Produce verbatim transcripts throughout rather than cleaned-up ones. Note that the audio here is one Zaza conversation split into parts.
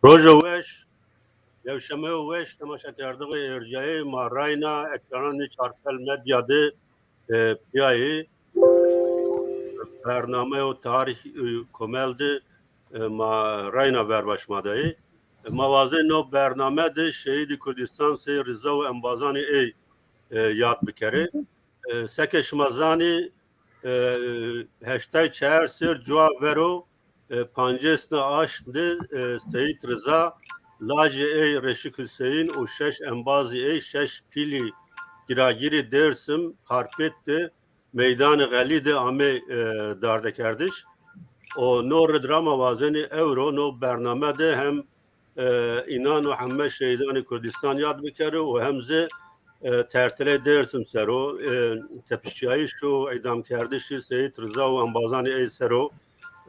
Rojo weş, yewşemeyo weş, temaşakerdoxê ercayê ma rayna ekrananê Çarpel Medya de, e, piyayê bernameyo tarîh, e, komel de, e, ma rayna verba şima de yê. E, ma wazê no bername de şehîdê Kurdistan Sey Riza û embazanê ey, e, yad bikerê. E, seke şima zanî, e, heştay çar ser cuwa vero, e, pancêsna aşm de, e, Seyîd Riza, lajê ey Reşîk Huseyîn û şeş embazî ey, şeş pîlî giragirî Dêrsim, Xarpêt de, meydanê Xelî de amê, e, dardekerdiş. Û no rid ra ma wazenî ewro no bername de hem, e, înan û heme şehîdanê Kurdistan yad bikero û hem zî, e, tertiley Dêrsim sero, e, tepişîyayîş û îdamkerdişî Seyîd Riza û embazanê ey sero,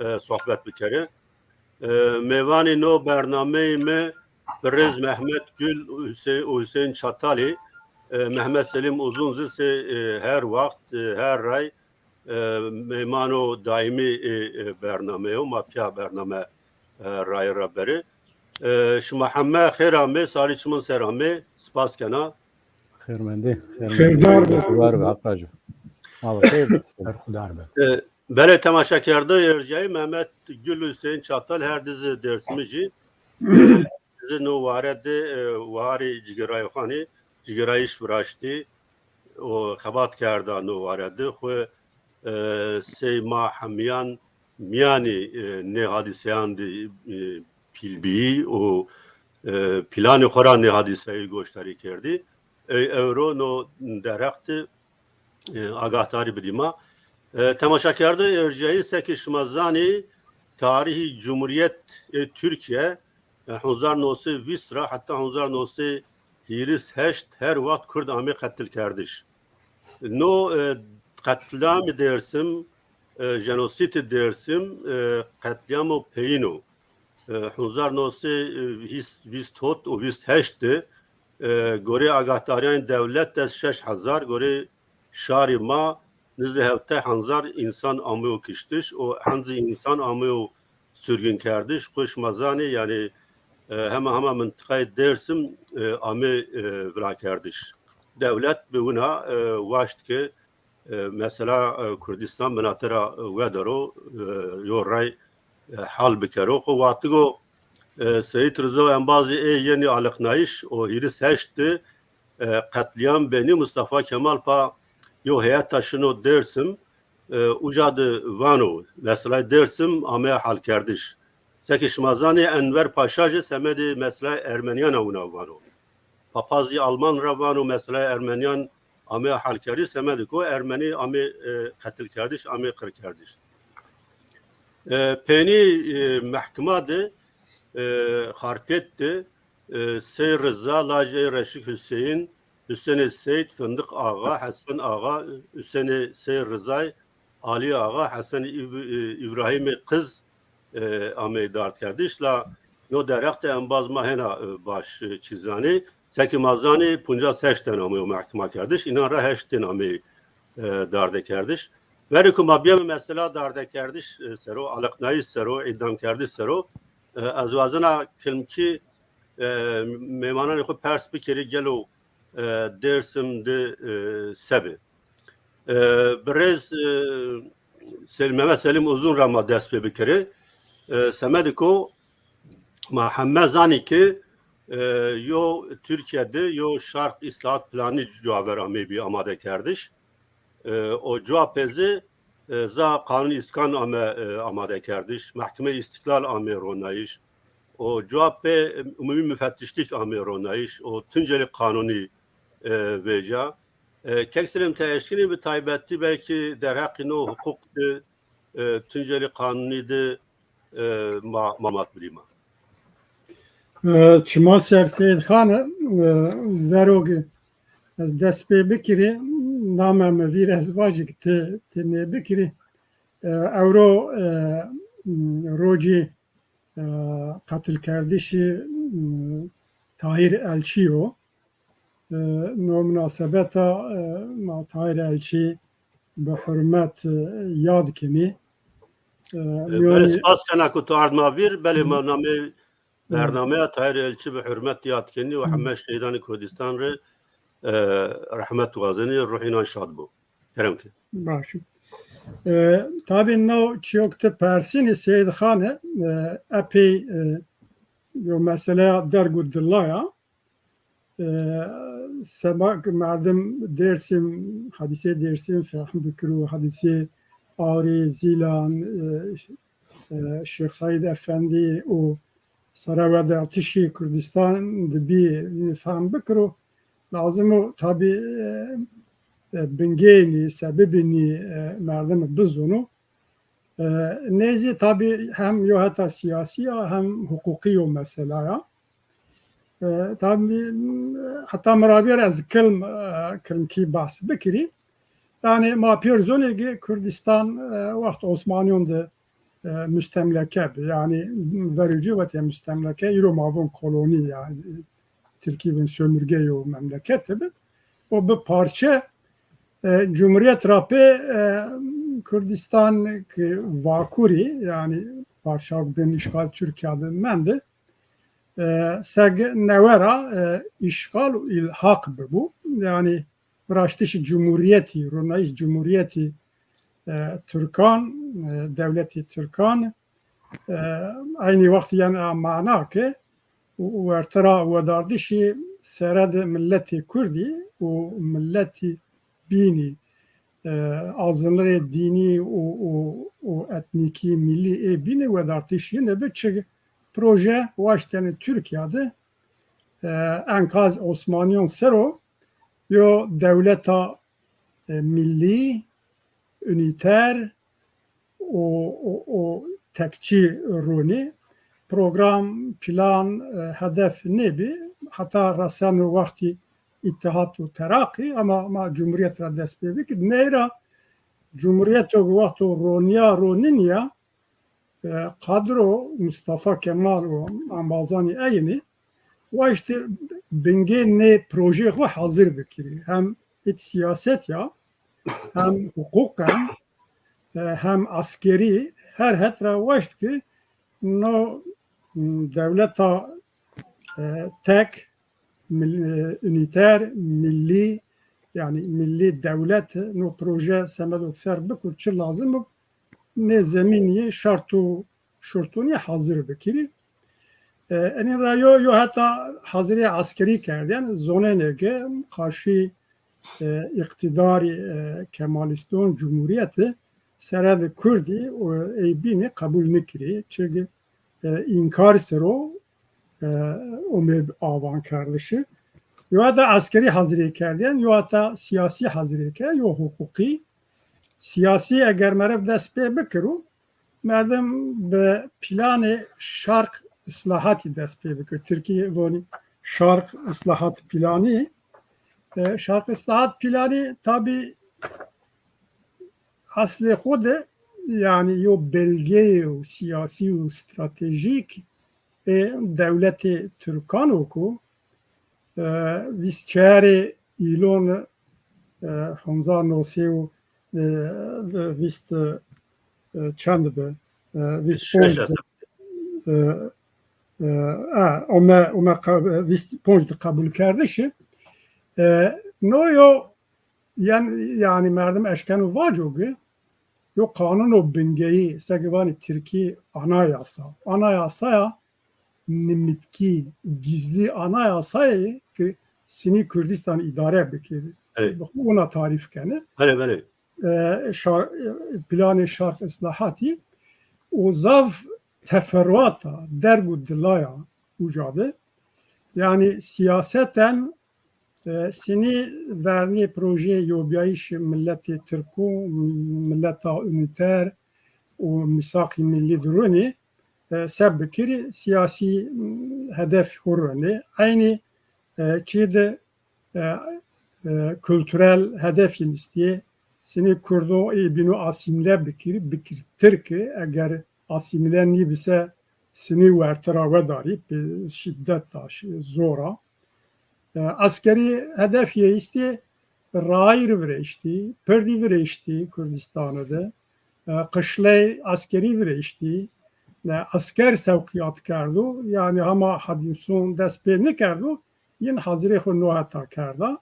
e, sohbet bikere. E, mêvanê no bernameyê mi birêz Mehmet Gül û Hüse-, û Hüseyin Çatalî, e, Mehmet Selim Uzun zî sey, e, her waxt, e, her ray, e, mêmano daîmî, e, e, bername yo. Ma pîya bername, e, raye ra berê. E, şima heme xêr amê, sarî çiman ser amê. Spas kena. Xêrmendê, xêrmendê. Xêrdar be. Xêrdar be, Haq racî. Ma be xêr. Berxudar be. E, belê temaşakerdoxê ercayî, Mehmet Gül û Hüseyin Çatal her di zî Dêrsimijî. Zî no ware de, e, warê cigêrayîxanî, cigêrayîş viraştî û xebat kerda no ware de. Xwu, e, sey ma hemîyan mîyanê, e, nê hadîseyan de, e, pîl bîyî û, e, pîlanê xwu ra nê hadîseyî goşdarî kerdî. Ey ewro no derheq de, e, agahdarî bidî ma. E, temaşakerdoxê ercayî, seke şima zanî, tarîhê Cumhuriyetê Türkiye, e, hezar no sey vîst ra heta hezar no sey hîris heşt her waxt Kurd amê qetilkerdiş. No, e, qetlîamê Dêrsim, e, jenosîdê Dêrsim, e, qetlîamo peyîn o. E, hezar no sey vîst, vîst hot û vîst heşt de, e, gorê agahdarîyanê dewlet de şeş hezar, gorê şarê ma nizdê hewtay hezar însan ameyo kiştiş û henzî însan ameyo surgunkerdiş. Xwu şima zanê, yanî, e, hema hema mintiqayê Dêrsim, e, amê, e, virakerdiş. Dewlet bi wina, e, waşt ke, e, mesela, e, Kurdistan binate ra, e, wedero, e, yo ray, e, hal bikero. Xwu wextigo, e, Seyîd Rizo embazî ê yenî aliqnayîş û hîris heşt de, e, qetlîam benî, Mustafa Kemal pa yo heyeta şino Dêrsim, e, uca de vano, meselay Dêrsim ameya halkerdiş. Seke şima zanê Enver Paşa jî semedê meselay ermenîyan a wina vano. Papazî Alman ra vano meselay ermenîyan ameya halkerdiş, semedê ko ermenî amê, e, qetilkerdiş, amê qirkerdiş. E, peynî, e, mehkima de, e, Xarpêt de, e, Sey Riza, lajê Reşîk Huseyîn, Husenê Seyd, Findiq Axa, Hesen Axa, Husenê Sey Rizay, Alî Axa, Hesen Îb-, e, Îbrahîmê Qiz, e, ameyî dardkerdiş. La no derheq de embaz ma hêna, e, baş, e, çî zanê. Seke ma zanê, poncas heşt ten ameyo mehkima kerdiş. Înan ra heşt ten ameyî, e, darde kerdiş. Verê ku ma bîyeme mesela dardekerdiş, e, sero, aliqnayîş sero, îdamkerdiş sero, e, ez wazena kilmkî, e, mêmananê xwu pers bikerî gelo, e, Dêrsim de, e, se bi. E, birêz, e, Sel-, Mehmet Selîm Uzun ra ma dest pê bikerê. E, semedê ko ma heme zanî ke, e, yo Tirkîye de yo şarq îslahat planî cuwa ver ameybî amadekerdiş. E, o cuwa pê zî, e, za qanûn îskan ame, e, amadekerdiş, mehkemeyê îstîklal amê ronayîş. O cuwa pê, e, umumî mufettîşlîk amê ronayîş. O Tuncelî qanûnî, e, vêca. E, Kek Selim, ti eşkenî bi taybetî belkî derheqê no huqûq de, e, Tuncelî qanûnî de, e, ma-, malumat bidî ma. E, çima ser Seyîd Xan, e, verog ez dest pê bikirî, name mi vîr ez vajî ki ti, ti nêbikirî. E, ewro, e, rocî, e, qetilkerdişî, e, Tahîr Elçî yo. E, no munasebeta, e, ma Tahîr Elçî bi hurmet, e, yad kenî. E, e, belê, mîyanê spas kena ku tu ard ma vîr, belê ma namê Bernameya Tahîr Elçî bi hurmet yad kenî û heme şehîdanê Kurdistan rê, e, rehmet wazenî, ruhînan şad bo. Kerem ke. Baş. E, tabî no çîyo ke ti persînî Seyîd Xan e, e, epey, e, yo meseleya derg û dila ya. E, seba ke merdim Dêrsim, hadîsê Dêrsim fehm bikiro, hadîsê Arî, Zîlan, e, e, Şêx Seîd Efendî û sere wedartişî Kurdistan de bî, fehm bikiro. Lazim o tabî, e, e, bingeyê nî, sebebê nî, e, merdim bizûno. E, nê zî tabî hem yo heta sîyasî ya hem huqûqî yo mesela ya. E, tabî, heta mi ra bîyer ez kilm, e, kilmkî behs bikirî. Yanî ma pêr zonê ke Kurdistan, e, wext Osmanîyon de, e, mustemleke bi. Yanî verê ci wetê mustemleke, îro ma von kolonî ya, tirkî bin sömürge yo memleketi bi. O bi parçe, e, cumhuriyet ra pê, e, Kurdistan ke vakurî, yanî parça bin îşxal Tirkîya de mendi, e, seg newe ra, e, îşxal û îlhaq bibû. Yanî viraştişî cumhuriyetî, ronayîş cumhuriyetî, e, Tirkan, e, dewletî Tirkan, e, eynî wext yanî a mana ke û, û werte ra wedartişî sere de miletê Kurdî û miletî bînî, e, azînlixê dînî û, û, û etnîkî, mîllî ê bînî wedartişî nebi çi proje waştene Tirkîya de, e, enkaz Osmanîyon ser o yo dewleta, e, mîllî, unîter û, û, û tekçî ronî. Program, plan, e, hedef nêbî. Heta reseno wextî Îttihat û Teraqî, ama ma cumhuriyet ra dest pê bikir. Ney ra cumhuriyeto ke wexto ronîya, ronînîya, e, Qadro, Mustafa Kemal û embazanê eynî waştî bingê nê projeyê xo hazir bikirî. Hem ît siyaset ya, hem huqûqen, e, hem eskerî her het ra waşt ke no, m, dewleta, e, tek, mil-, e, unîter, mîllî, yanî mîllî dewlet, no proje semedo ke ser bikur, çi lazim o, nê zemînî, şart û şurtûnî hazir bikirî. E, enî ra yo, yo heta hazirî eskerî kerdîyen, zonenê ke qarşî, e, îqtîdarî, e, Kemalîston, cumhuriyeti sere de Kurdî û ey bînî qebul nikirî. Çike, e, înkar ser o, e, omê avankerdişî. Yo heta eskerî hazirî kerdîyen, yo heta sîyasî hazirî kerd, yo huqûqî. Sîyasî eger meriv dest pê bikiro, merdim bi planê şarq islahatî dest pê bikir. Tirkî vonî şarq islahat planî. E, şarq islahat planî tabî eslê xo de, yanî yo belgeyê sîyasî û stratejîk ê dewletê Tirkan o ku, e, vîst çarê Îlon, e, hezar no sey û, e, vîst, e, çend bi, e, vîst ponc de, e, e, e, ome, ome qe-, vîst ponc de qebulkerdişî. E, no yo, yan-, yanî merdim eşkeno vaco ki, yo qanûno bingeyî, seke vanî tirkî anayasa. Anayasaya nimitkî, gizlî anayasayê ke sinî Kurdistan îdare bikirî. Evet. Ona tarîf kenî. Belê, belê. E, şar-, e, planê şarq islahatî o zaf teferruata, derg û dilaya uca de. Yanî sîyaseten, e, sinî vernî projeyê yobîyayîşê miletê tirk û mileta unîter û mîsaqî mîllî de ronî, e, se bikirî, sîyasî, m, hedef xo ronê. Eynî, e, çî de, e, e, kulturel hedef yin îstîyê. Sinî Kurdo ê bîno asîmle bikirî, bikir tirk, eger asîmle nîbise sinî werte ra wedarî, bi şîdet a, şi-, zor a. E, eskerî hedefî yê îstî, rayîr virêştî, pirdî virêştî Kurdistane de, e, qişley eskerî virêştî, e, esker sewqiyat kerdo. Yanî hema hadîson dest pê nikerdo, yin hazirê xo no heta kerda.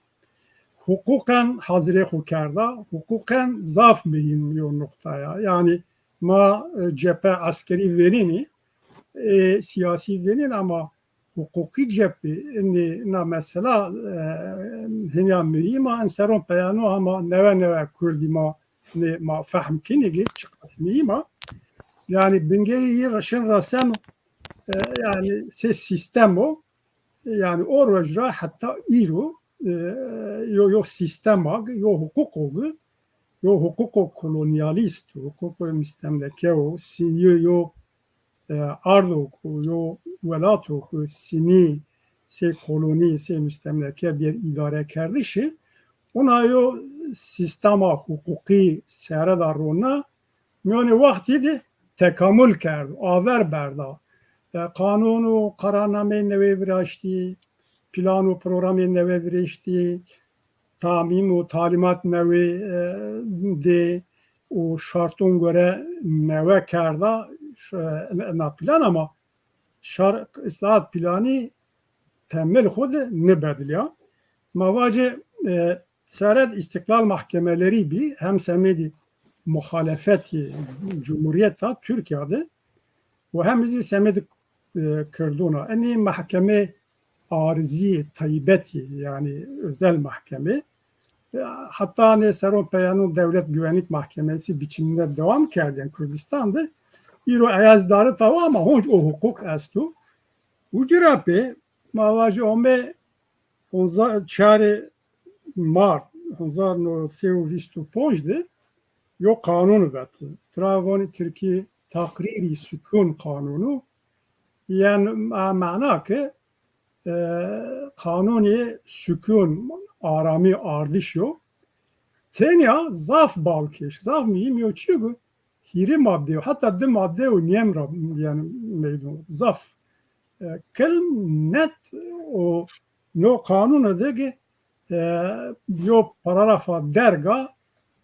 Huquqen hazirê xo kerda. Huquqen zaf muhîm yo nuqta ya. Yanî ma, e, cephe eskerî vênînî, e, siyasî vênîn ama huquqî cephe, inî na mesela, e, hinya muhîm a. En seron peyano hema newe newe kurdî ma, nê ma fehm kinî ki çiqas muhîm a. Yanî bingeyî yi reşin reseno, e, yanî sê sîstem o. Yanî o roj ra heta îro, e, yo, yo sîstem a, yo huquq o, yo huquqo kolonyalîst, huquqo mustemleke o, sînî yo, e, ardo ku yo welato ku sînî sê kolonî, sê mustemleke bêr îdare kerdişî, ona yo sîstema huquqî sere da rona, miyonê wextî de tekamul kerdo, aver berda. E, qanûn û qararnameyê newê viraştî, plan û programê newê viraştî, tamîm û talîmat newê, e, dê û şarton gore newe kerda, ş-, e, na plan ama şar-, îslahat planî temel xwu de nibedilîya. Ma vacê, e, sere de îstîqlal mahkemelerî bî, hem semedî muxalefetî cumhurîyeta Tirkîya de û hem zî semedî, e, kirdûn a. Enî mahkemê arzî taybetî, yanî özel mahkeme. E, heta nê seron peyanû Dewlet Güvenlik Mahkemesi biçiminde devam kerdên Kurdistan de. Îro eyaz darita wa ama honc o huquq esto. Uci ra pê ma vajî ome honza-, çarê Mart hezar no sey û vîst û ponc de yo qanûn veti. Tira vanî Tirkî Takrîrî Sukûn Qanûnû. Yen ma-, mana ke, e, qanûnê sukûn, aramî, ardiş yo. Tenya zaf balkêş, zaf muhîm yo, çîyo ku hîrê madde yo, heta di madde û nîyem ra, yanî, meydon zaf, e, kilm net o. No qanûne de ki, e, yo paragrafa derga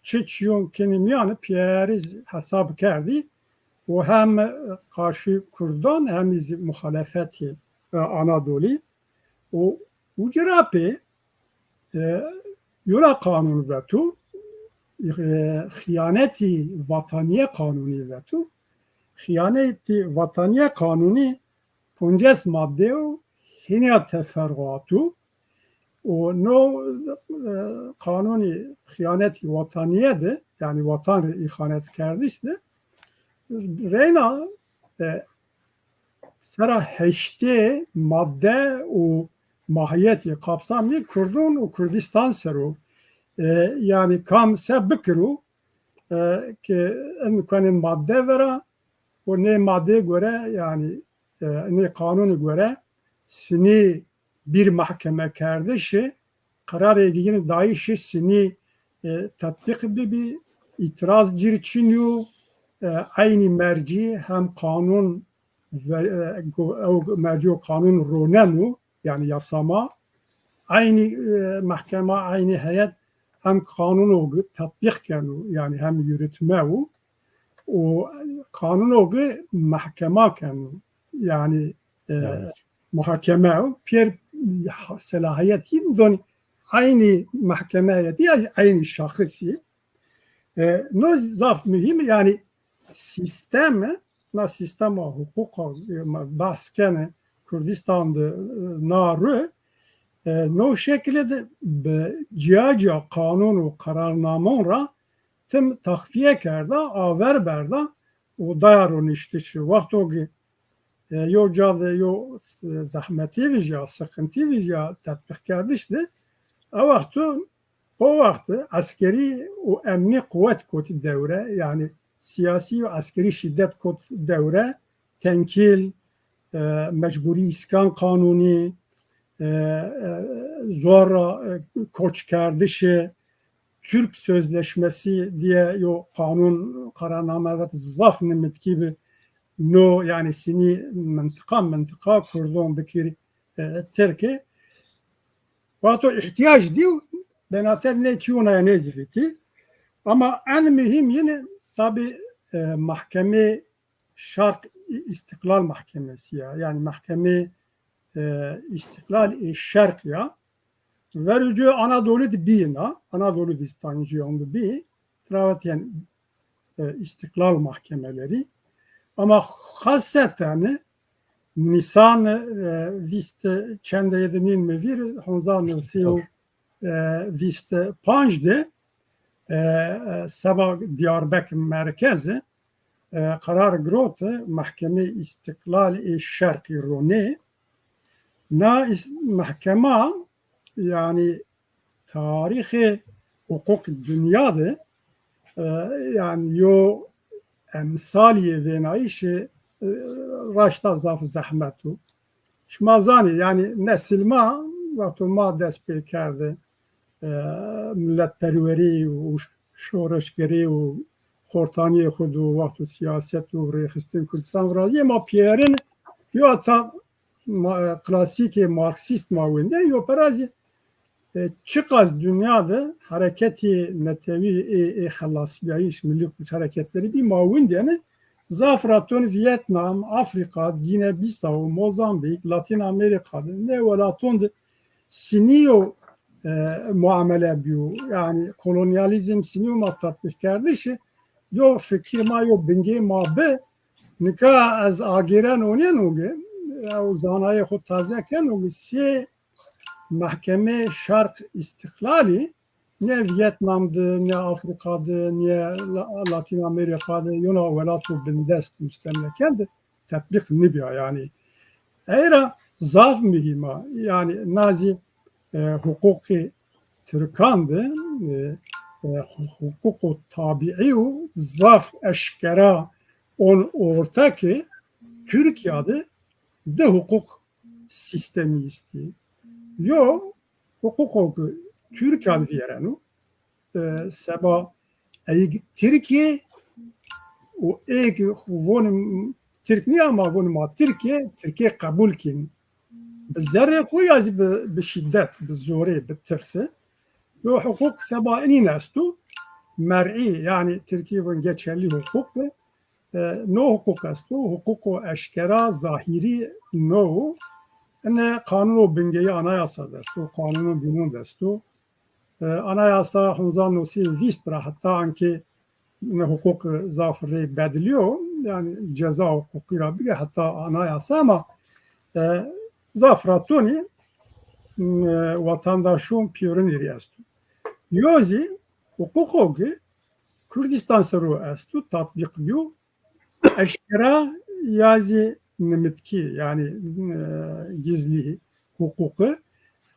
çi çîyon kenî mîyan pîyerî hesab kerdî û hem qarşî kurdan hem zî muxalefetî, e, Anadolî û uci ra pê, e, yo ra qanûn veto, e, xîyanetî vatanîye qanûnî veto. Xîyanetî vatanîye qanûnî ponces madde yo, hînîya teferruat o. Û no, e, qanûnî xîyanetî watanîye de, yanî watan rê îxanet kerdiş de, reyna, e, sera heştê madde û mahiyetî, kapsamî kurdûn û Kurdistan ser o. E, yanî kam se bikiro, e, ke in kuenê madde vera û nê madde gore, yanî, e, nê qanûnî gore sinî bir mahkeme kerdişi, qerarê gîgînî dayîşî sinî, e, tetbîq bibî, îtiraz cir çinî yo, e, eynî mercî hem qanûn ve-, e, go-, ew mercî yo qanûn roneno, yanî yasama, eynî, e, mahkema, eynî heyet hem qanûno gi tetbîq keno, yanî hem yürütme o, û qanûno gi mahkema keno, yanî, e, muhakeme o, pêr selahiyet yin don eynî mahkemeyetî ya eynî şaxisî. E, no zaf muhîm, yanî sîsteme, na sîstema huquqa, e, ma behs kene Kurdistan de, e, na ru, e, no şekilde de bi cîya cîya qanûn û qerarnamon ra tim taxfîye kerda, aver berda û daya roniştişî. Wexto ki, e, yo ca de yo, e, zehmetî vîjya, siqintî vîjya, tetbîq kerdiş de, e wexto, o wext eskerî û emnî quwet kot dewre, yanî siyasî û eskerî şîdet kot dewre, tenkîl, e, mecbûrî îskan qanûnî, e, e, zor ra, e, koç kerdişi, Türk Sözleşmesi diye yo qanûn, qararname vet, zaf nimitkî bi no, yanî sinî mintiqa mintiqa kurdon bikir, e, Tirkî. Vato îhtîyac dîw, benater ne çî ona ya ne zî vitî. Ama en muhîm yine tabî, e, mahkemê şarq İstiklal Mahkemesi ya. Yani Mahkeme e, İstiklal ê Şerq ya. Verê ci Anadolu de bî na. Anadolu de İstanbul bî. Travetiyen e, İstiklal Mahkemeleri. Ama xaseten Nisan e, vîst çende yedi nîn mi vîr, honza newsî û e, vîst panc de e, e, seba Diyarbekir merkezi e, qerar girot Mahkeme İstiklal ê Şerqî ronê. Na is- mahkema yani tarîxê huquq dinya de e, yani yo emsalî yê vênayîşê e, raşta zaf zehmet o. Şima zanî, yani nesil ma, wexto ma dest pê kerde e, milletperwerî û şoreşgerî û xortaniyê xwu do wexto siyaset û rêxistin Kurdistan virazîyê ma pîyerin yo heta ma, e, klasîkê Marksîst ma wende yo perazî e, çiqas dinya de hereketî netewî ê, ê xelasbîyayîş, milli kurtuluş hareketleri bî ma windêne zaf raton Vietnam, Afrika, Gine Bissau, Mozambîk, Latîn Amerîka de ne welaton de sinîyo e, muamele bîyo. Yani kolonyalîzm sinîyo ma tatbîq kerdişi yo fikir ma yo bingê ma bi nika ez agêren onên o ge ew zanayê xo taze ken o ge sê Mahkeme Şarq İstiklalî ne Vietnam de, ne Afrika de, ne La- Latîn Amerîka de, yona welato bindest mustemleken de tetbîq nibîya. Yani eyra zaf muhîm a. Yani nazî e, huquqê Tirkan de e, e, huquqo tabîî û zaf eşkera on orte ke Tirkîya de di huquq sîstemî estî. Yo huquqo ke Tirkîya de vîyereno, e, seba eyg Tirkî û ê ke von Tirk nîya ma von ma Tirkî, Tirkî qebul kên. Bi zerrê xo ya zî bi, bi şîdet, bi zorê, bi tirsi. Yo huquq seba inîn esto. Mer'î, yani Tirkî von geçerli huquq de e, no huquq esto, huquqo eşkera, zahîrî no. Ine qanuno bingeyî anayasa de esto, qanuno bînon de esto. E, anayasa hezar newsey vîst ra heta ankê ine huquq zaf rê bedilîyo, yani ceza huquqî ra bige heta anayasa ama e, zaf ratonî e, vatandaşon pîyorinî rê esto. Yo zî huquqo ki Kurdistan ser o esto, tatbîq bîyo, eşkera ya zî nimitkî, yani e, gizlî huquqi.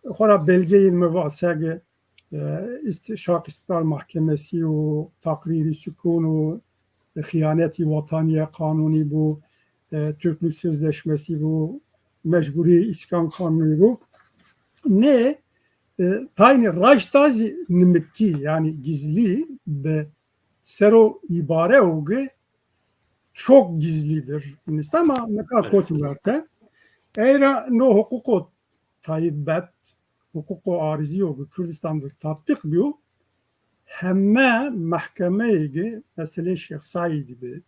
Xora belgeyên mi va sege e, ist- Şarq İstiklal Mahkemesi û takrîrî sukun û xîyanetî vataniye kanunî bû, e, Türklük Sözleşmesi bû, mecburî îskan kanunî bû. Nê e, taynî raşta zî nimitkî, yani gizlî bi sero îbare o ki çok gizlidir. Nîsta ma nika kotî werte. Eyra no huquqo taybet, huquqo arizî yo ki Kurdistan de tatbîq bîyo, heme mehkemeyê ki meselê Şêx Seîdî bi,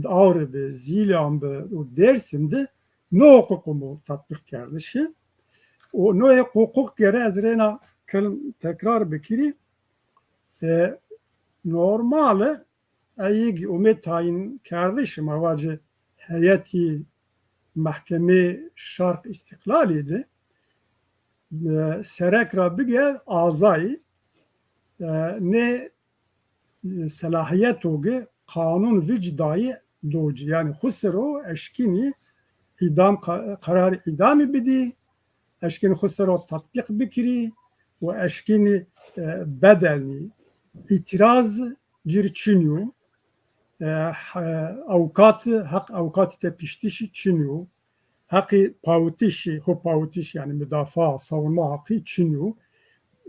Awrî bi, Zîlan bi û Dêrsim de no huquqo mo tatbîq kerdişi. Û no huquq gere ez rêna kilm tekrar bikirî. E, normal e, eyîg umê tayin kerdiş, ma vacî heyetî Mehkemê Şarq Îstîqlalî de e, serek ra bige azayî e, nê e, selahiyeto ge qanun vic dayî do ci. Yani xwu ser o eşkînî îdam ka- qerarê îdamî bidî, eşkînî xwu ser o tatbîq bikirî û eşkînî e, bedelnî. Îtîraz cir çin yo. E, he- awkat, heq awkatî tepiştişî çin yo. Heqî pawitişî, xwu pawitiş yani mudafaa, savunma haqqî çin yo.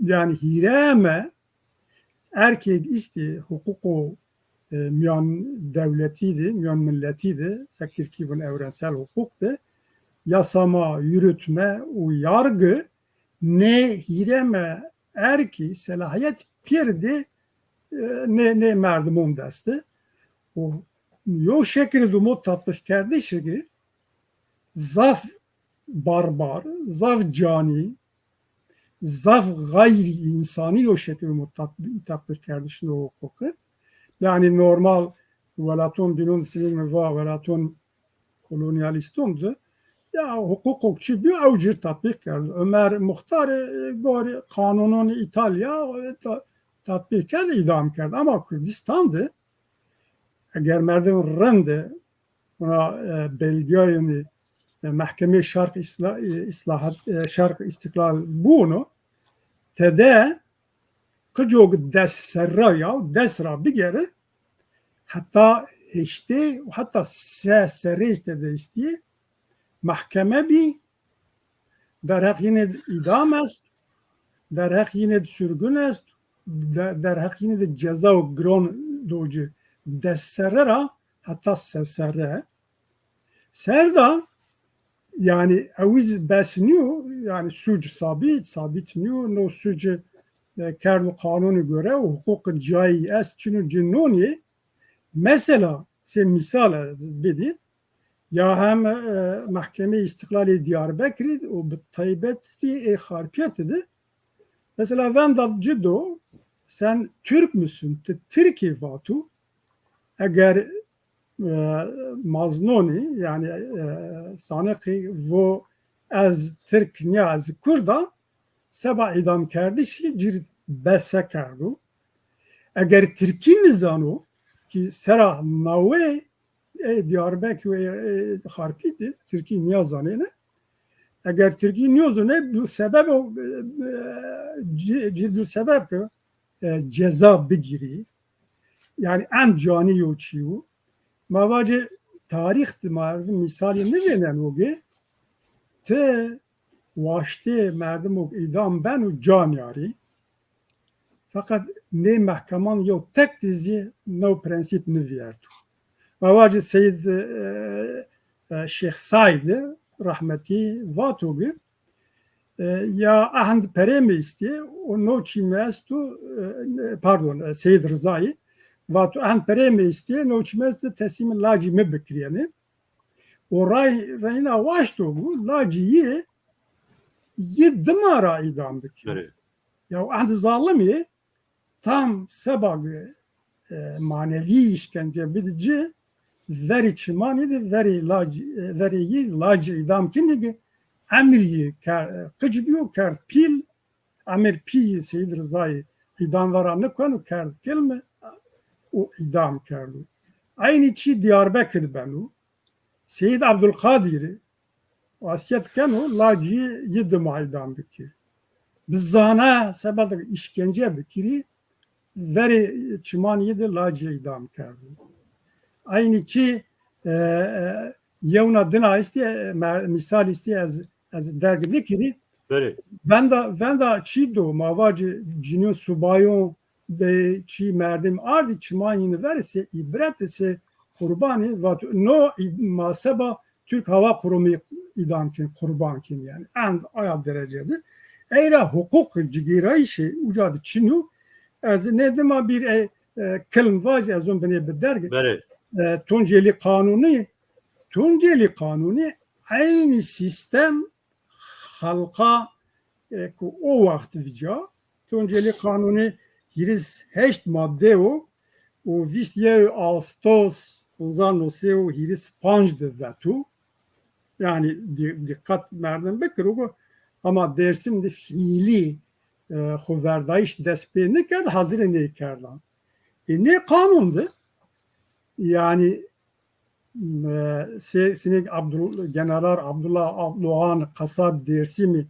Yani hîreme erkêg îstî huquqo e, mîyan dewletî de, mîyan milletî de, sek tirkî vin evrensel huquq de, yasama, yürütme û yargı nê hîreme erkî selahiyet pêr de e, nê, nê merdimon dest de. Û yo şekilî dumo tatbîqkerdişî ki zaf barbar, zaf canî, zaf xeyrî însanî yo şekilî dumo tatbî-, tatbîqkerdişî no huquqî. Yanî normal welaton bînon, sînî mi va welaton kolonyalîston de ya huquqo çi bîyo ew cir tatbîq kerd. Omer Muxtar, e, gorî qanûnon Îtalya, e, ta-, tatbîq kerd, îdam kerd. Ama Kurdistan de eger merdim rind e, buna, e, belgeyayê, e, Mehkemê Şerq Îsla-, e, Îslahat, e, Şerq Îstiklal bûno, tede qicok des serre ya, des ra bigere, heta heştê û heta se serrê tede estîyê, mehkeme bî, derheq yîne de îdam est, derheq yîne de surgun est, de-, derheq yîne de ceza û giron do ci. Des serre ra heta se serre. Ser de, yanî, ewiz bes nîyo, yanî, suc sabît, sabît nîyo, no suc, e, kerdo qanûnî gore û huquqî cayî est, çin û ci nonî. Mesela, sê mîsal ez bidî, ya hem, e, Mehkemeyê Îstîqlalê Diyarbekirî û bi taybetî ê Xarpêtî de, mesela, venda ci do, "Sen Türk müsün?" Ti Tirk î vato, eger, e, maznonî, yanî, e, saniqî vo, "Ez Tirk nîya, ez Kurd a", seba îdamkerdişî cir bese kerdo. Eger Tirkî nizano, ki sera nawe ê Diyarbekir û ê, ê Xarpêt de Tirkî nîya zanêne. Eger Tirkî nîyozone, bi sebeb o, e, e, ci-, ci bi sebeb ke, e, ceza bigirî. Yanî en canî yo çî yo. Ma vacê tarîx de merdim mîsalî nivêneno ge, ti waştê merdimok îdam beno can yarî. Feqet nê mehkeman yew tek de zî new prensîp nivîyerdo. Ma vacê Seyîd, e, e, Şêx Saîd rehmetî vato ki, e, ya ehend perê mi îstî û no çî mi esto, e, pardon, e, Seyîd Rizayî vato, "Ehend perê mi îstî, no çî mi esto, teslîmî lacî mi bikirî." Yanî, o ray reyna waşto ki lacî yi, yi dima ra îdam bikir. Berê. Ya, ehend zalimî tam seba ki, e, manevî îşkence bidi ci, verê çimanî de verê lacî, e, verê yi lacî îdam kinî ki emir yi ke-, qic bîyo, kerd pîl, emir pî yi Seyîd Rizayî îdam vera nikeno, kerd kilmi û îdam kerdo. Eynî çî Diyarbekir de beno. Seyîd Abdulqadirî wasîyet keno, lacî yi dima îdam bikir. Bi zana seba de îşkence bikirî, verê çiman yi de lacî îdam kerdo. Eynî çî, e, e, yewna dina îstî, e, mer-, mîsal îstî ez, ez derg nikirî. Berê. Venda, venda çî do, ma vacî cinîyon subayon de çî merdim ardî çiman yîni verê sê îbret, sê qurbanî, vat no î-, ma seba Türk Hava Kurumu îdam kin, qurban kin yanî. End aya derece de. Ey ra huquq cigêrayîşê uca de çin o. Ez nê dima bir, e, e, kilm vacî, ez on binê bi derg. Berê. E, Tuncelî Qanûnî, Tuncelî Qanûnî eynî sîstem xelqa, e, ku o wext vica. Tuncelî Qanûnî hîris heşt madde o û vîst yew Ağustos hezar newsey û hîris panc de veto. Yanî di-, dîqet merdim bikiro ku ama Dêrsim de fiîlî, e, xoverdayîş dest pê nikerd, hazirê ney kerdan. E, nê qanûn de, yanî, e, se-, sinêk Abdul-, General Abdullah Abdoğan Kasab Dêrsimî,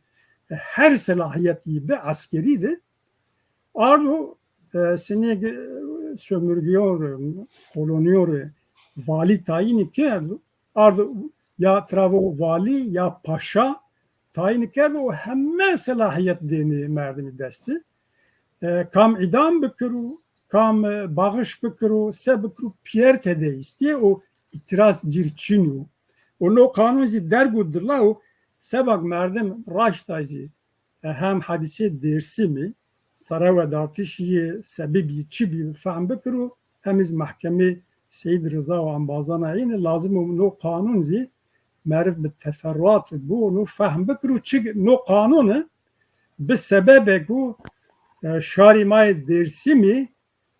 e, her selahîyet yi bi eskerî de ardo, e, sinêk, e, sömürgeyon rê, koloniyon rê valî tayînî kerdo. Ardo ya travo valî ya paşa tayîn kerdo û heme selahîyet dênê merdimî destî. E, kam îdam bikiro, kam, e, baxîş bikiro, se bikiro, pîyer tede îstîyê û îtîraz cir çin o. Û no qanûn zî derg û dila o, sebak merdim raşta zî, e, hem hadîsê Dêrsimî, serewedartişî yê, sebebî çi bî fehm bikiro, hem zî mehkemê Seyîd Riza û embazana êne, lazim o no qanûn zî meriv bi teferruat bû, no fehm bikir û çi no qanûni bi sebebê ku, e, şarî ma yê Dêrsimî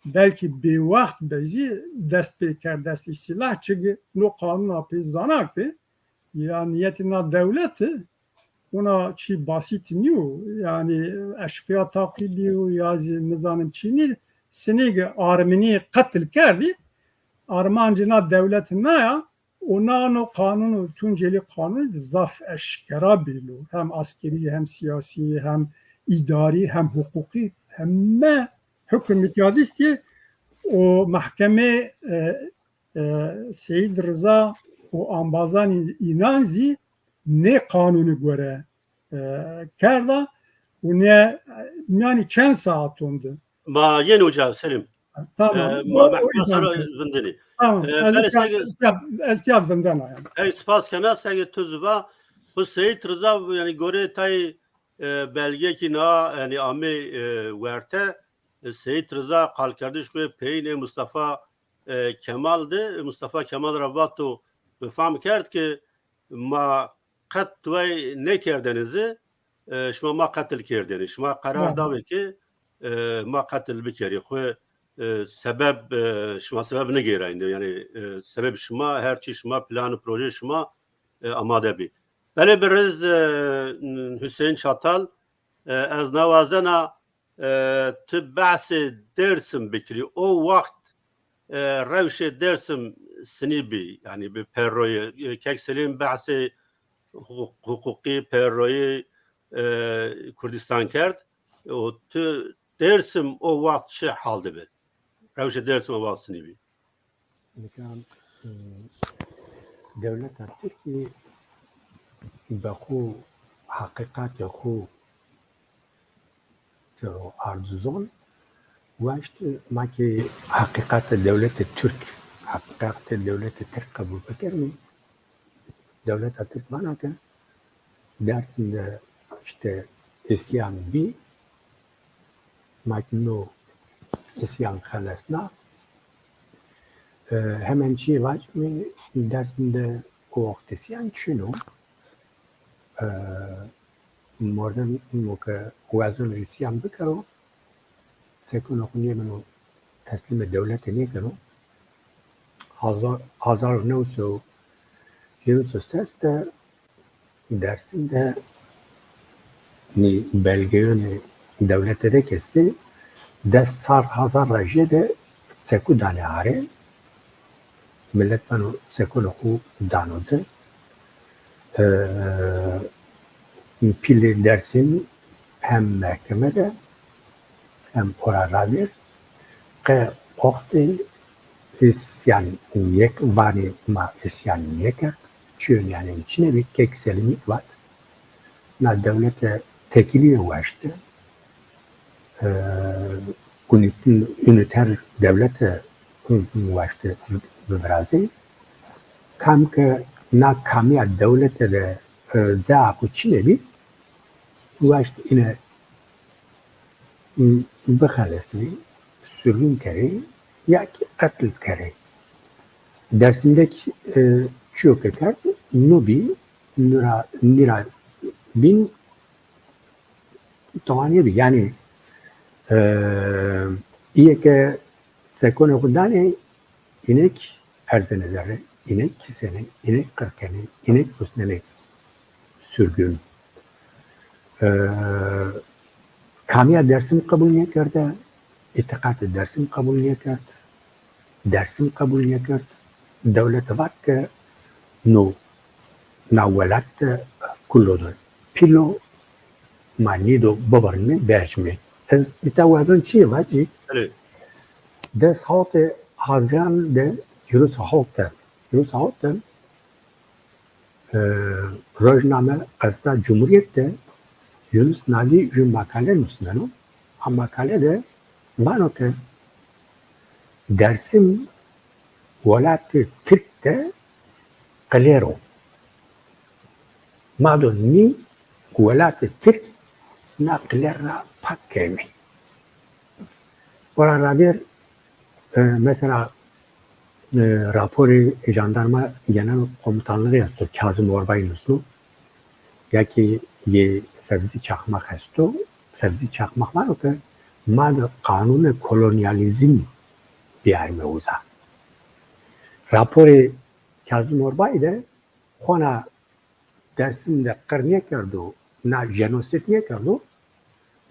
belkî bêwext be zî dest pê kerd dest îstîlah, çi no qanûna pê zana ki ya niyetê na dewleti ona çî basît nîyo. Yanî eşqîya taqîbî û ya zî nizanim çî nî, sinî ki arminî qetil kerdî, armancê na dewleti na ya, û na no qanûn û Tuncelî qanûnî de zaf eşkera bêlo. Hem askerî, hem sîyasî, hem îdarî, hem huqûqî, heme hukm îtîyadîstî û mehkemê, e, e, Seyîd Riza û embazanî înan zî nê qanûnî gore, e, kerda û nê, mîyanî çend saeton de. Ma yên uca Selim. Tamam. E, ma o, o mehkeme yüzden sero vindinî. Tamam. E, ez belê sege, ez ya vindena yani. Ey, spas kena sege tu ziva. Bu Seyîd Riza, yani gore tay, e, belge ki na, yani amê, e, werte, e, Seyîd Riza qalkerdiş xo peynê Mustafa, e, Kemal de, Mustafa Kemal ra vato, bi fam kerd ki ma qet tuway nêkerdêne zî, e, şima ma qetil kerdêne. Şima qerar dawê ke, e, ma qetil bikerî. Xwu, e, sebeb, e, şima sebeb nêgêrayne. Yanî, e, sebeb şima, her çî şima, plan û projeyê şima, e, amade bî. Belê birêz, e, Hüseyin Çatal, e, ez nawazena e, ti behsê Dêrsim bikirî. O wext, e, rewşê Dêrsim sinî bî, yanî bi perroyê, e, Kek Selîm behsê huqûq-, huqûqî perroyê, e, Kurdistan kerd. O ti Dêrsim o wext çi hal de bi? Rewşê Dêrsim o wext sinî bî. Nika, e, dewleta Tirkî be xwu heqîqatê xwu tiro ardizon waşt, ma ki heqîqatê dewletê Tirk, heqîqatê dewletê Tirk qebul bikerîme, dewleta Tirk vana ke Dersim de îşte îsyan bî, ma ki no îsyan xelesna. E, hemen çîyê vacîme, Dersim de o wext îsyan çin o. E, mordem o ke wazeno îsyan bikero, sekonê xwu nêbeno, teslîmê dewlete nêkeno. Hazar, hazar û new sey û hîris û ses de Dersim de nî belgeyonê dewlete de kestî, des sar hazar ra jêde çeku danê arê. Milet beno çekunê xwu dano ci. E, pîlê Dersim hem mehkeme de hem ora ravêr qe oxtê îsyan nêk-, vanê ma îsyan nêkerd, çîyo nîyanên çinê bî, Kek Selîmî vat, na dewlete tekîlîye waşte, e, unî-, unîter dewlete waşte bivirazê. Kam ke na kamîya dewlete de, e, cayê xo çinê bî, waşt îne bixelesnê, surgun kerê ya kî qetil kerê. Dersim de kî, e, çîyo ke kerd, no bî, nira, nira bîn towanîye bî. Yanî, e, îyê ke çekunê xwu danê, înek erzenê zerre, înek kisenê, înek qir kenê, înek rusnenê surgun. E, kamîya Dersim qebul nêkerde, îtîqatê Dersim qebul nêkerd, Dersim qebul nêkerd. Dewlete vat ke no, na welat de kulo de pîl o, ma nîdo bibirnîme, biecmê. Ez îta wazon çîyê vacî? Belê. Des hawtê Haziran de, hîris û hawt de, hîris û hawt de, e, rojname Qesta Cumhuriyet de Yunus Nalî ju makale nusneno. A makale de vano ke Dersim welatê Tirk de qilêr o. Ma do nî welatê Tirk na qilêr ra pak kerîme. Ora ravêr, e, mesela e, raporê jandarma genel komutanlığı esto, Kazım Orbay nusno. Ya ki yê Fevzi Çakmak esto. Fevzi Çakmak vano ke ma de qanunê kolonyalizm biyarime uza. Raporê Kazım Orbay de xona Dersim de qir nêkerdo, na jenosid nêkerdo,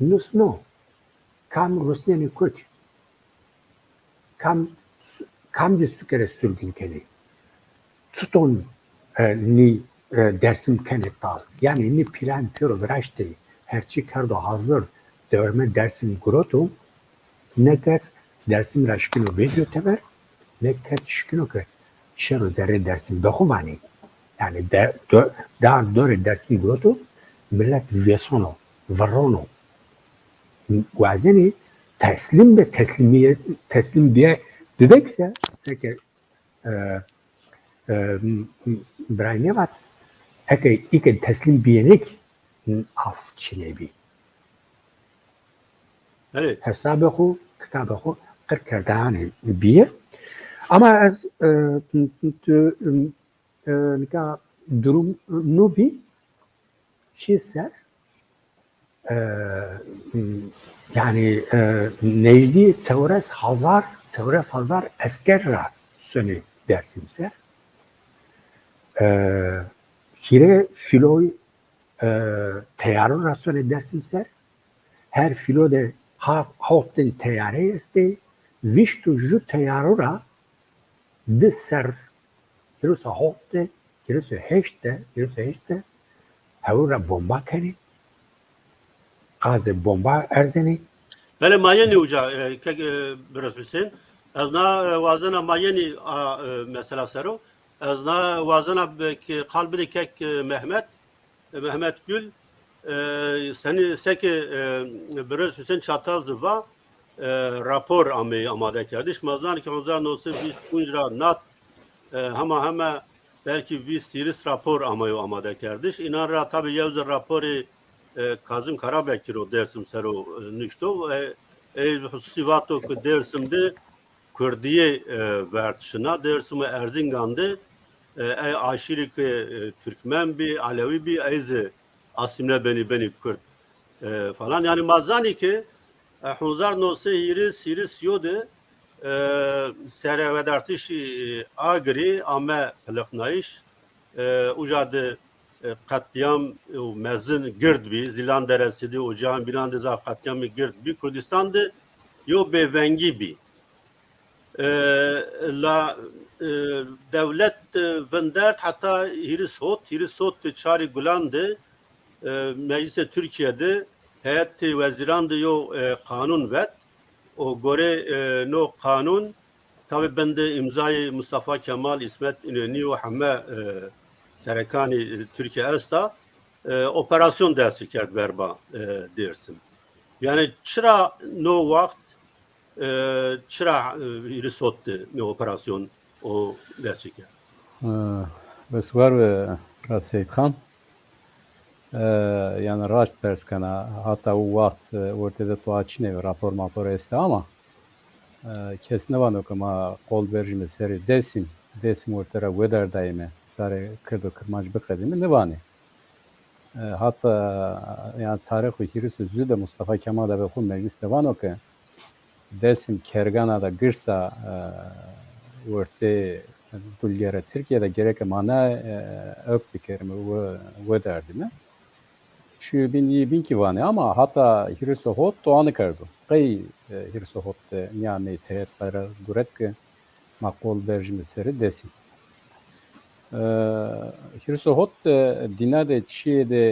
nusno kam rusnenê kotî. Kam, kamcî sukerê surgin kenê. Çiton, e, nî, e, Dersim kenê tal. Yanî nî plan pêro viraştê, her çî kerdo hazir, dewrme Dersim giroto, ne kes Dersim ra şikino vecîyo teber, ne kes şikino ke şero zerrê Dersim bexo vanê. Yanî de, do, dar dorê Dersim giroto, milet vêsono, virrono. Wazenê teslim be, teslîmîye, teslîm bîye, bibek se, seke, e, e, m-, m-, biray nêvat, eke îke teslîm bîyenêk, af çinê bî. Belê. Hesabê xo, kitabê xo qir kerdanê bîye. Ama ez, e, tu, e, nika durum nubî, şî ser, e, yanî, e, nejdî çewres hazar, çewres hazar esker ra sonê Dersim ser. E, hîrê fîloy, e, teyaro ra sonê Dersim ser. Her fîlo de ha-, hewt din teyare estê. Vîşt û ju teyaro ra di ser hîris û hewt de, hîris û heşt de, hîris û heşt de hewir ra bomba kenê. Gazê bomba erzenê. Belê, ma yenî uca, e, kek, e, Birêz Husên. Ez na, e, wazena ma yenî a, e, mesela sero. Ez na wazena be-, ke qal bidê kek, e, Mehmet. E, Mehmet Gül, e, senî seke, e, Birêz Husên Çatal zî va, e, rapor ameyî amadekerdiş. Ma zanî ke hezar new sey vîst û pênc ra nat, e, hema hema belkî vîst hîris rapor ameyo amadekerdiş. Înan ra tabî yew zî raporê, e, Kazim Karabekir o Dêrsim ser o, e, nuşto. E, ey hususî vato ke Dêrsim de kurdîye, e, werd şina, Dêrsim û Erzingan de, e, ey aşîrî ke, e, Türkmen bî, Elewî bî, ey zî asîmle benî, benî kurd, e, falan. Yanî ma zanî ke, e, hezar new sey hîris, hîris yo de, e, serewedartişî, e, Agirî ame piliqnayîş. E, uca de, e, qetlîyam, e, mezin gird bî. Zîlan Deresi de û cayên bînan de zaf qetlîyamî gird bî. Kurdîstan de yo bêvengî bî. E, la, e, dewlet, e, vindert heta hîris hot, hîris hot de çarê Gulan de, e, Meclîsê Tirkîye de, heyetê wezîran de yo, e, qanûn vet. O gore, e, no qanûn, tabî bin de îmzayê Mustafa Kemal, Îsmet Înönü û heme, e, serekanê, e, Tirkîye esta, e, operasyon dest kerd verba, e, Dêrsim. Yanî çira no waxt, e, çira, e, hîris hot de no operasyon o dest kerd? E, Wes war be, Birêz Seyîdxan. E, yanî raşt pers kena, hata o waxt, e, ortê de toa çinê, rapor mapor estê ama, e, kes nêvano ke ma qol berjîme serê Dêrsim, Dêrsim orte ra wedardayîme, sarê kird û kirmanc biqedîme, nêvanê. E, hata, yanî tarîxo hîris û ju de Mustafa Kemal de be xo meclîs de vano ke Dêrsim kergana de girs a, e, wertê dulgerê Tirkîye de gereke ma na, e, ewk bikerîme, we-, wedardîme. Çîyo bîn, yê bîn kî vanê ama hata hîris û hot toa nêkerdo. Qey, e, hîris û hot de nîyamey tehet qerar guret ke ma qol berjîme serê Dêrsim. E, hîris û hot de dîna de çîyê de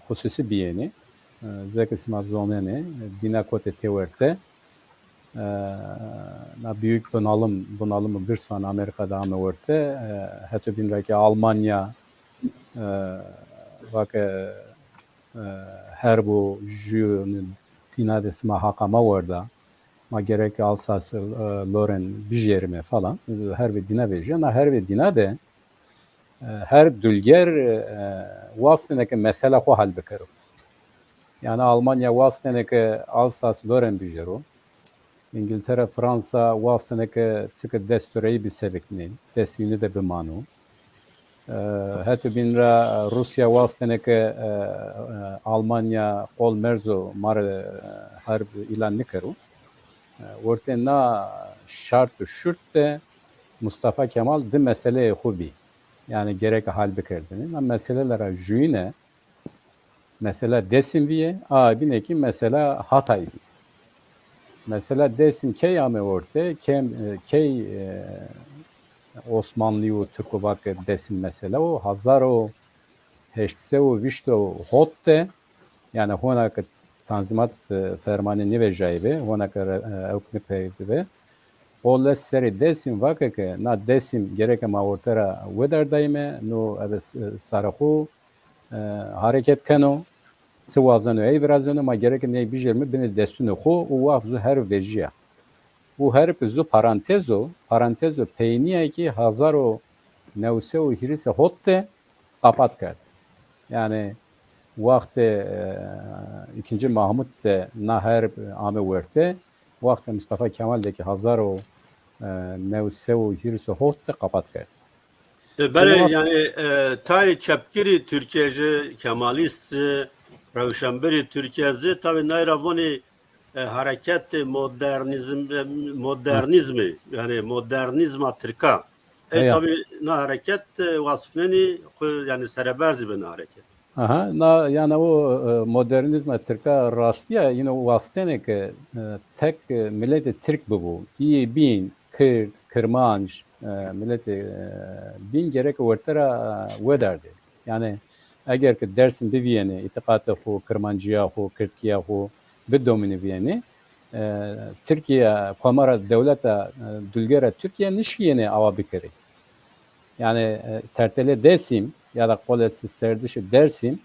xususî bîyênê. E, zeke sima zonenê, dîna kotê têwerte. E, na büyük bunalım, bunalımı girs vanê Amerîka de ame werte. E, heto bîn ra ke Almanya, e, vake, e, herb û jû dîna de sima haqa ma werda. Ma gerek Alsas, e, Loren bijêrime falan. Herbê dîna vejîya. Na herbê dîna de, e, her dulger, e, wastêne ke mesela xo hal bikero. Yanî Almanya wastêne ke Alsas Loren bijero. Îngiltere, Fransa wastene ke çike destureyî bi se biknê, destî yûnî de bimano. E, heto bîn ra Rûsya wastene ke, e, e, Almanya qol merzo ma rê, e, herb îlan nikero. E, ortê na şart û şurt de Mustafa Kemal di meseleyê xo bî. Yanî gereke hal bikerdinê. Na meselele ra juyîne mesela Dêsim bîye, a bîne kî mesela Hatay bîye. Mesela Dêsim key ame orte, key, e, key, e, Osmanlî û Tirko vake Dêsim mesela o, hezar û heşt sey û vîşt û hot de, yanî hona ke Tanzîmat, e, fermanî nêvejayîbe, hona ke re-, e, ewk nêpeydibe, o les serê Dêsim vake ke na Dêsim gereke ma orte ra wedardayîme, no ebe s-, sarê xo, e, hareket keno, çi wazeno ey virazeno, ma gereke ney bijêrime binê destunê xo û waxt zu her vejîya. Û herb zu parantez o, parantez o peynîya kî hezar û new sey û hîris û hot de qapat kerd. Yanî wextê, e, îkincî Mahmud de na herb ame werte, wextê Mustafa Kemal de kî hezar û, e, new sey û hîris û hot de qapat kerd. E, belê, yanî, e, tayê çepgirî Tirkîye ci, Kemalîst ci, rewşenbirî Tirkîye ci, tabî nay ra vonî, e, hareketê modernîzm, e, modernîzmî, yanî modernîzma tirka. Ey tabî na hareket, e, wasfnenî xwu, yanî sereber zî bi na hareket. Aha, na, yanî o, e, modernîzma tirka rastîya yine wastene ke, e, tek, e, miletê tirk bibo. Îyê bîn, kird, kirmanc, e, miletê, e, bîn gereke werte ra, e, wedardê. Yanî eger ke Dêrsim bivîyenê, îtîqatê xo, kirmancîya xo, kirdkîya xo bidomînîvîyenê, e, Tirkîya, komara, dewleta, e, dulgera Tirkîya nişkîyenê awa bikerê. Yanî, e, tertelê Dêsim ya da qolê serdişê Dêrsim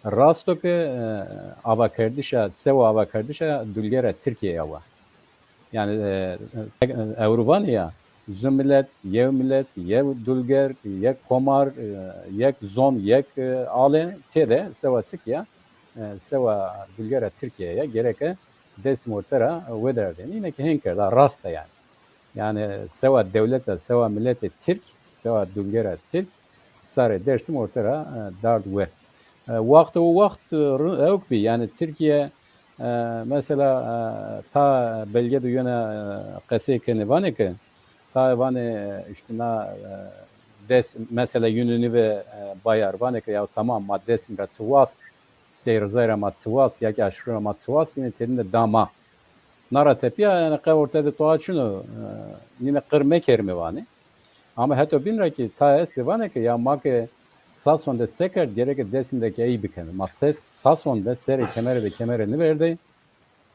rasto ke, e, avakerdişa, sewa avakerdişa dulgera Tirkîya wa. Yanî, e, e, ewro vanê ya, zu milet, yew milet, yew dulger, yek komar, e, yek zon, yek, e, ale, têde sewa çik ya, e, sewa dulgera Tirkîya ya, gereke Dêsim orte ra wederdêne. Îne kî hên kerda, rast a yanî. Yanî sewa dewleta, sewa miletê tirk, sewa dulgera tirk, sarê Dêrsim orte ra, e, dard werd. E, wexto wext, e, ru-, ewk bî. Yanî Tirkîye, e, mesela, e, ta belge de yena, e, qesey kenê, vanê ke, ta vanê, e, îşte na, e, Dês-, mesela Yunanî ve, e, Bayar, vanê ke ya tamam, ma Dêsim ra çi wast, Sey Rizay ra ma çi wast, ya kî Aşîrû ra ma çi wast, yine tedîne da ma. Na ra tepîya, yanî qe orte de toa çin o, e, yine qir mekerîme vanê. Ama heto bîn ra kî ta estê vanê ke ya ma ke Sason de se kerd, gereke Dêsim de kî ey bikeme. Ma ses Sason de serê kemere de kemere niverdê.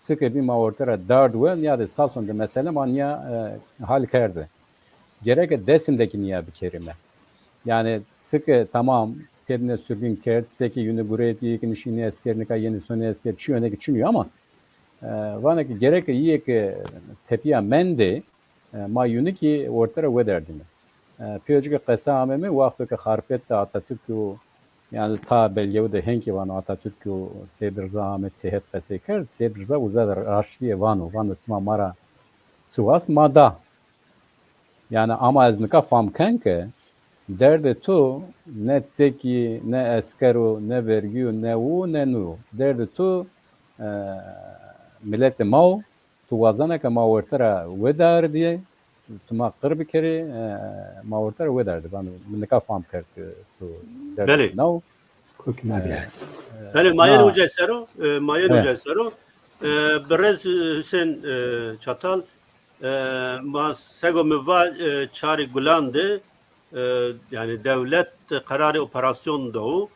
Çike bî ma orte ra dard werd, nîyade Sason de mesele ma nîya, e, hal kerde. Gereke Dêsim de kî nîya bikerîme. Yanî çike tamam, tedîne surgin kerd, se kî yûnî gureyet, îyê kî nişînê esker, nika yenê sonê esker, çîyo êne kî çinî yo ama, e, vanê ke gereke îyê ke tepîya mendê, e, ma yûnî kî orte ra wederdîme. E, pêro ci ke qesa ameme, wexto ke Xarpêt de Atatürk û, yanî ta belgewu de hên kî vano Atatürk û Seyîd Riza ame têhet qesey kerd, Seyîd Riza uza de raştîye vano, vano sima ma ra çi wast ma da. Yanî ama ez nika fam ken ke derdê to ne çekî, ne esker o, ne vergî yo, ne wu, ne nû. Derdê to, e, miletê ma o, tu wazena ke ma werte ra wedardî, tu ma qir bikerî, e, ma werte ra wedardî. Vano, mi nika fam kerd ke tu derdê to na o. Kokî ma bîya. Belê, ma yeno uca ser o, e, ma yeno uca ser o. E, birêz, e, Husên, e, Çatal, e, ma sego mi va, e, çarê gulan de, e, yanî dewlet qerarê operasyon da û,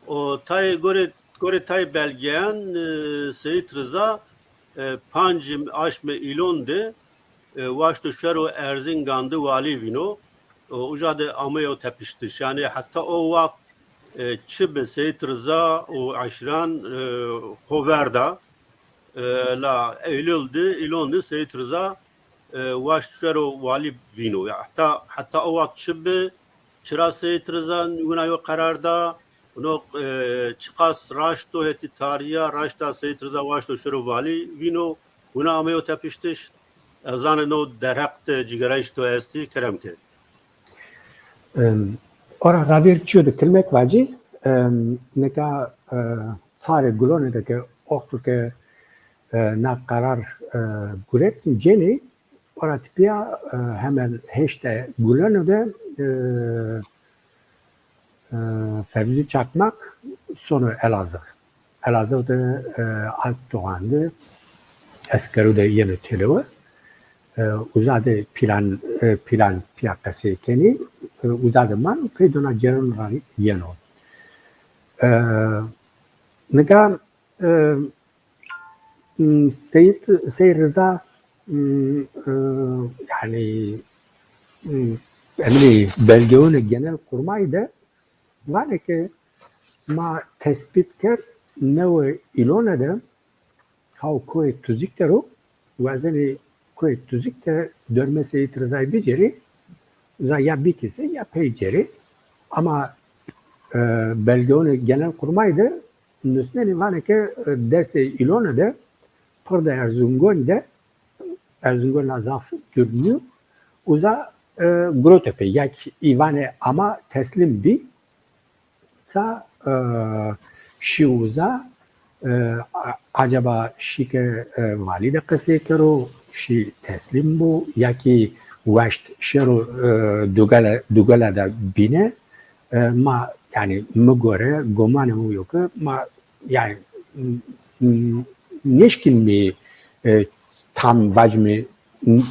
o tayê gorê, gorê tayê belgeyan, e, Seyîd Riza, e, pancê aşmê Îlon de, e, waşto şero Erzingan de walî vîno. O, uca de ameyo tepiştiş. Yanî heta o wext, e, çi bi Seyîd Riza û eşîran, e, xo verda. E, la Eylül de, Îlon de Seyîd Riza, e, waşt şero walî vîno. Ya heta, heta o wext çi bi, çira Seyîd Riza wina yo qerar da, wino, e, çiqas raşt o hetî tarîya, raşta Seyîd Riza waşto şero walî vîno, wina ameyo tepiştiş. Ez zanê no derheq de cîgerayîş to estî, kerem ke. Em, ora ravêr çîyo de kilmek vacî, em, nika, e, sarê gulonê de ke oxtu ke, e, na qerar, e, guret cênê, ora tipîya, e, hemen heşte gulonê de, e, e, Fevzî Çakmak sono Elazığ. Elazığ de, e, alp doğandı, eskeru de yeno têlewe. E, uza de plan, e, plan pîya qesey kenî, e, uza de mano, pey dona cêron ra yeno. E, nika, e, m, Seyîd, Seyîd Riza, m, e, yanî, m, emrê belgeûnê Genelkurmay de vanê ke ma tespît kerd newe îlone de haw koyê Tuzîk der o, wazenê koyê Tuzîk de dormê Seyîd Rizayî bicêrê, uza ya bikesê ya pey cêrê. Ama, e, belgeûnê Genelkurmay de nusnenê vanê ke, e, dersê îlone de pir de Erzungon de, Erzungon ra zaf dûr nîyo, uza, e, gurote pey, ya kî î vanê ama teslîm bî, sa, e, şî uza, e, a-, acaba şî ke, e, valî de qesey kero, şî teslîm bo, ya kî weşt şero, e, dugele, dugele de bîne, e, ma, yanî mi gore, gomanê mi yo ke ma, yanî, m, m, nêşkînmî, e, tam vacmî, m,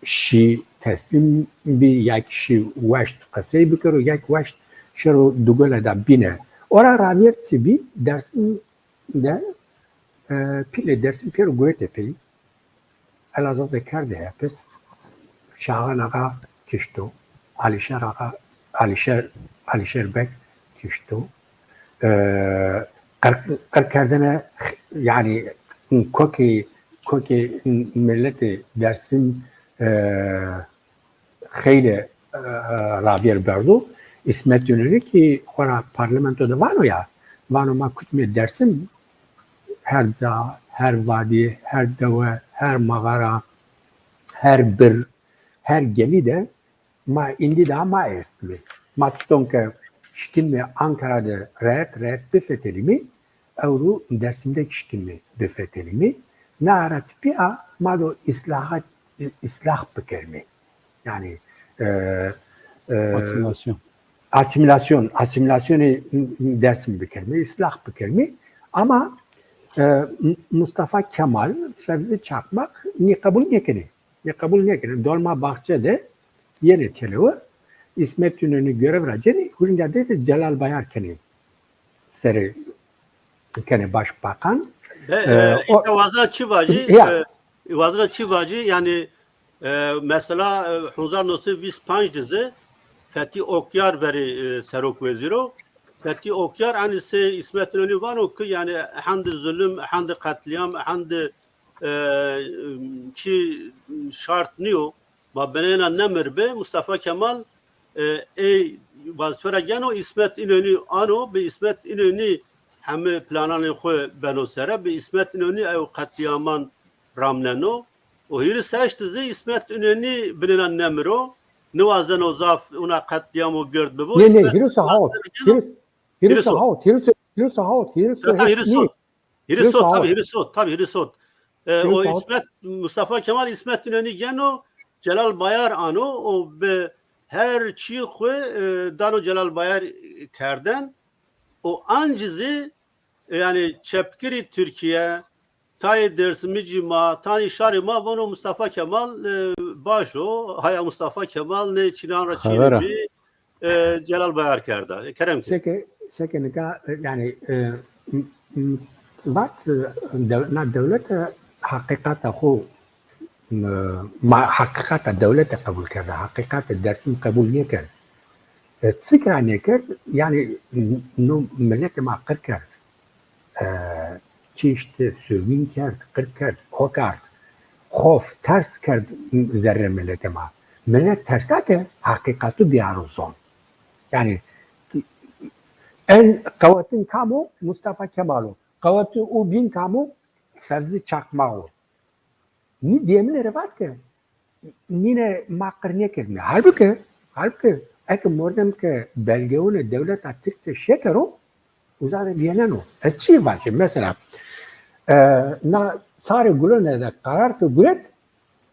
şî teslîm bî, ya kî şî weşt qesey bikero, ya kî weşt şero dugole de bîne. Ora ravêr çi bî, Dersim de, e, pîlê Dersim pêro guretê pey. Elazığ de kerdê hepis. Şaxan Axa kişto. Alîşer Axa, Alîşer, Alîşer Beg kişto. E, qir-, qir kerdene, yanî kokê, kokê miletê Dersim, e, xeylê, e, ravêr berdo. Îsmet Înonî kî xora parlamento de vano ya, vano ma kutmê Dersim, her ca, her vadî, her dewe, her mağara, her bir, her gelî de ma îndî daha ma estmê. Ma çiton ke şikînmê Ankara de rehet rehet bifetelîmî, ewro Dersim de kî şikînmê bifetelîmî. Na ara tipîya ma do îslahat, îslah bikermî. Yanî, e, e, Asîmîlasyon. Asîmîlasyon, asîmîlasyonê Dersim bikermî, îslah bikermî. Ama, e, M-, Mustafa Kemal, Fevzi Çakmak nî qebul nêkenê. Nî qebul nêkenê. Dolmabahçe de yenê têlewe. Îsmet Înonî görev ra cênê, hurînda de de Celal Bayar kenê. Serê kenê başbakan. Be, e, e, o, îta wazena çi vacî? Ya. E, wazena çi vacî? Yanî, e, mesela, e, hezar neh sey vîst panc de zî Fethi Okyar verî, e, serok wezîr o. Fethi Okyar, enî sey Îsmet Înonî vano ki, yanî, ehend zulm, ehend qetlîam, ehend, e, çi şart nîyo. Ma binêna nemir bi, Mustafa Kemal, e, ey wazîfe ra geno, Îsmet Înonî ano, bi Îsmet Înonî heme plananê xwu beno sere, bi Îsmet Înonî ew qetlîaman ramneno. Û hîris heşt zî Îsmet Înonî binêna nemir o, niwazeno zaf wina qetlîamo gird bibo. Nê, nê, hîris û hawt. Hîris, hîris û hawt, hîris û hawt, hîris û hawt. Hîris û hawt, tabî hîris û hawt. E, o Îsmet, Mustafa Kemal Îsmet Înonî geno, Celal Bayar ano, o bi her çî xwu, e, dano Celal Bayar kerden. O ancî zî, e, yanî çepgirî Tirkîye, tayê Dêrsimicî ma, tanî şarê ma vono Mustafa Kemal, e, baş o, haya Mustafa Kemal nê çînan ra çînê bî. E, Celal Bayar kerda. E, kerem ke. Seke, seke nika, e, yanî, e, m-, m-, vat, e, dew-, na dewlete heqîqata xo, e, ma heqîqata dewlete qebul kerda, heqîqata Dersim qebul nêkerd. E, çik ra nêkerd? Yanî n-, no miletê ma qir kerd. E, kişt, sirgûn kerd, qir kerd, kokard. Xof, ters kerd zerrê miletê ma. Milet tersa ke heqîqatu biyaro zon. Yanî en qewetin kam o? Mustafa Kemal o. Qewetî û bîn kam o? Fevzî Çakmak o. Nî dêmine rê vat ke Nîne ma qir nêkerdîme. Halbuki, halbuki eke mordem ke belgeyunê dewleta Tirk de şekero, uza de vîyeneno. Ez çi vajî? Mesela, e, na çarê gulone de qerar ke guret,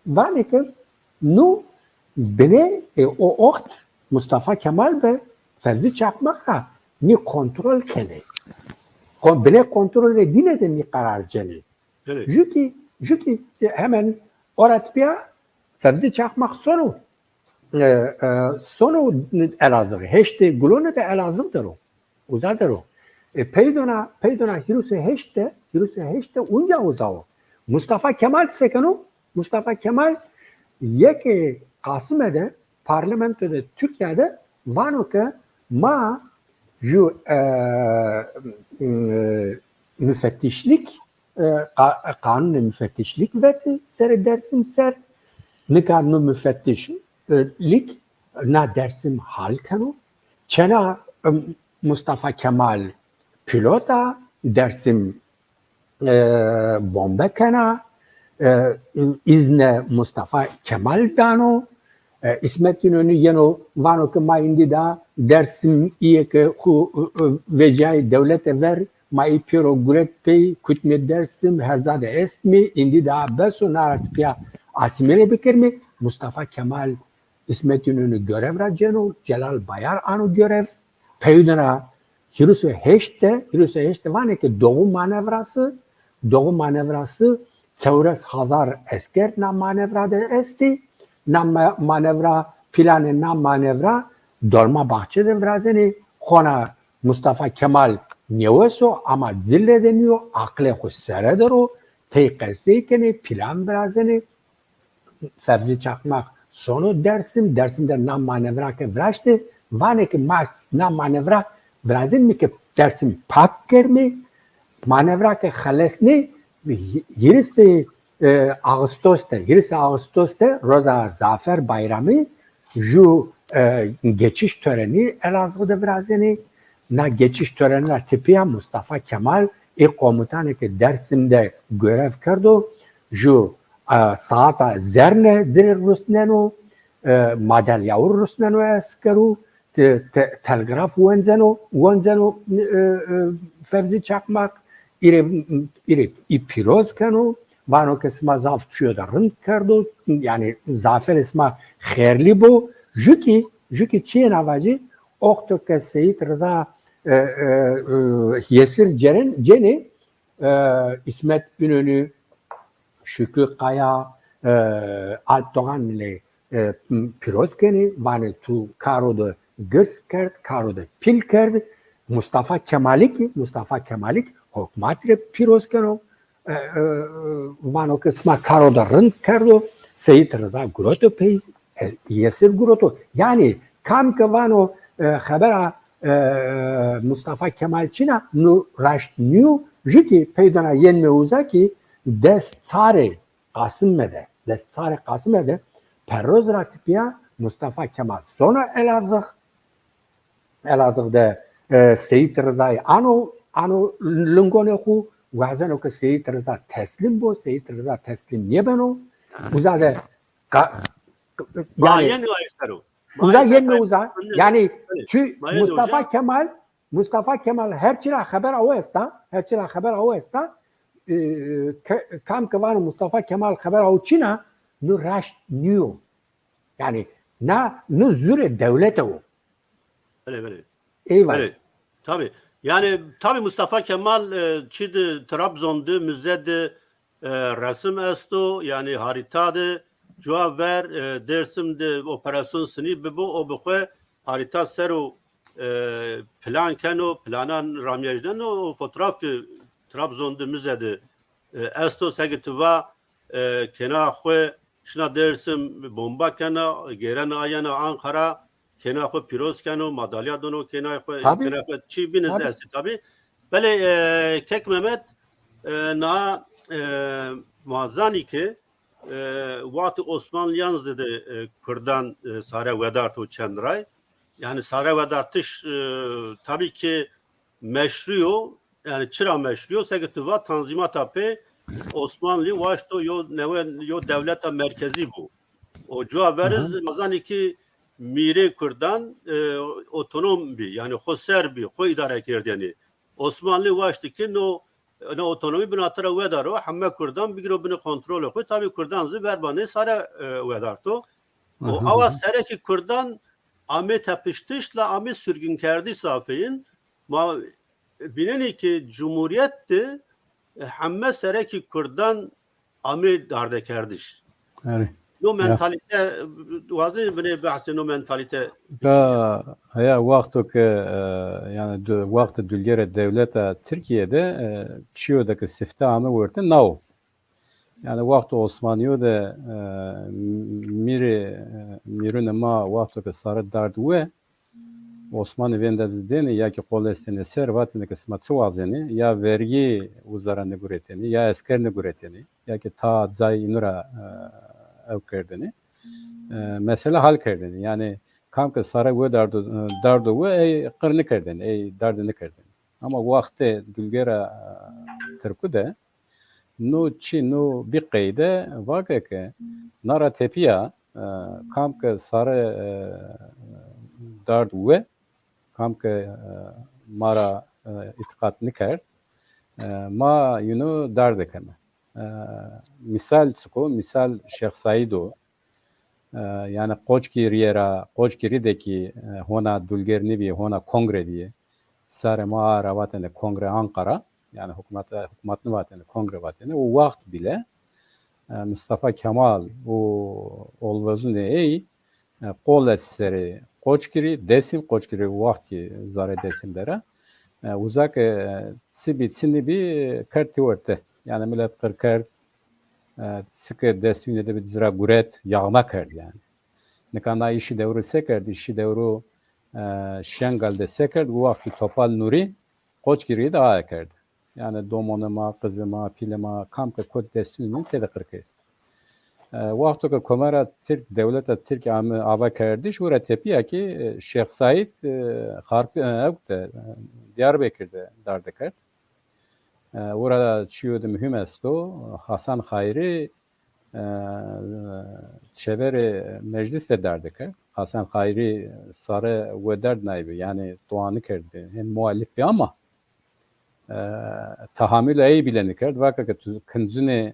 vanê ke nu binê, e, o oxt Mustafa Kemal bi Fevzî Çakmak ra nî kontrol kenê. Kon-, binê kontrolê dîne de nî qerar cenê. Evet. Jû kî, jû kî hemen ora tepîya Fevzî Çakmak sono, e, e, sono Elazığ. Heştê gulone de Elazığ der o. Uza der o. E, peydona, peydona hîris û heşt de, hîris û heşt de unca uza o. Mustafa Kemal se keno? Mustafa Kemal yekê Qasime de, parlamento de Tirkîya de vano ke ma ju, e, e, müfettişlik, e, qa-, qanunê müfettişlik vetî serê Dersim ser. Nika nu müfettişlik na Dersim hal keno. Çêna, e, Mustafa Kemal pilot a, Dersim, e, bombe kena, e, îzne Mustafa Kemal dano, e, Îsmet Înönü yeno vano ke ma îndî da Dersim îyê ke xu, e, e, vecîyayê dewlete ver, ma î pêro guret pey, kutmê Dersim, herza de estmê, îndî da bes o, na ra tepîya asîmîle bikermê. Mustafa Kemal Îsmet Înönü görev ra ceno, Celal Bayar ano görev. Peydona hîris û heşt de, hîris û heşt de vanê ke doğu manevrası, doğu manevrası çewres hazar esker na manevra de estî. Na ma-, manevra, planê na manevra Dolmabahçe de virazenê. Xona Mustafa Kemal nêweso ama cile de nîyo, aqlê xo sere der o, tey qesey kenê, plan virazenê. Fevzî Çakmak sono Dersim, Dersim de na manevra ke viraştê, vanê ke ma na manevra virazenîme ke Dersim pak kermê, manevra ke xelesnê, hîrisê, e, Ağustos de, hîrisê Ağustos de roza Zafer Bayramı ju, e, geçiş törenî Elazığ de virazenê. Na geçiş törenî ra tepîya Mustafa Kemal ê komutanê ke Dersim de görev kerdo, ju e, saeta zerne ci rê rusneno, e, madalyawu rusneno eskeru, te-, te-, telgraf wenceno, wenceno, e, e, Fevzî Çakmak, îrê, îrê î pîroz keno, vano ke sima zaf çîyo de rind kerdo, yanî zaferê sima xêrlî bo, jû kî, jû kî çîyê na vacî, oxto ke Seyîd Riza, e, e, e, yesir ceren, cenê, e, Îsmet Înönü, Şükrü Kaya, e, Alp Doğan lê, e, pîroz kenê, vanê tu karo de girs kerd, karo de pîl kerd. Mustafa Kemalî kî, Mustafa Kemalî kî hukmat rê pîroz keno. E, e, vano ke sima karo de rind kerdo, Seyîd Riza guroto pey, e, yesir guroto. Yanî kam ke vano, e, xebera, e, Mustafa Kemal çin a, nu raşt nîyo, jû kî peydona yenme uza kî des çarê Qasime de, des çarê Qasime de perroz ra tepîya Mustafa Kemal sono Elazığ. Elazığ de, e, Seyîd Rizayî ano, ano lingonê xu, wazeno ke Seyîd Riza teslîm bo, Seyîd Riza teslîm nêbeno. Uza de qa-, yanî, yenme uza. Uza yenme uza. Yanî tu Mustafa Kemal, Mustafa Kemal her çi ra xeber awe esta, her çi ra xeber awe esta, e, ke-, kam ke vano Mustafa Kemal xeber awe çin a, nu raşt nîyo. Yanî na, nu zûrê dewlete wo. Belê, belê. Eyvallah. Belê. Tabii. Yani tabii Mustafa Kemal, e, çi de Trabzon de, müze de, e, resim esto, yani harita de, cuwa ver, e, Dersim de operasyon sinî bibo, o bi xwe harita ser o, e, plan keno, planan ramyejdeno, o fotoğrafî Trabzon de müze de, e, esto, seke tu va, e, kêna xwe şina Dersim bomba kena, gêrena ayena Ankara, kêna xwe pîroz keno, madalya dono kêna xwe, kêna xwe çî bîn estî tabî. Belê, e, Kek Mehmet, e, na, e, ma zanî ke, e, wextê Osmanlîyan zî de, e, kurdan, e, sare wedarto çend ray. Yani sare wedartiş, e, tabî ke meşrû yo, yani çira meşrû yo, seke tu va tanzîmata pê Osmanlî waşto yo newe, yo dewleta merkezî bo. O cuwa ver iz ma zanî ki mîrê kurdan, e, otonom bî, yanî xo ser bî, xo îdare kerdênî. Osmanlî waştî ki no, no otonomî binatira wedaro, heme kurdan bigiro binê kontrolê xo. Tabî kurdan zî verba nê sare, e, wedarto. O awa serekî kurdan amê tepiştiş la amê sürgünkerdiş zafeyîn. Ma vînenî ki cumhurîyet de, e, heme serekî kurdan amê dardekerdiş. Erê. No mentalîte, wazenî binê behsê no mentalîte. Ya, heya wexto ke, e, yanî du-, wextê dulgere dewleta Tirkîye de, e, çîyo de ke sifte ame werte nawo. Yanî wexto Osmanîyo de, e, mîrê, e, mîrunê ma wexto ke sare dard we, Osmanî vênda zî dênê ya ki qol estênê ser, vatêne ke sima çi wazenê, ya vergî uza ra niguretênê, ya esker niguretênê, ya ki ta cayê înu ra, e, ew kerdênê. E, mesela hal kerdênê. Yanî kam ke sare wedardo, e, dardo we, ey qir nikerdênê, ey dardê nikerdênê. Ama wextê dulgera, e, Tirku de, no çî, no bî qeyde, vake ke na ra tepîya, e, kam ke sare, e, dard we, kam ke, e, ma ra, e, îtîqat nikerd, e, ma yînu darde keme. E, mîsal çik o? Mîsal Şêx Seîd o. E, yanî Qoçgirîye ra, Qoçgirî de kî, e, hona dulger nîbî, hona kongre bîye. Sarê ma a ra vatêne Kongre Anqara, yanî hukmat, hukmat nivatêne, kongre vatêne. O waxt bîle, e, Mustafa Kemal û olvezunê ey, e, qol est serê Qoçgirî, Dêsim, Qoçgirî waxt kî zerê Dêsim der a. E, uza ke, e, çi bî, çi nîbî, kerd tî werte. Yanî milet qir kerd, e, çi ke destûnê de bî ci ra guret, yağma kerd yanî. Nika na îşî dewrû se kerd? Îşî dewrû, e, Şengal de se kerd? Wi wextî Topal Nurî Qoçgirî de aye kerd. Yanî domonê ma, qizê ma, pîlê ma, kam ke kot destûnê nî têde qir kerd. E, wexto ke Komara Tirk, dewleta Tirk ame ava kerdiş, wi ra tepîya kî, e, Şêx Seîd, e, Xarpî-, e, ewk de, e, Diyarbekir de darde kerd. E, wi ra çîyo de muhîm esto, Hasan Xayrî, e, çeverê meclis de darde kerd. Hasan Xayrî sare wedard naybi, yanî toa nikerd, hên mualif bî ama, e, tehamulê ey bîle nikerd. Vake ke tu kincunê,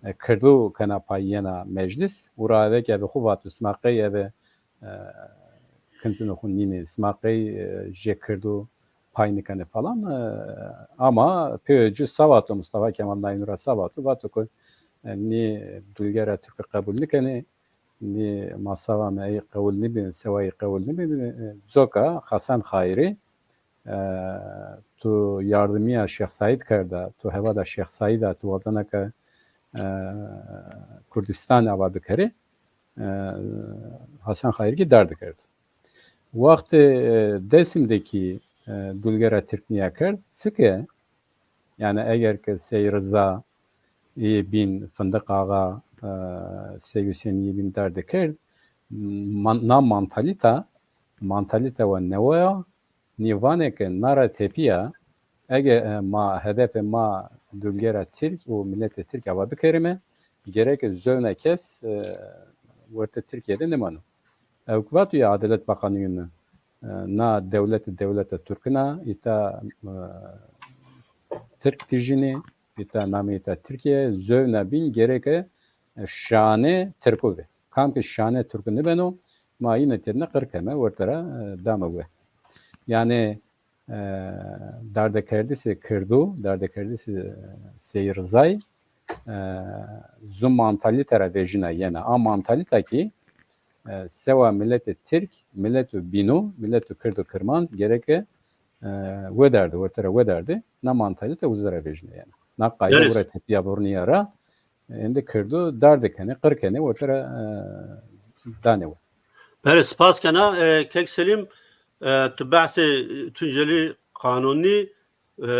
e, Kirdû kena pay yena meclis, û ra eve ke eve xu vato, sima qey eve, e, kincunê xu nînê, sima qey, e, jê Kirdû pay nikenê falan. E, ama pê ci se vato, Mustafa Kemal naynu ra se vato, vato ke, e, nî dulgera Tirkû qebul nikenê, nî ma sewa me ey qewul nîbî, sewa ey qewul nîbî, e, coka Hasan Xayrî, e, tu yardimîya Şêx Seîd kerda, tu hevada Şêx Seîd a, tu wazena ke, e, Kurdîstan ava bikerê, e, Hasan Xayrî kî darde kerdo. Wextê, e, Dêsim de kî, e, dulgera Tirk nîya kerd, çike, yanî eger ke Sey Riza yê bîn, Findiq Axa, e, Sey Husên yê bîn darde kerd, man-, na mantalîta, mantalîta wa newe ya, nî vanê ke na ra tepîya, ege, e, ma, hedefê ma dulgera Tirk û miletê Tirk ava bikerîme, gereke zewna kes, e, wertê Tirkîye de nêmano. Ewk vato ya Adalet Bakanı yînu, e, na dewlete dewleta Tirkûn a, îta, e, Tirk tîjînê, îta namê îta Tirkîye, zewna bîn gereke, e, şanê Tirkû bê. Kam ke şanê Tirkû nêbeno, ma yîne têdne qir keme, werte ra, e, dame we. Yanî, e, dardekerdisê Kirdû, dardekerdisê, e, Sey Rizay, e, zu mantalîte ra vejîna yena. A mantalîta kî, e, sewa miletê Tirk, mileto bînû, mileto Kird û Kirmanc gereke, e, wedardê, werte ra wedardê, na mantalîte uza ra vejîna yena. Na qayde wi ra tepîya vurnîya ra, e, êndî Kirdû darde kenê, qir kenê, werte ra, e, danê we. Belê, spas kena. E, Kek Selîm, e, tu behsê Tuncelî qanûnî, e,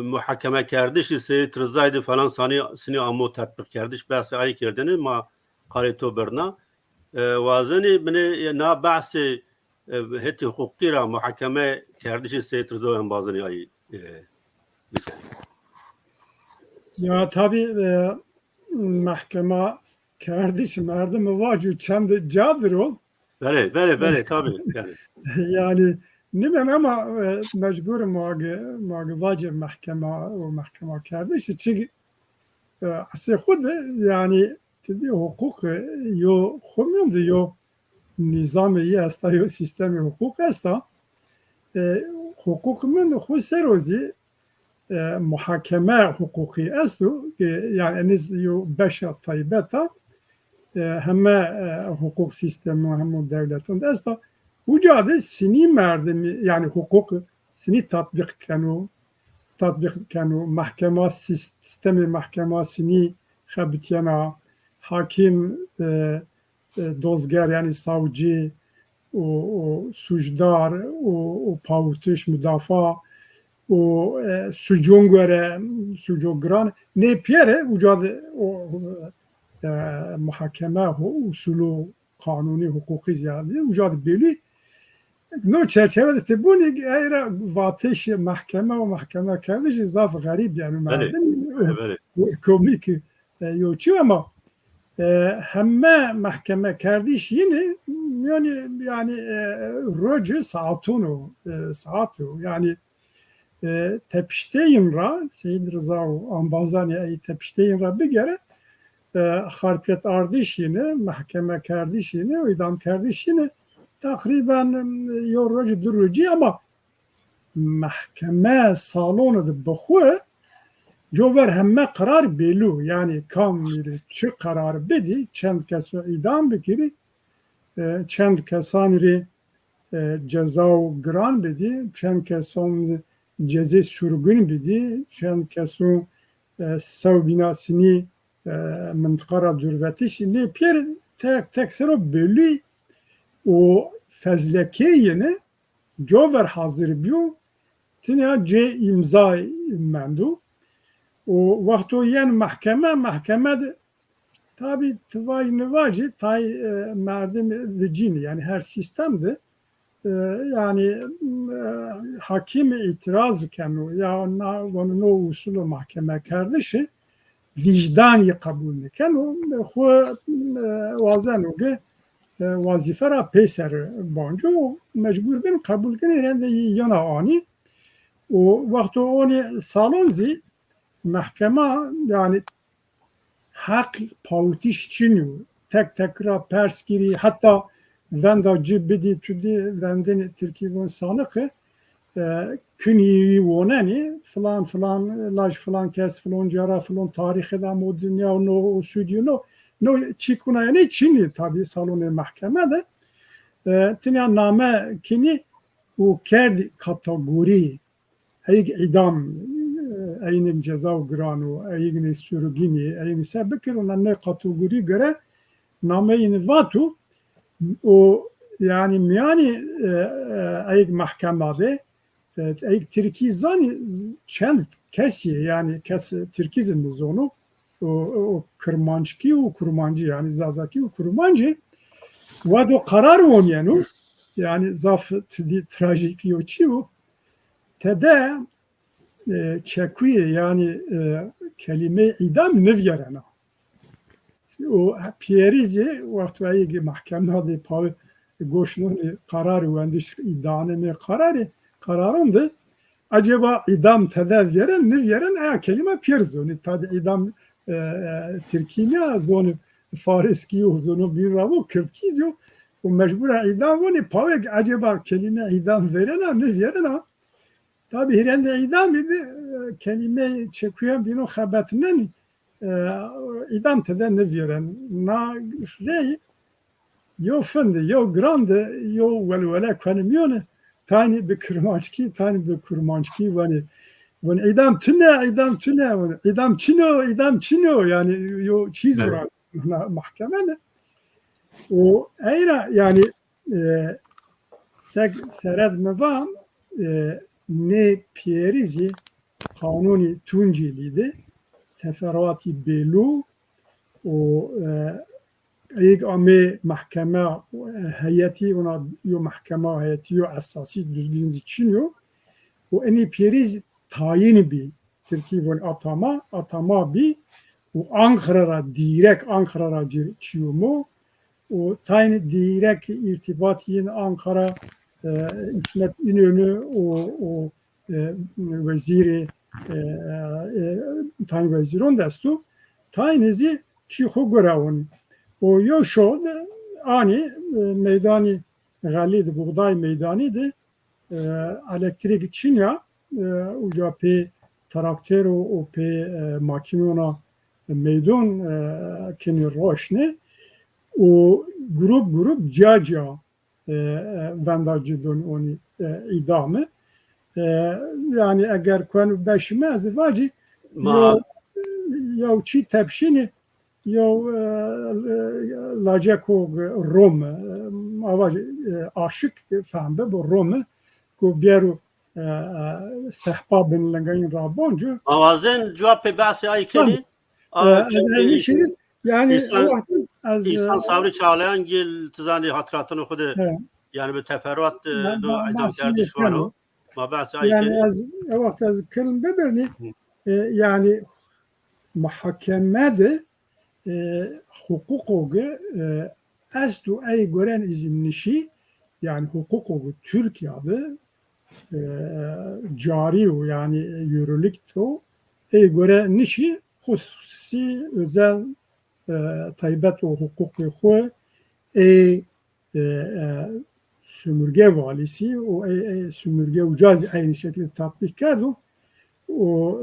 muhakemekerdişî Seyîd Rizay de falan sanî, sinî amo tetbîqkerdiş, behsê ay kerdêne, ma qalê to birna. E, wazenî binê na behsê, e, hetê huqûqî ra muhakemekerdişê Seyîd Rizay embazanî ay, e, bikerî. Ya tabî, e, mehkema kerdiş merdim vacu çend cadir o. Belê, belê, belê, tabii, yani. Yani, nimen ama, e, mecbur ma ge, ma ge vace mehkema û mehkema kerdiş. Çünkü, e, asê xwu de, yani, ti dî huquq, e, yo xwu mîyon de yo nîzamê yi esta, yo sîstemê huquq esta. E, huquq mîyon de xwu ser o zî, e, muhakeme huquqî esto, e, yani eniz yo beşa taybet a, e, heme, e, huquq sîstemû hemû dewletan de esta. Uca de sinî merdimî, yani huquq sinî tatbîq keno, tatbîq keno, mehkema sîs-, sîstemê mehkema sinî xebitîyena, hakim, e, e, dozger, yani savcı, û, û sucdar, û, û pawitiş, mudafa, û, e, sucon gore, suco giran. Nê piyere uca de o, e, muhakeme hu-, usulû qanûnî, huquqî zî ya de uca de belî. No çerçeve de ti bunî, ey ra vatişê mehkeme û mehkeme kerdiş zaf xerîb, yani, belê, merdim, belê, belê, komîk, e, yo çî ama, e, heme mehkeme kerdiş yine, yani, yani, e, roci saatûn o, e, saat o. Yani, e, tepişteyîn ra, Seyîd Riza û ambazanê ey tepişteyîn ra bigere, e, xarpêt ardiş yine, mehkeme kerdiş yine, îdam kerdiş yine, teqrîben, e, yo roci, du rocî ama mehkeme salonê de bi xwu, cover heme qerar belû. Yani kam rê çi qerar bidî, çend keso îdam bikirî, e, çend kesan rê, e, ceza û giran bidî, çend keson cezê surgun bidî, çend keson, e, sewbîna sinî, e, mintiqa ra dûrvetiş. Nê pêr tek tek ser o belî û fezlekeyêne cover hazir bîyo, tinya cê îmza mendo. Û wexto yen mehkeme, mehkeme de tabî ti vaj nivajî tay, e, merdim vicînî, yani her sîstem de, e, yani, e, hakîm îtîraz keno ya na, vano no usulo mehkeme kerdişî, vîcdan yî qebul nêkeno, xwu, e, wazeno ke, e, wazîfe ra peyser banco, mecbur bin qebul kinî, rende yî yena anî. Û wexto onî salon zî mehkema, yani, heq pawitiş çin o. Tek tek ra pers kirî, heta venda ci bidî, tu dî vendin tirkî von sanıkı, e, kunî yî wonenî, filan filan, laj filan kes, filon ca ra, filon tarîxî de amo dinya, no o sudî, no, no çî kuna yenê çinî tabî salonê mehkeme de. E, tinya name kinî û kerdî kategorî, eyg îdam, e, eynig ceza û giran o, eygnê surgînî, eygnê se bikir, ona nê kategorî gere nameyîni vato û, yani, mîyanî, e, e, eyg mehkema de, e, eyg tirkî zanî, çend kesî, yani kes tirkî zî nizono, o, o kirmanckî û kurmancî, yani zazakî û kurmancî, wado qerar wonîyeno, yani zaf tu dî trajîk yo çî yo. Tede, e, çekuyê, yani, e, kelîmeyê îdam nivîyerena. O pîyerî zî wexto eyê ke mehkema de pawe goş nonê qerarî wendiş, îdaneme qerarî, qeraran de eceba îdam tede vîyeren, nivîyeren, eya kelîma pîyer zonî. Tabî îdam, e, e, tirkî nîya, zonî fariskî yo, zono bîn ra vo, kirdkî zî yo. Û mecbur a îdam vonî, pawe ke eceba kelîme îdam vêrena, nivîyerena. Tabî hîrendê îdamî de, e, kelîmeyê çekuyan bîno xebetnenî, e, îdam tede nivîyeren. Na rey yo fin de, yo giran de, yo welwele kuenê mîyone, taynî bi kirmanckî, taynî bi kurmanckî vanê. Vanê îdam tune, îdam tune, vanê îdam çin o, îdam çin o. Yani yo çîz, evet, vira na mehkeme de. Û ey ra, yani, e, seg sered mi va, e, nê pîyerî zî qanûnî Tuncîlî de teferruatî bêlû û, e, eyg amê mehkeme, e, heyetî, ona yo mehkema heyetî yo esasî, duzgin zî çin yo. Û enî pîyerî zî tayîn bî. Tirkî von atama, atama bî. û Ankara ra, dîrek Ankara ra ci-, çîyo mo. Û tayn dîrek îrtîbat yin Ankara, e, Îsmet İnönü û, û, e, wezîrê, e, e, tayn wezîron de esto. Tayn zî çî xo gure onî. Û yew şo de anî, e, meydanî Xelî de, Buğday Meydanî de, e, elektrîk çin ya, e, uca pê traktor û, û pê, e, makînona meydon, e, kenî roşne û grup grup ca ca, e, e, venda ci don onî, e, îdame. E, yanî eger kuen beşime ez vacî Ma yew, yew çî tepşînî yew, e, e, laceko Rom, e, ma vacî, e, aşik fehm bibo Rom, ku bêro, e, e, sehpa bin lingayîn ra bonco. Ma wazen cewabê behsê ay kenî. E, ez çi-, enî şey, yanî, Îhsan, o wext ez, Îhsan e, Sabrî Çağlayan gil, ti zanî, hatiratanê xo de, he, yanî bi teferruat, e, no îdam kerdiş vano. Ma behsê ay kenî. Yanî ez, e, wext ez kilm bibirnî, e, yanî muhakeme de, e, huquqo ge, e, esto ey guren izî nişî, yanî huquqo ge Tirkîya de, e, carî yo, yanî yürürlükte yo, ey gore nişî hususî, özel, e, taybet o huquqê xo ey, e, e, sömürge valisi û ey, ey sömürge uca zî eynî şekilde tatbîk kerdo. O,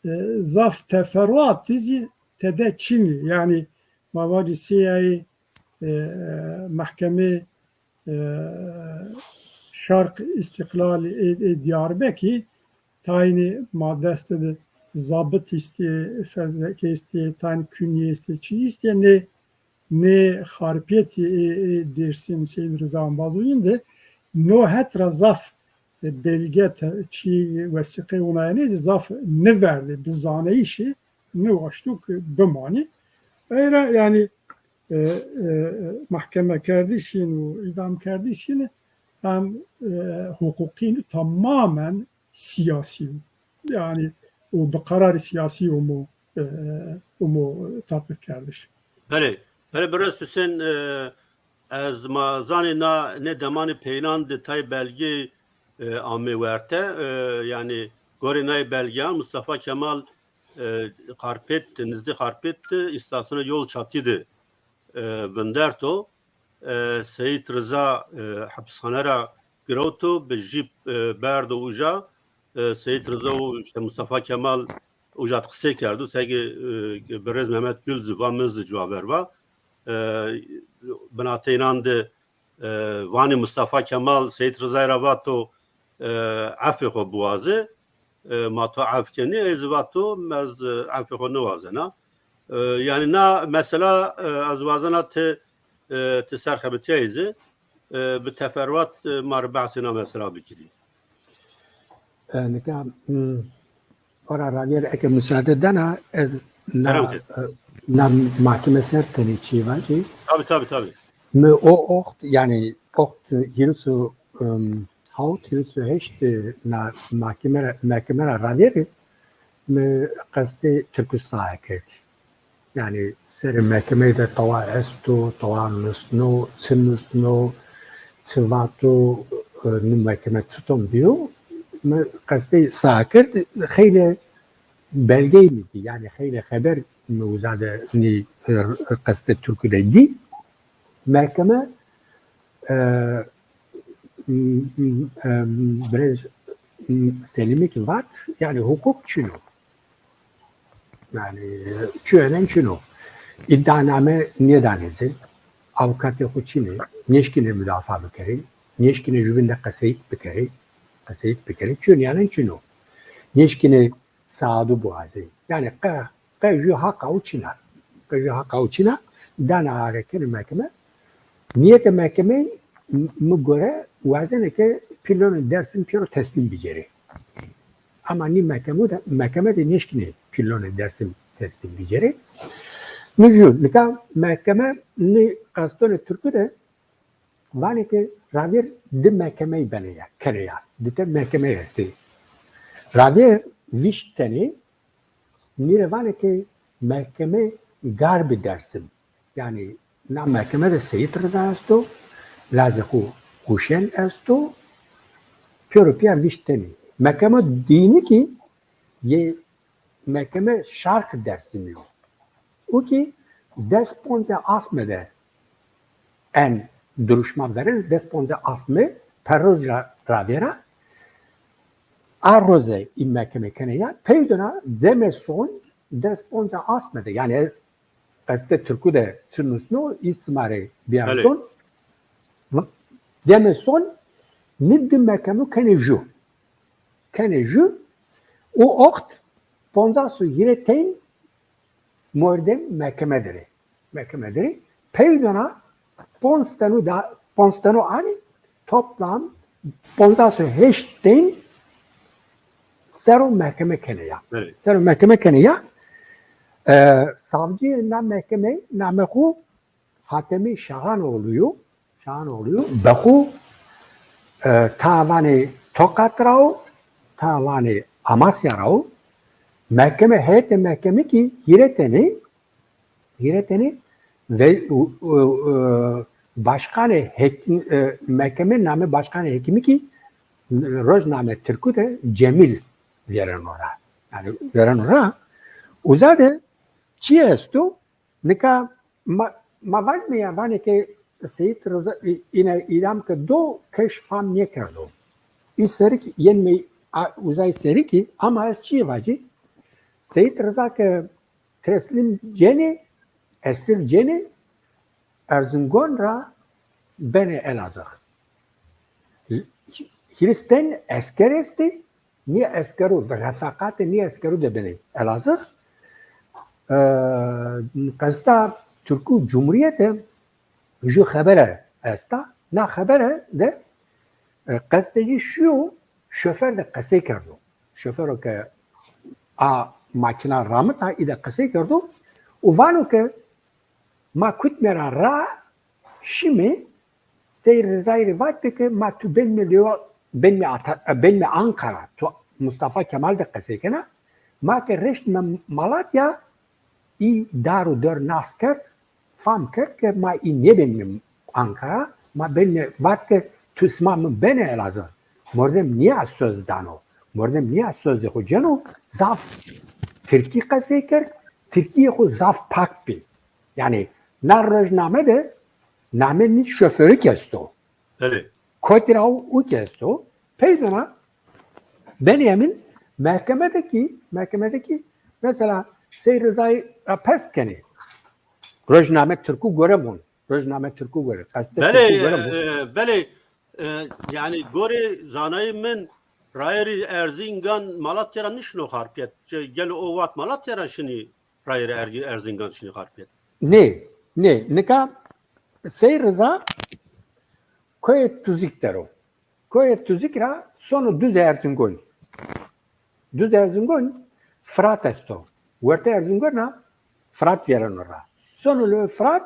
e, zaf teferruatî zî tede çin î. Yanî ma vacî sey ey, e, e, mehkemê, e, Şarq Îstîqlalî ê, ê Diyarbekî taynî ma dest de zabit îstê, fezleke îstê, tayn kunyê îstê, çi îstê, nê, nê Xarpêtî ê, ê Dêrsim Seyîd Riza Embazûyîn de no het ra zaf, e, belge te-, çi wesîqe wina yenê zî zaf niverdê, bi zaneyîşê niwaşto ke bimanî. Ey ra yanî, e, e, mahkeme kerdişîn û îdam kerdişîn hem, e, huquqîn tamamen siyasî yo. Yanî û bi qerarê siyasî umo, e, umo tatbîk kerdiş. Belê, belê, birêz Husên, e, ez ma zanê na nê demanê peynan de tay belgê, e, amê werte, e, yanî gorê nay belgeyan Mustafa Kemal, e, Xarpêt, nizdê Xarpêt de îstasyona yol çatî de, e, vinderto. E, Seyîd Riza, e, hepishane ra girewto, bi jîp, e, berdo uca. E, Seyîd Riza û îşte Mustafa Kemal uca de qisey kerdo. Seke, e, birêz Mehmet Gül zî va, mi zî cuwa ver va. E, binateynan de, e, vanê Mustafa Kemal Seyîd Rizay ra vato, e, efê xo biwaze. E, ma to ef kenî, ey zî vato, ez, e, efê xo niwazena. E, yanî na mesela, e, ez wazena ti, e, ti serxebitîyayî zî, e, bi teferruat, e, ma rê behsê na mesela bikirî. E, nika, hmm, ora ravêr eke musaade dena, ez na, e, na mahkeme ser tenê çî vajî. Tabî, tabî, tabî. Mi o oxt, yanî oxt hîris û, ım, hawt, hîris û heşt, e, na mahkeme ra, mahkeme ra ravêrî mi qestê Tirkû sae kerd. Yanî serê mehkemeyî de tawa esto, tawa nusno, çi nusno, çi vato, e, nî mehkeme çiton bîyo, mi qestê sae kerd, xeylê belgeyî mi dî, yanî xeylê xeber mi uza de nî, e, qestê Tirkû de dî. Mehkeme, e, m-, m-, e, birêz, m-, Selîmî kî vat, yanî huquq çin o. Yanî, çuyenen çin o. Îddianame nêdanê ci, avukatê xo çin ê, nêşkînê mudafaa bikerê, nêşkînê jûbîn de qeseyîk bikerê, qeseyîk bikerê, çuyenen çin o. Nêşkînê saadu biwazê. Yanî qe, qe jû haqa o çin a. Qe jû haqa o çin a, dana arekenê mehkeme. Nîyetê mehkemeyî mi gore wazenê ke pîlonê Dêrsim pêro teslîm bicêrê. Ama nî mehkeme de, mehkeme de nêşkînê pîlonê Dêrsim teslîm bicêrê. Mi jû, nika mehkeme nî qestonê Tirkû de vanê ke ravêr di mehkemeyî benê ya, kenê ya. Di ten mehkemeyî estê. Ravêr vîşt tenê, nî rê vanê ke Mehkeme Garbî Dersim. Yanî na mehkeme de Seyîd Riza esto, lazê xo Huşên esto, pêro pîya vîşt tenî. Mehkeme dînî kî yê mehkeme Şarq Dersimî yo. O kî des ponce asme de en duruşma verên, des ponce asme perroz ra, ra vêra. A roze î mehkeme kenê ya, peydona cemê son des ponce asme de, yanî ez qeste tirkû de çi nusno, î sima rê bîyarton. Cemê son ni di mehkeme kenê ju. Kenê ju, o oxt poncas û hîrê teyn mordem mehkeme dirê. Mehkeme dirê. Peydona ponc tenu da, ponc tenu anî, toplam poncas û heşt teyn sero mehkeme kenê ya. Sero mehkeme kenê ya. E, savcîyê na mehkeme namê xo Hatemi Şahanoğlu yo. Şahanoğlu yo. Bexu, e, tavanê Tokat ra o, tavanê Amasya ra o. Mehkeme, heyetê mehkeme kî hîrê tenê, hîrê tenê ve, u, u, u, başkanê hek-, e, mehkeme namê başkanê hekimî kî rojname tirkû de Cemîl vêreno ra. Yanî vêreno ra. Uza de çi esto? Nika ma, ma vanîme ya, vanê ke Seyîd Riza î-, îne îdam ke do, keş fam nêkerdo. Î serik yenme a, uzay serikî, ama ez çîyê vacî? Seyîd Riza ke teslîm cenê, esir cenê, Erzingon ra benê Elazığ. Hîris ten esker estê, nî eskero, refaqatê nî eskero de benê Elazığ. E, qesta Tirkû Cumhuriyete ju xebere esta. Na xebere de, e, qestecî şîyo, şoför de qesey kerdo. Şofero ke a makîna ramita, î de qesey kerdo û vano ke ma kutme ra ra şîme, Sey Rizayî rê vatme ke ma tu benme lêwa, benme Ata-, benme Ankara, tu Mustafa Kemal de qesey kena. Ma ke reştme Malatya, î dar û dor nas kerd, fam kerd ke ma î nêbenme Ankara, ma benme, vat ke tu sima mi benê Elazığ. Mordem nîya soz dano. Mordem nîya sozê xo ceno, zaf tirkî qesey kerd, tirkîyê xo zaf pak bî. Yanî na rojname de namê nî şoferî kî esto. Belê. Kotî ra û kî esto. Peydona benê emîn mehkeme de kî, mehkeme de kî mesela Sey Rizayî ra pers kenê. Rojname tirkû gore vûn. Rojname tirkû gore. Gazete tirkû gore vûn. Belê, e, belê, e, yanî gorê zanayê min rayerî Erzingan Malatya ra nişino Xarpêt. Gelo o wext Malatya ra şinî rayerî Ergi-, Erzingan şinî Xarpêt? Nê, nê. Nika Sey Riza koyê Tuzîk der o. Koyê Tuzîk ra sono duzê Erzingon. Duzê Erzingon Firat esto. Wertê Erzingon ra Firat vêreno ra. Sono lewê Firat,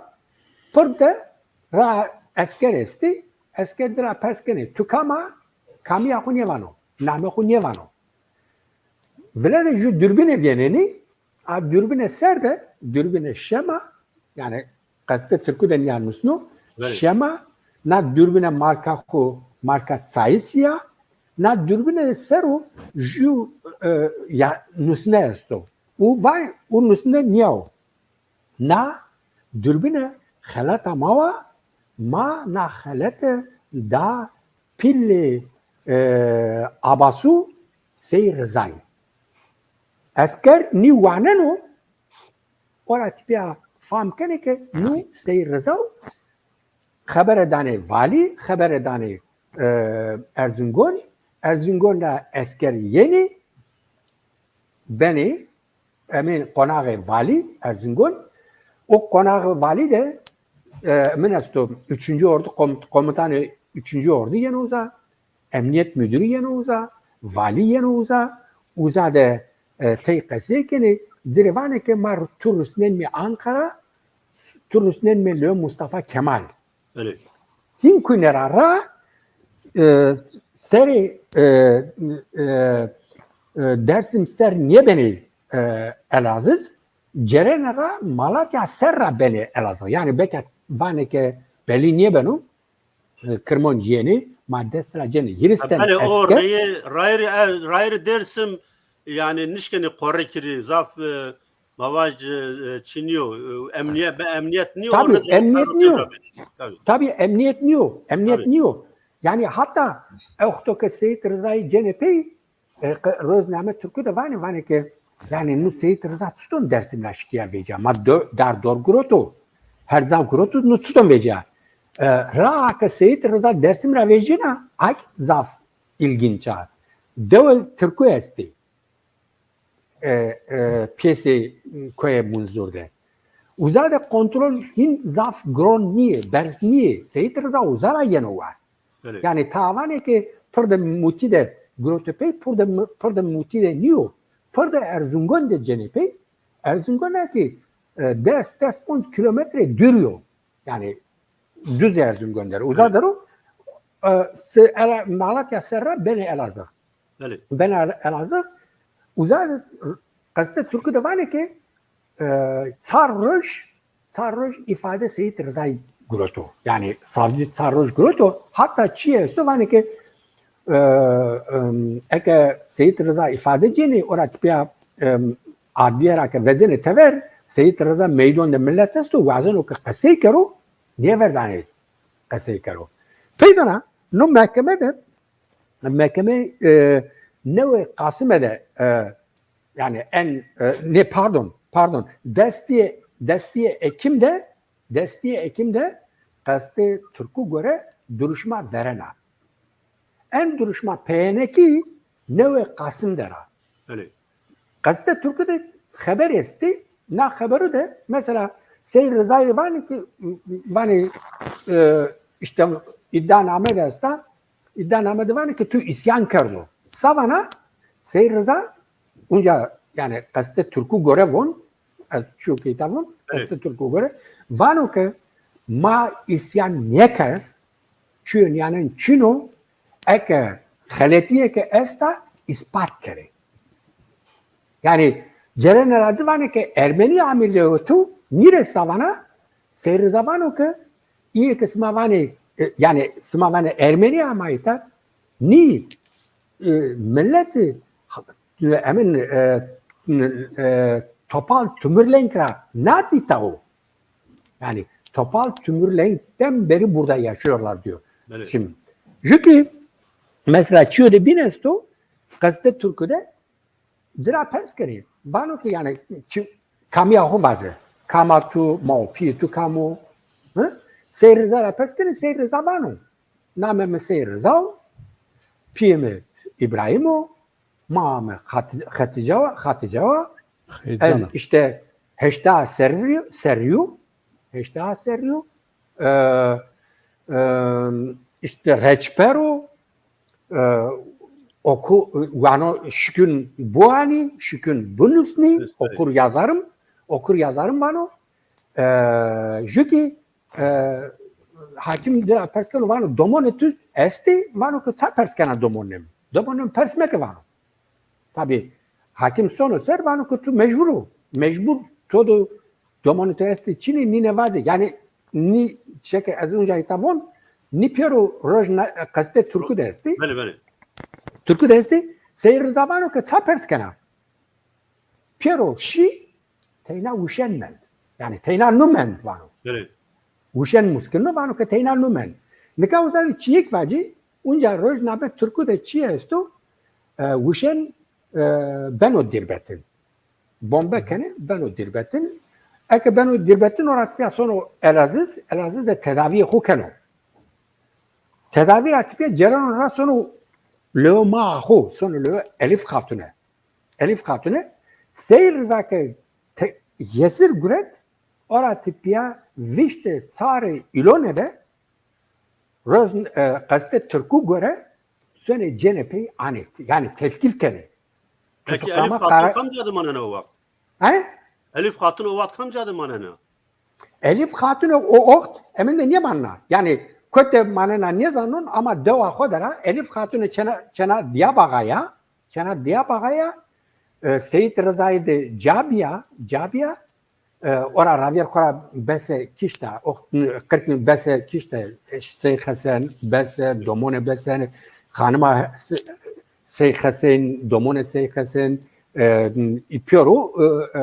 pird de ra esker estî. Esker ci ra pers kenê, tu kam a? Kamîya xo nêvano. Namê xo nêvano. Vile de ju durbîne vênenî, a durbîne ser de, durbîne şema, yanî qeste tirkû de nîya nusno, şema, na durbîne marka xo, marka Zeiss ya, na durbîne ser o ju, e, ya nusne esto. Û vay, û nusne nîya o. Na durbîne xeleta ma wa, ma na xelete da pîlê, e, Abasu Sey Rizayî. Esker nî waneno, ora tîpîya fam kenê ke nû Sey Riza o, xebere danê valî, xebere danê, e, Erzingon, Erzingon ra esker yenê, benê, emên qonaxê valî Erzingon. O qonaxê valî de, e, min esto, üçüncü ordu kom-, komutanê üçüncü ordu yeno uza, emniyet müdürü yeno uza, valî yeno uza, uza de, e, tey qesey kenê, ci rê vanê ke ma tu rusnenmê Ankara, tu rusnenmê lewê Mustafa Kemal. Belê. Hîn kune ra ra, e, serê, e, e, e, Dersim ser nêbenê, e, Elaziz. Cerene ra Malatya ser ra benê Elazığ. Yanî beke vanê ke belî nêbeno, e, Kirmanc yenê, ma dest ra cenê. Hîristen Belê o esker. Rayê, rayê, rayê Dêrsim, yanî nişkenê qore kirî, zaf, e, ma vaj, e, çî nîyo, e, emniyet, be emniyet nîyo. Tabii, Orada emniyet tabii, nîyo. Tabii, tabii. Tabii, emniyet nîyo. Emniyet Tabii. Nîyo. Yanî hatta ewxto ke Seyîd Rizayî cenê pey, e, qe-, Rozname Tirkû de vanê, vanê ke yanî nu Seyîd Riza çiton Dersim ra şikîya vecîya. Ma do, dar dor guroto. Herza guroto, nu çiton vecîya. E, raa ke Seyîd Riza Dersim ra vecîna, ak zaf ilginç a. Dewe Tirkû estê. E, e, piyesê koyê Munzur de. Uza de kontrol hin zaf gron nîyê, berz nîyê. Seyîd Riza uza ra yeno war. Belê. Yanî tawanê ke pir de mutî de guroto pey, pir de, pir de mutî de nîyo. Pir de Erzungon de cenê pey. Erzungon ki, e, des, des ponc kilometre dûr yo. Yanî duz Erzungon der. Uza der o, e, se, Ela-, Malatya ser ra benê Elazığ. Belê. Benê El-, Elazığ. Uza de, qeste Tirkû de vanê ke, e, çar roj, çar roj îfade Seyîd Rizayî guroto. Yanî savcî çar roj guroto. Hatta çîyê esto vanê ke, e, em, eke Seyîd Riza îfade cênê, ora tipîya, em, adliye ra ke vezenê tever, Seyîd Riza meydon de milet esto, wazeno ke qesey kero, nêverdanê qesey kero. Peydana, no mehkeme de, mehkeme, e, newê Qasime de, e, yanî en, e, nê, pardon, pardon, destîyê, destîyê Ekim de, destîyê Ekim de qestê Tirkû gore duruşma verena. En duruşma peyenekî newê Qasim der a. Belê. Qestê Tirkû de xeber estî, na xeberu de mesela Seyîd Rizayî vanê ki, vanê, e, îşte îddianame de esta, îddianame de vanê ki tu îsyan kerdo. Sa vana? Seyîd Riza unca, yanî qestê Tirkû gore von, ez çîyo ke îta von, Evet. Qestê Tirkû gore, vano ke ma îsyan nêkerd, çîyo nîyanen çin o, eke xeletîye ke esta îspat kerê. Yanî cerene ra ci vanê ke Ermenî amî lewê tu, nîrê sa vana? Seyîd Riza vano ke îyê ke sima vanê, e, yanî sima vanê Ermenî ama îta, nî, e, milletî, e, emin, e, e, topal tümürlenk ra nat îta o. Yani topal tümürlenkten beri burada yaşıyorlar diyor. Evet. Şimdi, ju ki mesela çîyo de bîn esto, Qestê Tirkû de ci ra pers kenê. Vano ki yani çi, kamîya xo vaze. Kama tu, ma û pîyê tu kam o? Hı? Seyîd Riza ra pers kenê, Seyîd Riza vano. Namê mi Seyîd Riza o, pîyê mi Îbrahîm o, maa mi Xati-, Xetîce wa, Xatîce wa. Ez îşte heşta serrî yo, serrî yo, heşta serrî yo. E, e, îşte reçber o, e, oku-, wano şikîn biwanî, şikîn binusnî, okur yazarım, okur yazarım vano. E, ju ki, e, hakim ci ra pers keno, vano, domonê tu estî? Vano ki ça pers kena domonê mi? Domonê mi pers meke vano. Tabi hakim sono ser, vano ki tu mecbur o. Mecbur to do domonê tu estî çinî, nîne vaze. Yani nî çeke ez unca îta von, nî pêro roj na-, Qestê Tirkû de estî. Belê, belê. Tirkû de estî. Seyîd Riza vano ki ça pers kena? Pêro şî, teyna wişen mend. Yani teyna nu mend vano. Belê. Wişen muskilno, vano ke teyna nu mend. Nika uza de çîyêk vacî, unca rojname Tirkû de çî esto, e, wişen, e, beno Dîrbetin. Bombe kenê, beno Dîrbetin. Eke beno Dîrbetin, ora tîya sono Elaziz, Elaziz de tedavîyê xo keno. Tedavî ra tîya cereno ra sono lewê maa xo, sono lewê Elîf Xatune. Elîf Xatune, Seyîd Riza ke te-, yesir guret, ora tîya vîştê çarê îlone de roz-, e, Qestê Tirkû gore sonê cenê pey anê, yani tevkîf kenê. Peki Tutuklama Elîf Xatun kara- kamca de manena o waxt? He? Elîf Xatun o waxt kamca de manena? Elîf Xatun o, o waxt emin de nêmanena. Yani kot de manena nêzanon ama dewa xo de ra Elîf Xatun çena, çena Diyabağa ya, çena Diyabağa ya, E, Seyîd Rizayî de ca bîya, ca bîya, e, ora ravîyer xo ra bese kişta, o, qirk bese kişta, e, Sey Xesen bese, domone bese, xanima Se-, Sey Xesen, domone Sey Xesen, e, îpyor o, e, e,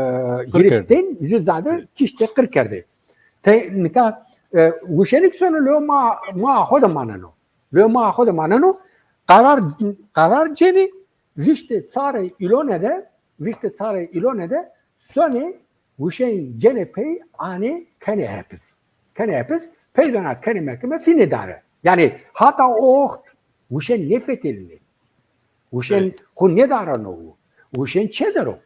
hîris ten, jü zade kişte qir kerde. Te, nika, e, wuşenik sono, leo ma, ma xo de maneno. Leo ma xo de maneno. Qarar, qarar cenî, vîştê çarê îlone de, vîştê çarê îlone de sonê wuşên cenê pey, anê kenê hepis. Kenê hepis, pey dona kenê mehkeme fînê dare. Yanî hata o oxt wuşên nêfetelînê. Wuşên xo nêdareno wu. Wuşên çê der o.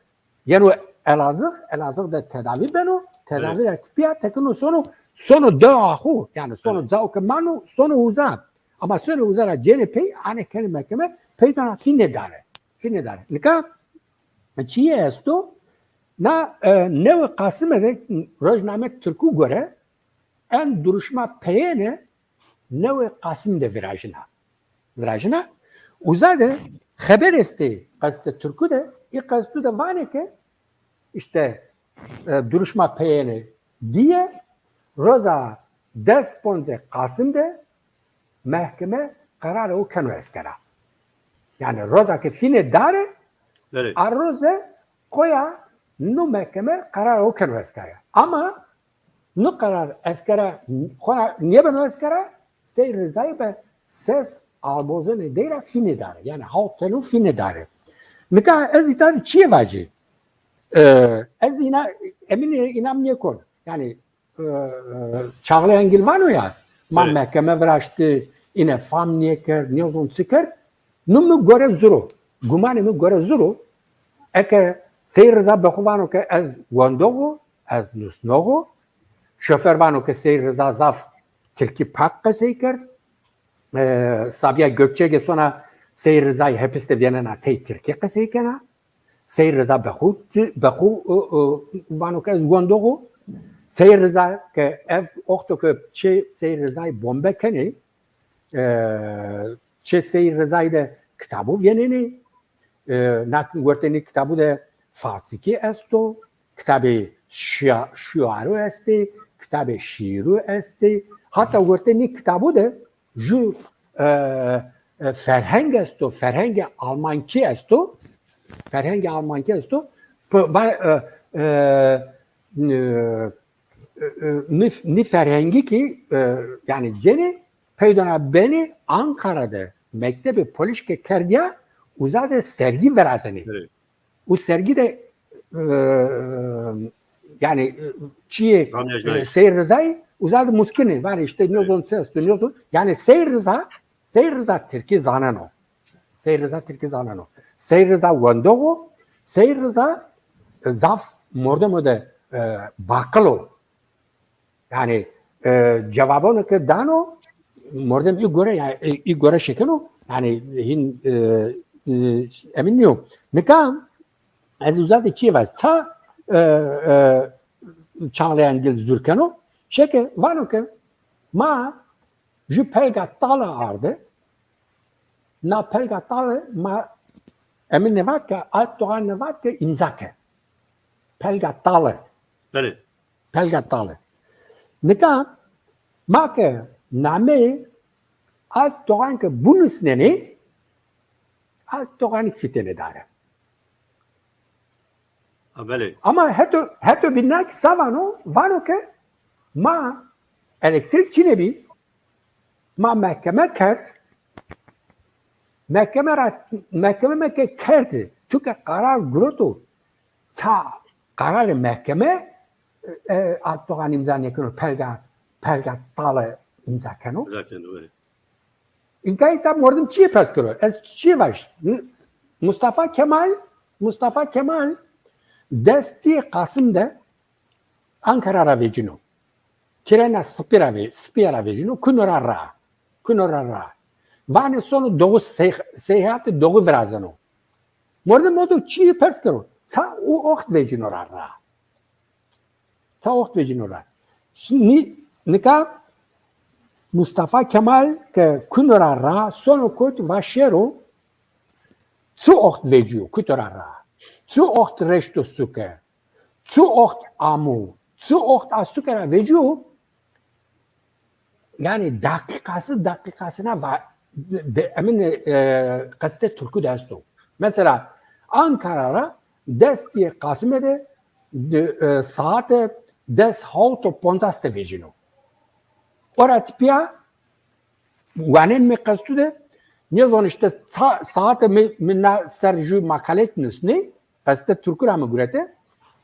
Yeno Elazığ, Elazığ de tedavî beno, tedavî ra tepîya tekino sono, sono dewa xo, yanî sono cao ke mano, sono uza. Ama sono uza ra cenê pey, anê kenê mehkeme, pey dona fînê dare. Fînê dare. Nika çîyê esto, na, e, newê Qasime de, rojname tirkû gore, en duruşma peyêne newê Qasim de virajina. Virajina. Uza de xeber estê qezete tirkû de, î qezetû de vanê ke îşte, e, duruşma peyêne dîye, roza des poncê Qasim de mehkeme qerarê o keno eskera. Yanî roza ke fînê dare, a roze koya nu mehkeme qerarê o keno eskera. Ama nu qerar eskera, xona nêbeno eskera, Sey Rizayî be ses albozonê dey ra fînê dare. Yanî hawt tenu fînê dare. Nika ez îta de çîyê vajî? E, ez îna, emin înan nêkon. Yanî, e, e, Çağlayan Gil vano ya, ma mehkeme viraşti, îne fam nêkerd, nêzon çi kerd. Nu mi gore zur o. Gumanê mi gore zur o. Eke Sey Riza be xo vano ke ez wendox o, ez nusnox o. Şofer vano ke Sey Riza zaf tirkî pak qesey kerd. E, Sabiha Gökçek ke sona Sey Rizayî hepis de vênena tey tirkî qesey kena. Sey Riza be xo, be xo, e, e, vano ke ez wendox o. Sey Riza ke ev oxto ke çê Sey Rizayî bombe kenê, e, çê Sey Rizayî de kitabû vênenê. E, na wertê nê kitabû de farsikî esto, kitabê şia-, şiarû estê, kitabê şîîrû estê. Hata wertê nê kitabû de jü, e, e, ferheng esto, ferhengê almankî esto, ferhengê almankî esto. P-, ba-, e, e, e, e, e, nî, nî ferhengî kî, e, yanî cenê pey dona benê Ankara de mektebê polîs ke kerdîya, uza de sergî virazenê. Evet. U sergî de, e, yanî, e, çîyê, e, Sey Rizayî uza de muskinê. Vanê îşte nêzon çi esto, nêzon. Yanî Sey Riza, Sey Riza tirkî zaneno. Sey Riza tirkî zaneno. Sey Riza wendox o. Sey Riza, e, zaf mordemo de, e, baqil o. Yanî, e, cewabano ke dano, mordem î gore, yanî, e, î gore şikeno, yanî, hîn, e, e, emin nîyo. Nika ez uza de çîyê vaj, ça, e, e, Çağlayan Gil zur keno, şike vano ke ma jü pelga tale arde, na pelga tale ma, emin nêvat ke, Alp Doğan nêvat ke îmza ke. Pelga tale. Belê. Pelga tale. Nika ma ke nameyê Alp Doğan ke binusnenê, Alp Doğanî fîtêne dare. Ha, belê. Ama heto, heto bîna kî sa vano, vano ke ma elektrîk çinê bî, ma mehkeme kerd, mehkeme ra, mehkeme me ke kerd, tu ke qerar giroto, ça qerarê mehkeme, e, Alp Doğan îmza nêkeno, pelga, pelga tale îmza keno. Îmza keno, belê. Înka îta mordim çîyê pers kero? Ez çîyê vaj? Mustafa Kemal, Mustafa Kemal destî Qasim de Ankara ra vecîno. Trêna sipî ra ve-, sipîya ra vecîno, kuno ra ra. Kuno ra ra. Vanê sono doğu sey-, seyahate doğu virazeno. Mordim o do çîyê pers kero? Ça u oxt vecîno ra ra? Ça oxt vecîno ra? Şi-, nî-, nika Mustafa Kemal ke kuno ra ra, sono kotî, va şêro, çi oxt vecîyo, kuto ra ra? Çi oxt reşto suke, çi oxt amo, çi oxt a suke ra vecîyo, yanî deqîqası deqîqasına va-, de, emin, e, qesitê Tirkû de esto. Mesela Ankara ra destê Qasime de, de, e, saate des hawt û poncas de vecîno. Ora tipîya wanenmê qestû de, nêzon îşte sa-, saate mi, mi na ser jû maqalet nusnê, qesitê Tirkû ra mi gurete,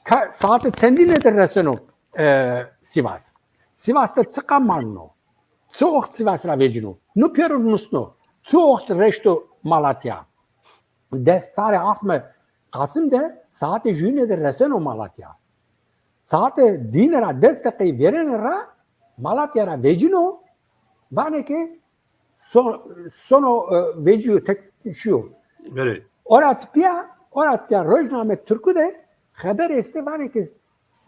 ka, saate çendîne de reseno, e, Sivas. Sivas de çiqa manno? Çi oxt Sivas ra vecîno? Nu pêro nusno. Çi oxt reşto Malatya? Des sarê asme Qasim de saate jûyîne de reseno Malatya. Saate dîne ra des deqeyî verêne ra Malatya ra vecîno, vanê ke so-, sono, e, vecîyo, tek şîyo. Belê. Ora tipîya, ora tipîya rojname Tirkû de xeber estê, vanê ke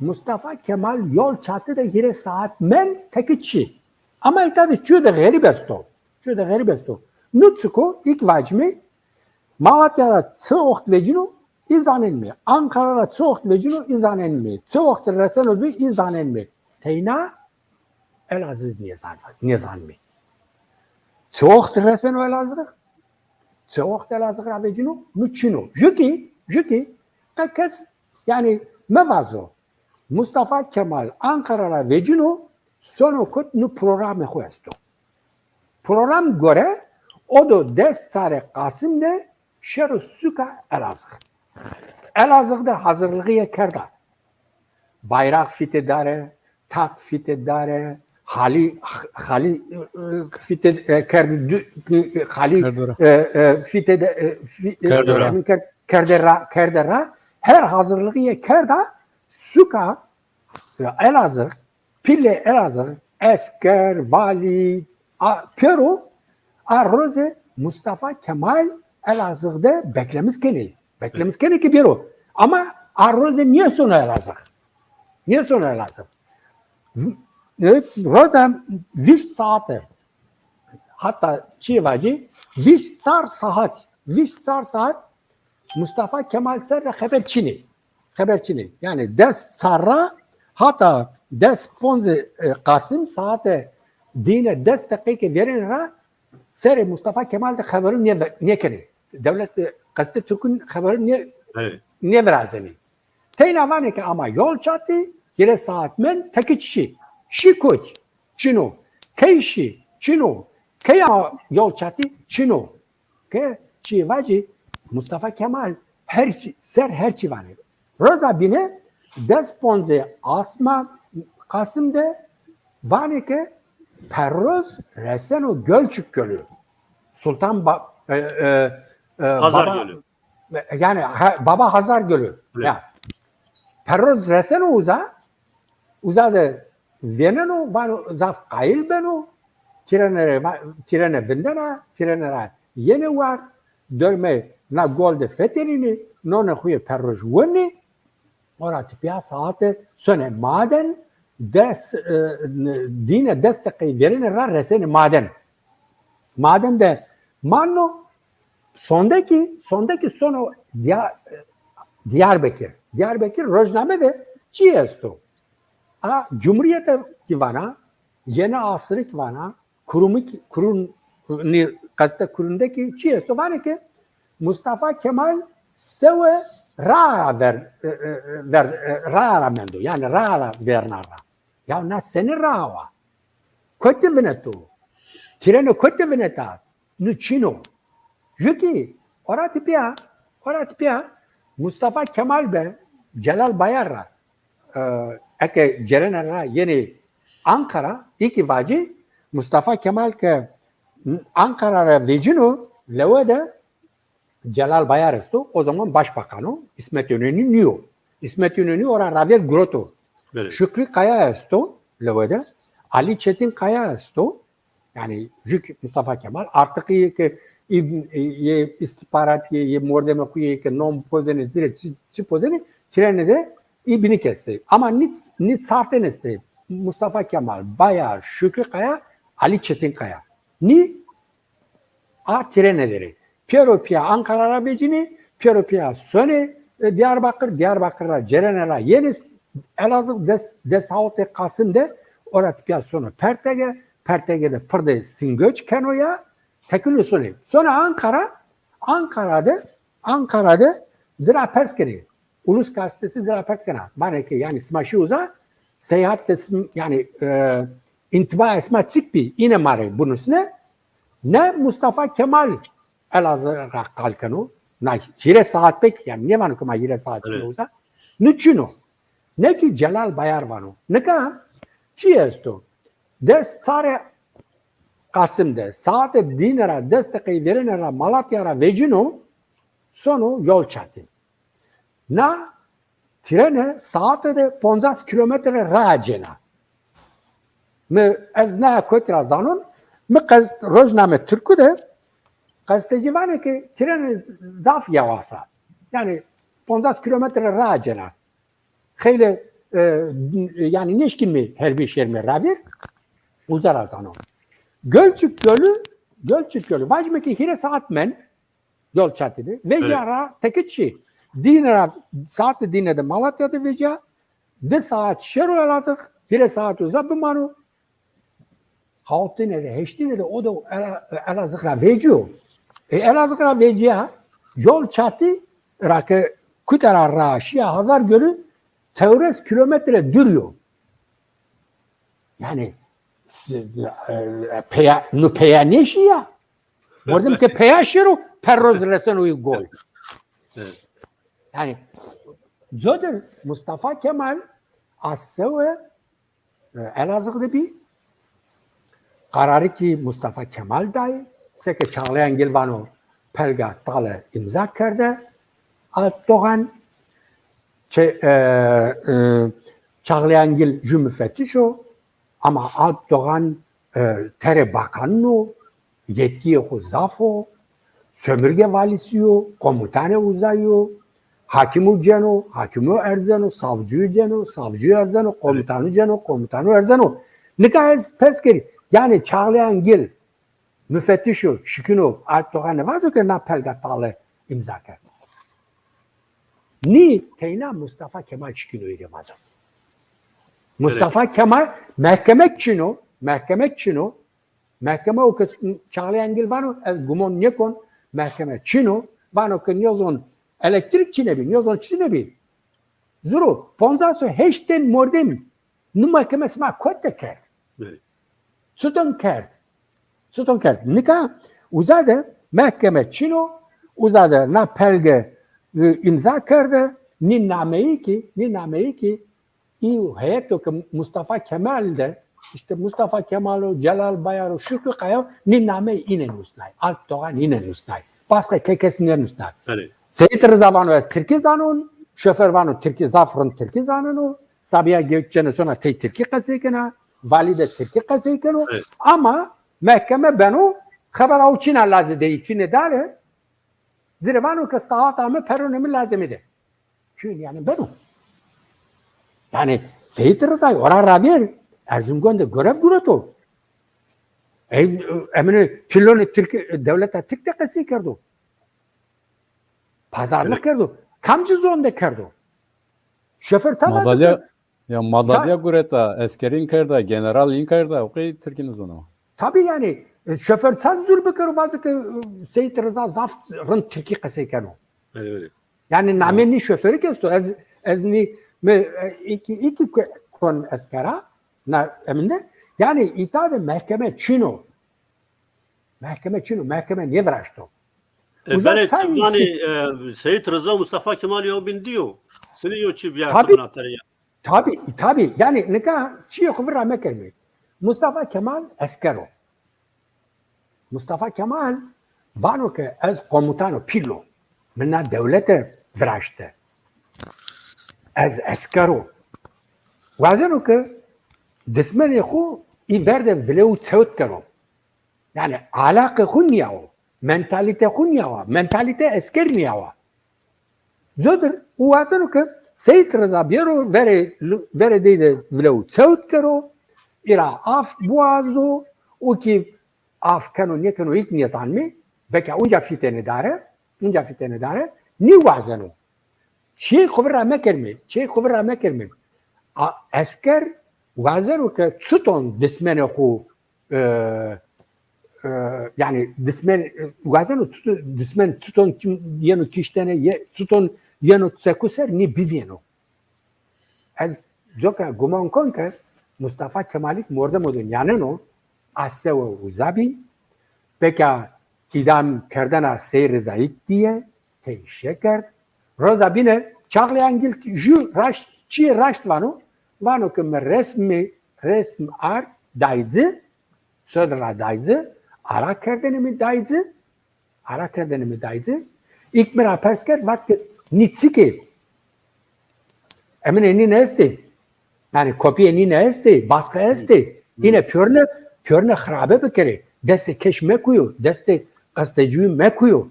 Mustafa Kemal yol çati de hîrê saat mend, teki çî. Ama îta de çîyo de xerîb esto. Çîyo de xerîb esto. Nu çik o, îk vacîme, Malatya ra çi oxt vecîno, î zanenmê. Ankara ra çi oxt vecîno, î zanenmê. Çi oxt reseno zû, î zanenmê. Teyna Elazığ nêzan-, nêzanmê. Çi oxt reseno Elazığ? Çi oxt Elazığ ra vecîno? Nu çin o. Jû kî, jû kî, qe kes, yanî, mevazo. Mustafa Kemal Ankara ra vecîno, sono kot, nu programê xo esto. Program gore, o do des sarê Qasim de şero suka Elazığ. Elazığ de hazırlığı kerda. Bayraq fîte dare, tak fîte dare, halî, halî, e, e, fîte, e, kerde, dü-, e, halî, Kerde ra. e, e, fîte de, e, fî-, e, Kerde ra. emin kerd-, kerde ra, kerde ra. Her hazırlığı kerda, suka, e, Elazığ, pîlê Elazığ, esker, valî, a, pêro, a roze Mustafa Kemal Elazığ de beklemis kenê. Beklemis kenê ke bêro. Ama a roze nêsono Elazığ. Nêsono Elazığ. V-, e, roza vîst saate. Hatta çi vacî, vîst çar saat. Vîst çar saat Mustafa Kemal ser de xeber çinê. Xeber çinê. Yanî des çar ra hata des ponzê, e, Qasim saate dîne des deqeyke verên ra serê Mustafa Kemal de xeberu nê-, nêkenê. Dewlet, e, qesitê Tirkûn xeberu nê-, Evet. nêvirazenê. Teyna vanê ke ama yol çati, hîrê saat mend, teki çi. Şî kot, çin o. Key şî, çin o. Key ama yol çati, çin o. Ke çi vacî, Mustafa Kemal her çi, ser her çi vanê. Roza bîne des ponzê asma Qasim de vanê ke perroz reseno Gölçük Gölü. Sultan Ba-, e, e, e, Hazar Baba, Gölü. Yanî, ha, Baba Hazar Gölü. Evet. Ya. Perroz reseno uza, uza de vêneno, vano zaf qayîl beno, trêne rê va-, trêne vindena, trêne ra yenê war, dormê na gol de fetelînê, nonê xo yê perroj wenê, ora tipîya saate sonê maden, des, e, n-, dîne des deqeyî verêne ra resenê maden. Maden de mano, sonde kî, sonde kî sono Diya-, Diyarbekir. Diyarbekir rojname de çi esto? A, Cumhuriyete kî vana, Yeni Asırı kî vana, Kurumî kî, Kurun, nî, qesite Kurun de kî çi esto? Vanê ke Mustafa Kemal sewe raa ra ver, e, e, e, ver, e, raa ra mendo. Yanî raa ra verna ra. Ya na senî raa wa? Kotî vineto? Trêne kotî vineta? Nu çin o. Jû kî, ora tipîya, ora tipîya Mustafa Kemal be Celal Bayar ra, e, eke cerêne ra yenê Ankara, î kî vacî, Mustafa Kemal ke Ankara ra vecîno, lewe de Celal Bayar esto, o zaman başbakan o, İsmet İnönü nîyo. İsmet İnönü ora ravêr guroto. Belê. Şükrü Kaya esto lewe de, Ali Çetin Kaya esto, yanî jû kî Mustafa Kemal, artık yê ke, yê, yê istihbarat yê, yê mordemê xo yê ke nom pozenê, zîre çi, çi pozenê, trêne de î bînî ke estê. Ama nî, nî çartên estê. Mustafa Kemal, Bayar, Şükrü Kaya, Ali Çetin Kaya. Nî A trêne der ê. Pêro pîya Ankara ra vecînê, pêro pîya sonê, e, Diyarbakır, Diyarbakır ra cêrene ra yenê Elazığ, des, des hawtê Kasım de ora tepîya sono Pertege, Pertege de pir de singöç keno ya, tekino sonê. Sono Ankara, Ankara de, Ankara de ci ra pers kenê. Ulus Gazetesi ci ra pers kena. Vanê ke yanî sima şî uza, seyahat de sim-, yanî, e, întiba esma çik bî, îne ma rê binusne. Ne Mustafa Kemal Elazığ ra qal keno. Na hîrê saat pek, yanî nêvano ke ma hîrê saat şîme uza. Nu çin o. Ne kî Celal Bayar vano. Nika çi esto? Des çarê Kasım de, saate dîne ra, des deqeyî verêne ra Malatya ra vecîno, sono Yolçatî. Na trene saate de poncas kîlometre raa cêna. Mi ez na kotî ra zanon, mi qez-, rojname tirku de gazetecî vanê ke trene zaf yawas a. Yanî poncas kîlometre raa cêna. Xeylê, e, yanî nêşkînmê hermî şêrmê ravêr, uza ra zanon. Gölcük Gölü, Gölcük Gölü. Vajîme ke hîrê saat mend, Yolçatî de. Vecîya ra teke çi. Dîne ra, saatê dîne de Malatya de vecîya. Di saat şêro Elazığ, hîrê saat uza bimano. Hawtine de, heştine de o da Ela-, Elazığ ra vecîyo. E, Elazığ ra vecîya, Yolçatî ra ke kute ra ra şîya Hazargölü, çewres kîlometre dûr yo. Yanî, s-, e, peya, nu peya nêşîya. Merdim ke peya şêro, perroz reseno î gol. Evet. Yanî, codir Mustafa Kemal a sewe, e, Elazığ de bî. Qararî kî Mustafa Kemal day. Seke Çağlayan Gil vano pelga tale îmza kerde Alp Doğan. Çe-, e, e, Çağlayan Gil jû mufetîş o. Ama Alp Doğan, e, terê bakanin o, yetkîyê xo zaf o, sömürge valisi yo, komutanê uza yo, hakimû ceno, hakimû erzeno, savcûyî ceno, savcûyî erzeno, komutanu ceno, komutanu erzeno. Nika ez pers kerî, yanî Çağlayan Gil, mufetîş o, şikîno, Alp Doğan nêvazo ke na pelga tale îmza kerd. Nî teyna Mustafa Kemal şikîno îrê vazo. Mustafa Kemal, mehkeme çin o, mehkeme çin o. Mehkeme o ke Çağlayan Gil vano, ez gumon nêkon, mehkeme çin o. Vano ke nîyozon elektrik çinê bî, nîyozon çinê bî. Zuro, poncas û heşt ten mordem nu mehkeme sima kot de kerd. Evet. Çiton kerd? Çiton kerd? Nika uza de mehkeme çin o, uza de na pelge, e, îmza kerde, nî nameyî kî, nî nameyî kî, î heyet o ke Mustafa Kemal de, îşte Mustafa Kemal o, Celal Bayar o, Şükrü Kaya o, nî nameyî îne nusnay. Alp Doğan îne nusnay. Başka ke kes nênusnay. Belê. Seyîd Riza vano ez tirkî zanon, şoför vano tirkî, zaf rind tirkî zaneno, Sabiha Gökçen sona tey tirkî qesey kena, valî de tirkî qesey keno. Evet. Ama mehkeme beno, xebera o çîna lazê de, î fînê dare, ci rê vano ke saata mi, peronê mi lazê mi de. Çin, yanî beno. Yanî Seyîd Rizayî ora ravêr Erzingon de görev gureto. Ey, emine pîlonê tirkî, dewleta tirk de qesey kerdo. Pazarlix kerdo. Kamcî zon de kerdo? Şoför ta... Madalya, ya madalya gureta, eskerîn kerda, general în kerda, o qey tirkî nêzono. Tabî yanî, e, şoför çand zûr bikero, vazo ke, e, Seyîd Riza zaf rind tirkî qesey keno. Belê, belê. Yanî namê nî şoförî kî esto. Ez, ez nî, mi, e, îkî, îkî ke-, kon eskera, na eminde. Yanî îta de mehkeme çin o. Mehkeme çin o, mehkeme nêviraşto. E, uza belê, çay ti vanî, e, Seyîd Riza, Mustafa Kemal yewbîn dî yo. Sinî yo çî bîya... Tabî, tabî, tabî. Yanî nika çîyê xo vîr ra mekerîme. Mustafa Kemal esker o. Mustafa Kemal vano ke ez komutan o, pîl o. Mi na dewlete viraşte. Ez esker o. Wazeno ke dismenê xo î ver de vilew çewt kero. Yanî alaqê xo nîya wo. Mentalîte xo nîya wa. Mentalîte esker nîya wa. Codir û wazeno ke Seyîd Riza bêro verê, verê dey de vilew çewt kero, î ra af biwazo, o kî af keno nêkeno hîç nêzanmê, beka unca fîtêne dare, unca fîtêne dare, nîwazeno. Çiyê xo vîr ra mekermê, çiyê xo vîr ra mekermê. A, esker wazeno ke çiton dismenê xo, e, e, yanî dismen, wazeno çiton, dismen çiton kim yeno kiştene, ye, çiton yeno seku ser, nî bivîyeno. Ez coka guman kon ke Mustafa Kemalî mordemo de nîyaneno, a sewe uza bî, peka îdam kerdena Sey Rizayî dîye, tey şekerd. Roza bîne Çağlayan Gil jû raşt, çiyê raşt vano, vano ke mi resmî, resm ard day ci, sodra day ci, ara kerdene mi day ci, ara kerdene mi day ci. Îlk mi ra pers kerd, vat ke nî çik ê? Eminê nîne estê. Yanî kopîyê nîne estê, baskı estê. Îne pîyorine, pîyorine xirabe bikerê. Destê keş mekuyo, destê qestecuyî mekuyo.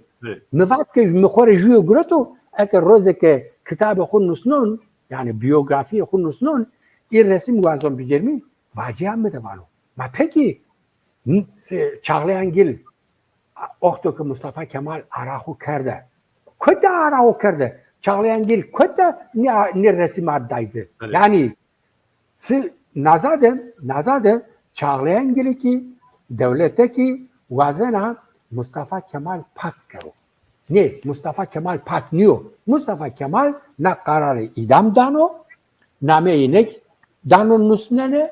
Mi vat ke mi xo rê jûyo gureto, eke rozê ke kitabê xo nusnon, yanî biyografîyê xo nusnon, î resim wazon bicermî, vacîya mi de vano. Ma pekî, n-, se-, Çağlayan Gil, a, oxto ke Mustafa Kemal ara xo kerde. Kota ara xo kerde? Çağlayan Gil kota nî, nî resim ard day ci? Yanî, si-, naza de, naza de Çağlayan Gilî kî, dewlete kî wazena Mustafa Kemal pak kero. Nê, Mustafa Kemal pak nîyo. Mustafa Kemal na qararê îdam dano, nameyê nêk dano nusnene,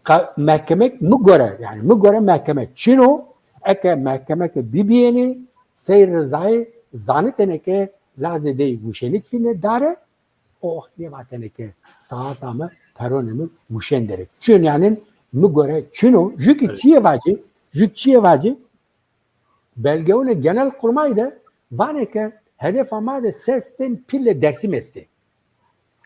qa-, mehkemek mi gore, yanî mi gore mehkemek çin o, eke mehkemeke bibîyêne, Sey Rizayî zanitêne ke lazê dey wuşenik fîne dare, o oxt nêvatêne ke saeta mi, peronê mi wuşen derê. Çin yanî mi gore çin o, jû kî çiyê vacî, jû çiyê vacî, belgeunê Genelkurmay de vanê ke hedefa ma de ses ten pîlê Dersim estê.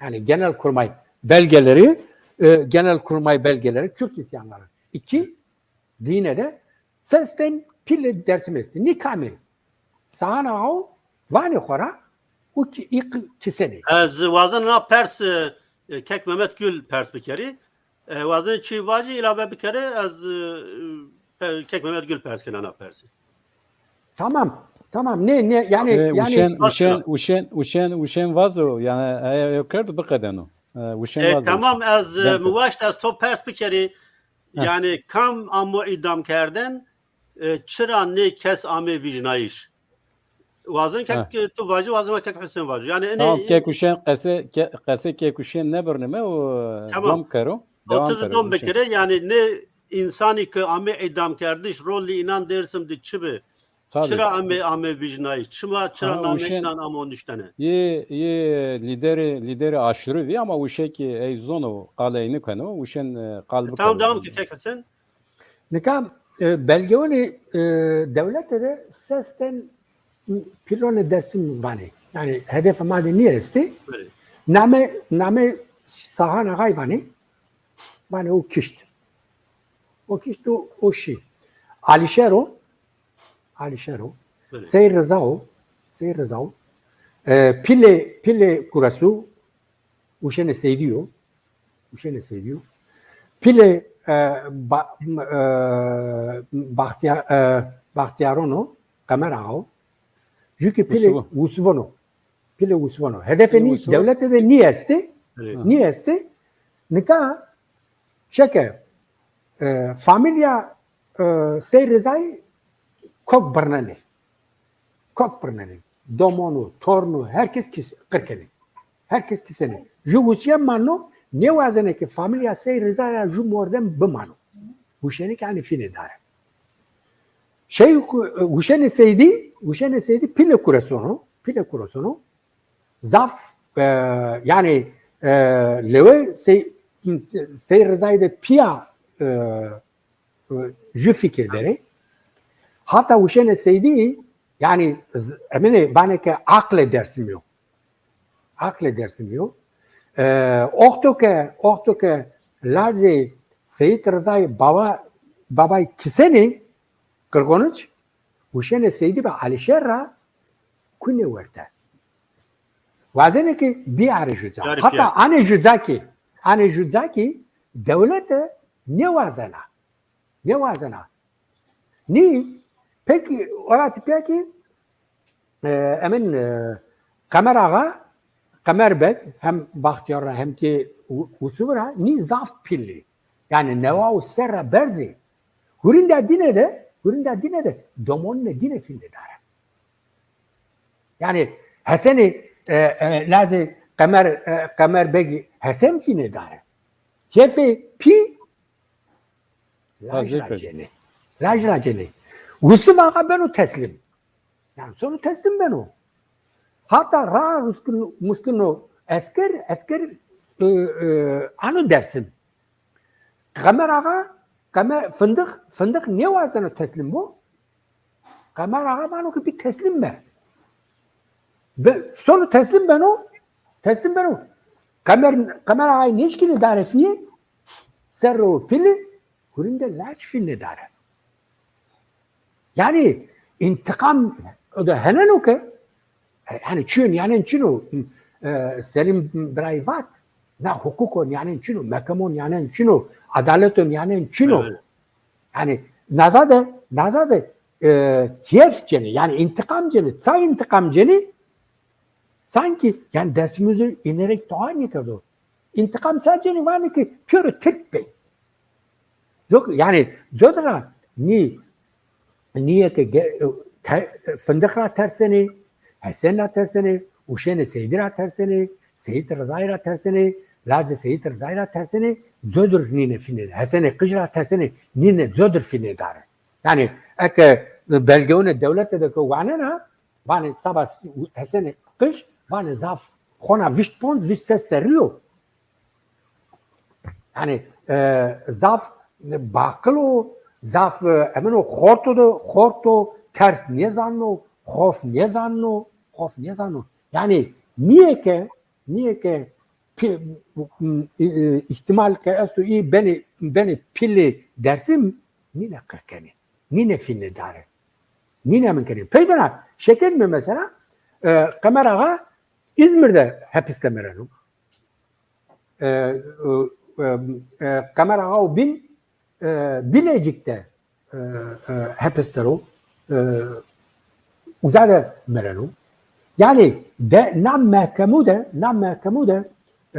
Yanî Genelkurmay belgeleri, e, Genelkurmay belgeleri Kürt isyanları iki, dîne de ses ten pîlê Dersim estê. Nî kam ê? Sahan Axa vanê xo ra, û kî-, î qi-, kisenê. Ez wazen na pers, e, e, kek Mehmet Gül pers bikerî. E, wazen çî vacî îlave bikerê, ez, e, e, kek Mehmet Gül pers kena na persî. Tamam, tamam. Ne, ne, yanî, E, yanî Uşen, Uşen, Uşen, Uşen, Uşen vazo, yanî, eya yo kerdo biqedeno. E, Uşen E, vazo. Tamam, ez, e, mi waşt ez to pers bikerî. Yanî, kam amo îdam kerden, e, çira nê kes amê vîjnayîş? Wazen kek, e, tu vacî, wazen kek Husên vacî. Yanî, enê Tamam, kek Uşen, qese, ke-, qese kek Uşen nebirnime û, e, dom kero. Dewam kero, dom bikere, yanî nê însanî ke amê îdamkerdiş, rolî înan Dêrsim de çi bi? Tabii. Çira amê, amê vîjnayîş? Çima, çira namê înan amo nuştene? Yê, yê lîderê, lîderê aşurî vî ama Uşen kî ey zono, qalê ey nîkeno, Uşen, e, qal bikeno. Tamam, devam ke kek Husên. Nika, e, belgeunê, e, dewlete de ses ten pîlonê Dersim vanê. Yanî hedefê ma de nî estê. Name, name Sahan Axay vanê. Vanê o kişt. O kişt o, o şî. Alîşer o. Alîşer o. Sey Riza o. Sey Riza o. E, pîlê, pîlê Kuresu. Uşenê Seydî yo. Uşenê Seydî yo. Pîlê, e, ba-, e, Baxtîya-, e, Baxtîyaron o, Qemer Axa o. Jû kî pîlê Usivon o. Pîlê Usivon o. Hedefê nî, dewlete de nî estê. Nî estê. Nika şeke, e, famîlya, e, Sey Rizayî kok birnenê. Kok birnenê. Domon o, torn o, her kes kis-, qir kenê. Her kes kisenê. Jû wusîye mano, nêwazenê ke famîlya Sey Riza ra jû mordem bimano. Wuşenê ke anê fînê dare. Şey, Wuşenê Seydî, Wuşenê Seydî pîlê Kureson o, pîlê Kureson o. Zaf, e, yanî, e, lewe Sey-, Sey Rizayî de pîya, e, e, jû fikir der ê. Hata Wuşenê Seydî, yanî, z-, eminê vanê ke aqlê Dersimî yo. Aqlê Dersimî yo. E, oxto ke, oxto ke lazê Seyîd Rizayî baba, babayî kisenê Qirxoniç, Wuşenê Seydî bi Alîşer ra kunê werte. Wazenê ke bîyarê ju ca. Hata anê ju ca kî, anê ju ca kî dewlete nêwazena. Nêwazena. Nî, pekî, ora tepîya kî, e, emin, e, Qemer Axa, Qemer Beg hem Baxtiyar ra hem ki U-, Usuf ra nî zaf pîl î. Yanî newa û ser ra berz î. Hurînda dîne de, hurînda dîne de domonunê dîne fînê dare. Yanî Hesenî, e, e, lazê Qemer, e, Qemer Begî Hesen fînê dare. Kêfê pî laj ra cenê. Laj ra cenê. Usuf Axa beno teslîm. Yanî sono teslîm beno. Hata ra ruskun, muskuno esker, esker, e, e, ano Dersim. Qemer Axa, Qemer, Fındık, Fındık nêwazeno teslîm bo. Qemer Axa vano ki bî teslîm be. Be, sono teslîm beno, teslîm beno. Qemer, Qemer Axayî nêşkînê dare fîye, serre û pîlî, hurînde laj fînê dare. Yanî întiqam o da heneno ke, e, yanî çîyo nîyanen çin o, e, Selîm birayî vat, na hukuko nîyanen çin o, mehkemo nîyanen çin o, adaleto nîyanen çin o. Evet. Yanî naza de, naza de, e, keyf cenê, yanî întiqam cenê, ça întiqam cenê, sanki, yanî Dersimî uza înerek dua nêkerdo. Întiqam ça cenê, vanê ki pêro tirk bê. Zok, yanî, cot ra nî, nîye ke ge-, te-, Fındık ra tersenê, Hesen ra tersenê, Uşenê Seydî ra tersenê, Seyîd Rizayî ra tersenê, lazê Seyîd Rizayî ra tersenê, codir nîne fînê, Hesenê Qij ra tersenê, nîne codir fînê dare. Yanî, eke belgeunê dewlete de ke wanena, vanê saba Hesenê Qij, vanê zaf xona vîşt ponc, vîşt ses serrî yo. Yanî, e, zaf baqil o, zaf, e, emin o, xort o de, xort o, ters nêzanno, xof nêzanno, xof nêzanno. Yanî, nîye ke, nîye ke pi-, m-, m-, î-, î-, îhtîmal ke esto î benê, benê pîlê Dersim, nîne qir kenê, nîne fînê dare, nîne emin kenê. Pey de na, şekenîme mesela, e, Qemer Axa Îzmîr de hepis de mereno. E, e, e, e, Qemer Axa û Bin, e, Bilecik de, e, e, hepis der o, e, uza de mereno. Yanî de, na mehkemû de, na mehkemû de,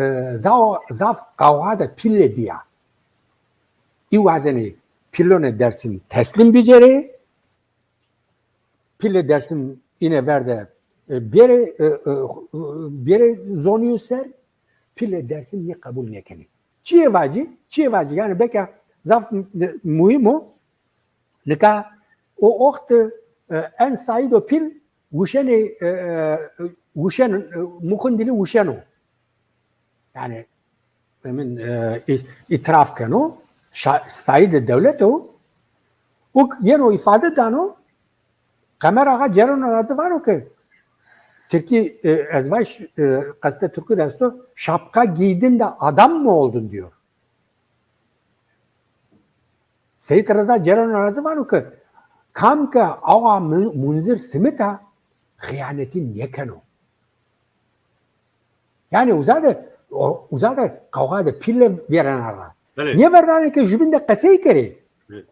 e, zaf, zaf qawxa de pîle bîya. Î wazenê pîlonê Dersim teslîm bicêrê, pîlê Dersim îne ver de, e, bêrê, e, e, bêrê zonîyo ser, pîlê Dersim nê qebul nêkenê. Çiyê vacî, çiyê vacî, yanî beka zaf, e, muhîm o. Nika o oxt, e, en sayîdo pîl wuşenê, e, e, wuşen, e, Muxindilî wuşeno. Yanî, emin, e, î-, îtiraf keno, şa-, sayîdê dewlet o. Uk yeno îfade dano, Qemer Axa cereno ra ci vano ke, Tirkî, e, ez vaj, e, qeste Tirkî de esto, şapka giydin de adam mı oldun diyor. Seyîd Riza cereno ra ci vano ke, kam ke awa Mun-, Munzir simita, xîyanetî nêkeno. Yanî uza de, o, uza de qawxa de pîle vêrena ra. Belê. Nêverdanê ke jubîn de qesey kerê. Belê.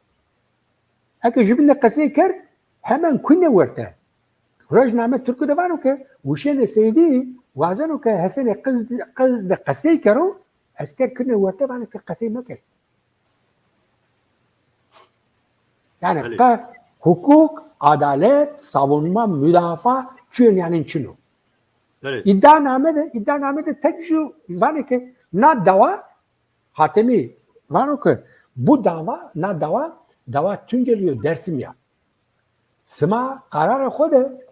Eke jubîn de qesey kerd, hemen kunê werte. Rojname Tirkî de vano ke Wuşenê Seydî wazeno ke Hesenê Qiz, Qiz de qesey kero, esker kunê werte, vanê ke qesey meker. Yanî qe hukuk, adalet, savunma, mudafaa çîyo nîyanên çin o. Belê. Îdianame de, îdianame de tek jû vanê ke na dawa, Hatemî vano ke bu dawa, na dawa, dawa Tuncelî yo Dersimî ya. Sima qararê xo de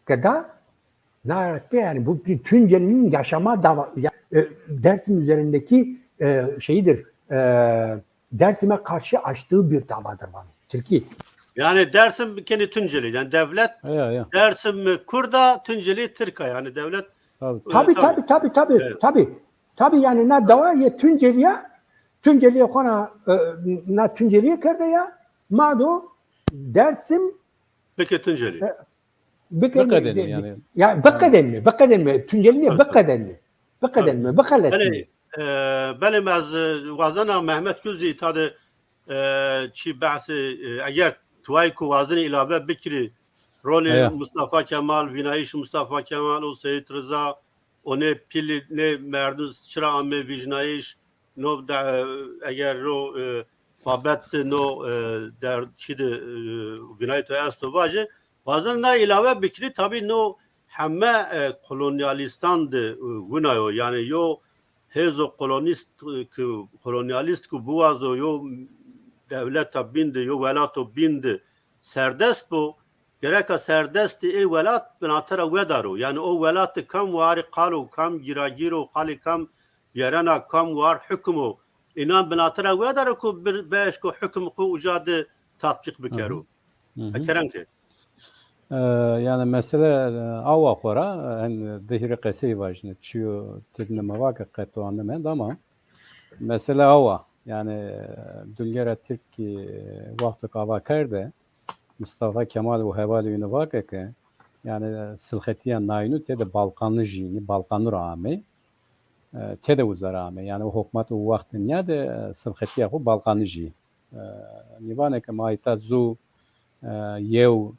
ke da, na pê, yani bu Tunceli'nin yaşama dava, ya, e, Dersim üzerindeki, e, şeyidir, e, Dersim'e karşı açtığı bir davadır, vano. Tirkî. Yani Dersim kenî Tunceli, yani devlet Ya, ya. Dersim Kurda, Tunceli Tirka, yani devlet. Tabii. E, Tabii, tabii. tabii, tabii, tabii, Evet. tabii. Tabii, yani na dawa yê Tuncelî ya, Tuncelî xo na, e, na Tuncelî kerde ya, ma do Dersim Peki Tuncelî. E, biqedên, Biqedên de, yani. Ya biqedên mi? Biqedên mi? Tuncelî nîye, Evet. biqedên mi? Biqedên Evet. mi? Biqelesn Belê, mi? e, belê mi ez, e, wazena Mehmet Gül zî îta de, e, çî behsê, e, eger tuwayî ku wazenî îlave bikirî, Rolê Mustafa Kemal, vînayîş Mustafa Kemal û Seyîd Riza, o nê pîlî, nê merdû çira ame vîjnayîş, no de, eger ro, e, babet de no, e, der çî de, e, vînayî to esto vaje, wazen na îlawe bikirî, tabî no heme, e, kolonyalîstan de, e, wina yo. Yanî yo hêzo kolonîst, e, ki, kolonyalîst ku biwazo yo dewleta bîn de, yo welato bîn de serdest bo, gereka serdestî ê welat binate ra wedaro. Yanî o welati kam warî qal o, kam gîragîr o, qalê kam vîyerena, kam war hukum o. Înan binate ra wedaro ku bir, bieşko hukum xwu uca de tatbîq bikero. Hı hı. Kerem ke. E, yanî mesele, e, awa xo ra, e, hen di hîrê qesey vajîne. Çîyo têdine mevake qet o anime ama mesele awa. Yanî, e, dulgera Tirk kî, e, wexto ke ava kerde, Mustafa Kemal û hevalê wîne vake ke, yanî, silxetîya nayînû têde Balkanijî, nî Balkanu ra amey. E, têde uza ra amey. Yanî o hukmat o wext nîya de, e, silxetîya xo Balkanijî. E, nî vanê ke ma îta zu, e, yew,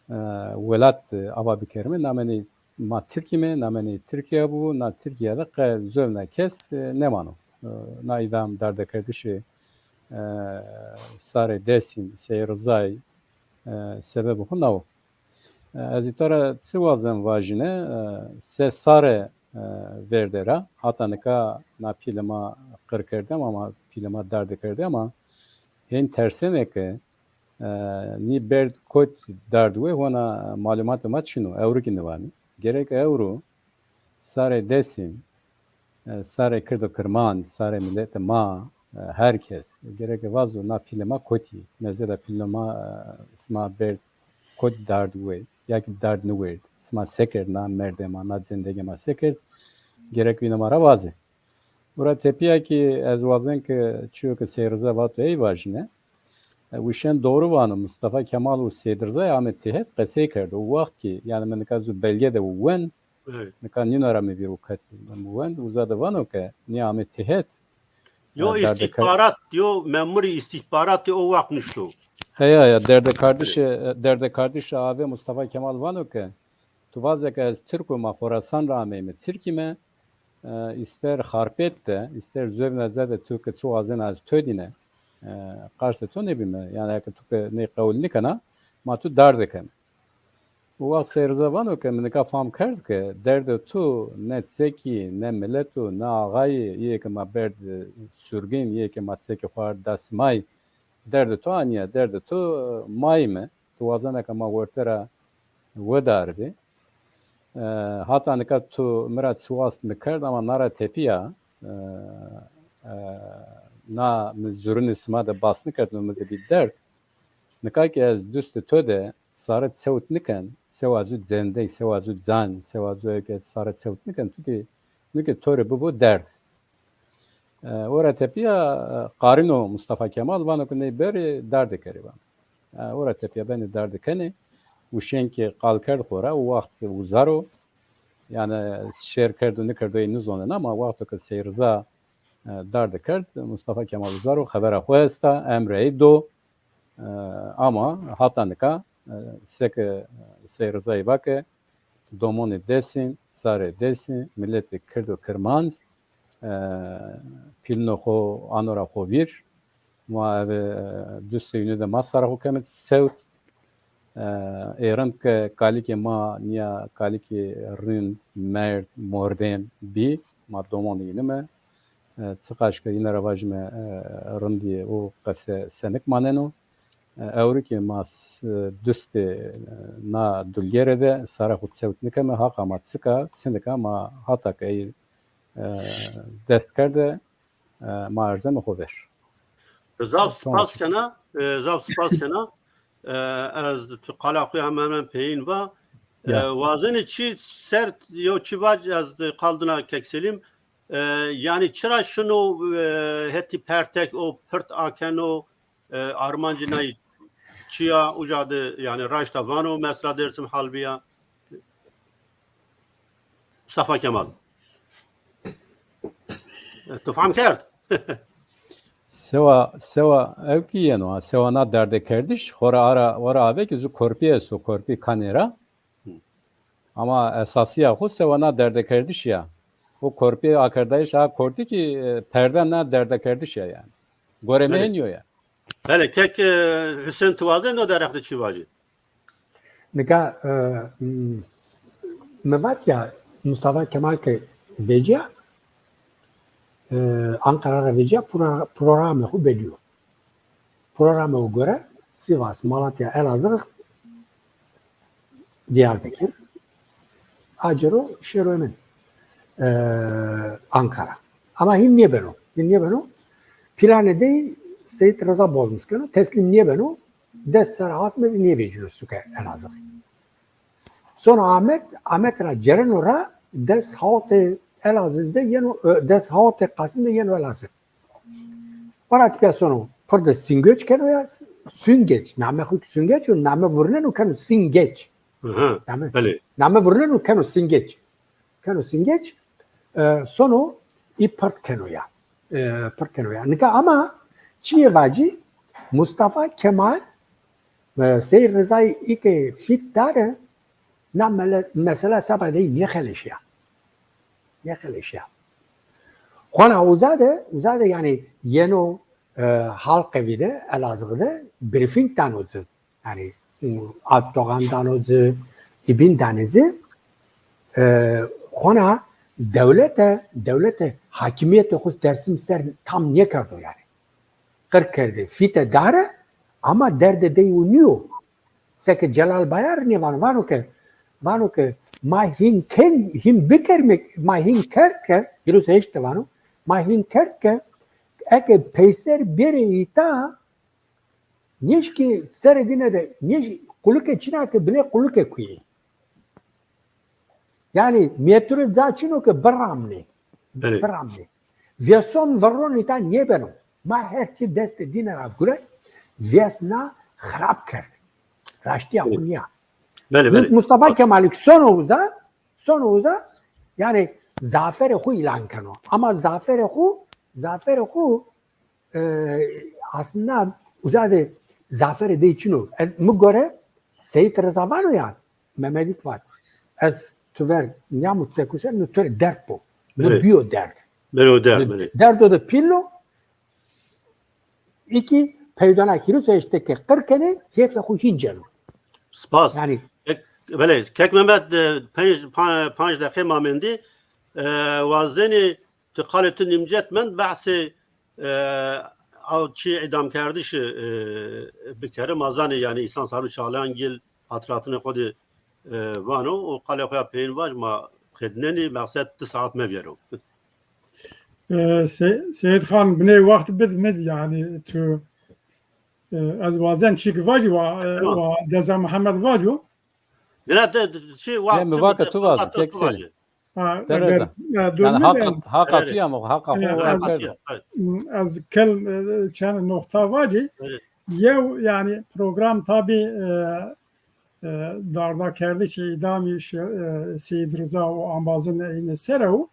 e, welat, e, ava bikerîme, namê ney ma Tirk îme, namê ney Tirkîya bo, na Tirkîya de qe zewna kes, e, nêmano. E, na îdam dardekerdişê, e, sarê Dêsim, Sey Rizay, e, sebebê xo na wo. E, ez îta ra çi wazen vajîne, e, se sare, e, verde ra, hata nika na pîlê ma qir kerdî ama, ma pîlê ma dardekerdî ama, hên tersenê ke, e, nî berd kot dard we, hona malumatê ma çin o, ewro kî nêvanê. Gerek ewro sarê Dêsim, e, sarê Kird û Kirmanc, sarê miletê ma, e, her kes, gereke vazo na pîlê ma kotî. Mezeda pîlê ma, e, sima berd kot dard we, ya kî dard nêwerd. Sima se kerd na merdê ma, na zendegê ma se kerd? Gerek wîna ma ra vazê. Ora tepîya kî ez wazen ke çîyo ke Sey Riza vato ey vajîne. E, wişen doğru vano, Mustafa Kemal û Seyîd Rizay ame têhet qesey kerdo. O wext kî, yanî mi nika zu belge de wen, nika nîna ra mi vîr o ket mi wend, uza de vano ke nî ame têhet. Yo, e, îstîxbarat, yo memurî îstîxbaratî o wext nişto. Heya ya, derdekardişê, derdekardişê avê Mustafa Kemal vano ke tu vaze ke ez Tirk o, ma Xorasan ra ameyme, Tirk îme, e, îster Xarpêt de, îster zewna zede tu ke çi wazena ez to dîne, e, qarsê to nêbîme. Yanî eke tu ke ney qewul nîkena, ma tu dardekeme. O wext Sey Riza vano ke mi nika fam kerd ke derdê tu ne çekî, ne milet o, ne axayî, îyê ke ma berd, e, surgin, îyê ke ma çekê xo ard dest may, derdê tu a nîya, derdê tu, e, ma îme. Tu wazena ke ma werte ra wedaribî. E, hata nika tu mi ra çiwast mi kerd ama na ra tepîya, e, e, na mi zurunê sima de bas nîkerd, no mi de bî derd. Nika kî ez dustê to de sare çewt nîken, sewa zu zendey, sewa zu can, sewa zu eke sare çewt nîken, tu kî, nu kî to rê bibo derd. E, ora tepîya, e, qarîno Mustafa Kemal, vano ke ney berê dardê kerê vano. E, ora tepîya benê dardê kenê. Wişên kî qal kerd xo ra, o wext uza ro. Yanî şêr kerdo nêkerdo ey nêzonena ama wexto ke Sey Riza, e, dardê kerd, Mustafa Kemal uza ro, xebera xo esta, emrê ey do. E, ama hata nika, e, seke Sey Rizayî va ke domonê Dêsim, sarê Dêsim, miletê Kird û Kirmanc, e, pîlino xo ano ra xo vîr. Ma eve, e, dustê wîne de ma sara xo keme sewt. E, ê rind ke kalikê ma nîya kalikê rind, merd, mordem bî, ma domonê yîn îme. E, çiqaş ke yîne ra vajîme, e, rindî o qese senik maneno. E, ewro kî ma s-, dustê, e, na dulgere de sara xo çewt nîkeme, haqa ma çik a, çinik a, ma hata ke ey, e, dest kerde, e, ma erzeme xo ver. Zaf spas kena, e, zaf spas kena. E, ez tu qala xo ya hemen hemen peyîn va. E, wazenî çî ser, yo çî vac ez qal dina Kek Selîm. E, yanî çira şino, e, hetî pertek o pirt akeno, e, armancî nay çi ya, uca de, yanî raşta vano, mesela Dêrsim hal bîya. Mustafa Kemal. E, tu fam kerd? Sewa, sewa ewkî yeno, ha. Sewa na derdekerdiş, xora ara, ora ave ki zu korpî esto, korpî kanê ra. Ama esasîya xo sewa na derdekerdiş ya. O korpî akerdayış ha kortî ki, e, perde na derdekerdiş ya yani. Gore mi Belê. Hênî yo ya. Belê, kek, e, Husên, tu wazê no derheq de çî vajî? Nika, e, m-, mi vat ya, Mustafa Kemal ke vecîya, e, Ankara ra vecîya, pro-, programê xo belî yo. Programê xo gore Sivas, Malatya, Elazığ, Diyarbekir. Acero şêro hemin, e, Ankara. Ama hîn nêbeno. Hîn nêbeno. Planê dey Seyîd Riza bozmis keno. Teslîm nêbeno. Dest ser asme de nêvecîno suke Elazığ. Sono Amed, Amed ra cereno ra des hawtê Elazığ de yeno, e, des hawtê Qasim de yeno Elazığ. Ora tepîya sono, pir de Singöç keno ya, Süngeç. Name xo ki Süngeç o, name vurneno keno Singeç. Aha, Name, belê. Name vurneno keno Singeç. Keno Singeç, e, sono î pirt keno ya. E, pirt keno ya. Nika ama çiyê vacî, Mustafa Kemal, e, Seyîd Rizayî î ke fît dare, na mele-, mesela seba dey nêxeleşîya. Nêxeleşîya. Xona uza de, uza de yanî yeno, e, Halkavi de, Elazığ de brîfîng dano ci. Yanî, Erdogan dano ci, îbîn danê ci. E, xona dewlete, dewlete hakîmîyetê xo Dêrsim ser tam nêkerdo yanî. Qir kerdê, fîte dare, ama derdê dey o nîyo. Seke Celal Bayar nêvano, vano ke, vano ke ma hîn ken, hîn bikerme, ma hîn kerd ke, hîris û heşt de vano, ma hîn kerd ke eke peyser bêrê îta, nêşkî serê dîne de, nêş-, qulike çin a ke binê qulike kuyê. Yanî metrû ca çin o ke biramnê. Belê. Biramnê. Vêson virron îta nêbeno. Ma her çi destê dîne ra gure, vêsna xirab kerd. Raştîya xo nîya. Belê, belê. Mustafa Kemal ki sono uza, sono uza, yanî zaferê xo îlan keno. Ama zaferê xo, zaferê xo, e, aslında uza de zaferê dey çin o. Ez, mi gore Seyîd Riza vano ya, Memedîk vat, ez tu ver nîyamo sekuse, no to rê derd bo. No Evet. Bîyo derd. Bero derd, No evet. Derdo de pîl o, îkî peydana hîris û heştê ke qir kenê, keyfê xo hîn ceno. Spas. Yanî Kek, belê, Kek Mehmet, e, penc, pa-, panc deqê ma mendî. E, wazenî tu qalê tu nîmcet mend, behsê, e, aw çî îdamkerdişî, e, bikerî. Ma zanê yanî Îhsan Sarû Çağlayan gil hatiratinê xo de, e, vano, o qalê xo ya peyên vaj, ma qednenî, meqsed di saet mevîyero. E, Se-, Seyîd Xan, binê wext bid mid yanî tu, e, ez wazen çîk vajî wa, e, Tamam. wa Deza Mihemed vaco. Dina de, de, şey, wa, Yê mi tu vake de, tu vazî, tu tek vazî. Serê. Ha, Tereza. Eger, e, Yani dönme haqa, ez, haqa Evet. tu ya mı? Haqa Evet, xo haqa evet. tu ya, evet. Ez kel, e, çend noqta vacî. Evet. Yew, yani program tabi, e, e, dardakerdişê îdamî şi-, e, Seyîd Riza û ambazin eyne ser ew.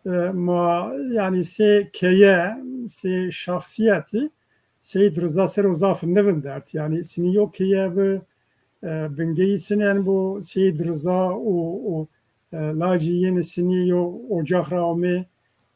E, ma, yani sê keye, sê şahsiyetî Seyîd Riza ser o zaf nivindert. Yani sinî yo keye bi, e, bingeyî sinen bo, Seyîd Riza û, û, e, lajî yênî sinî yo ocax ra omê,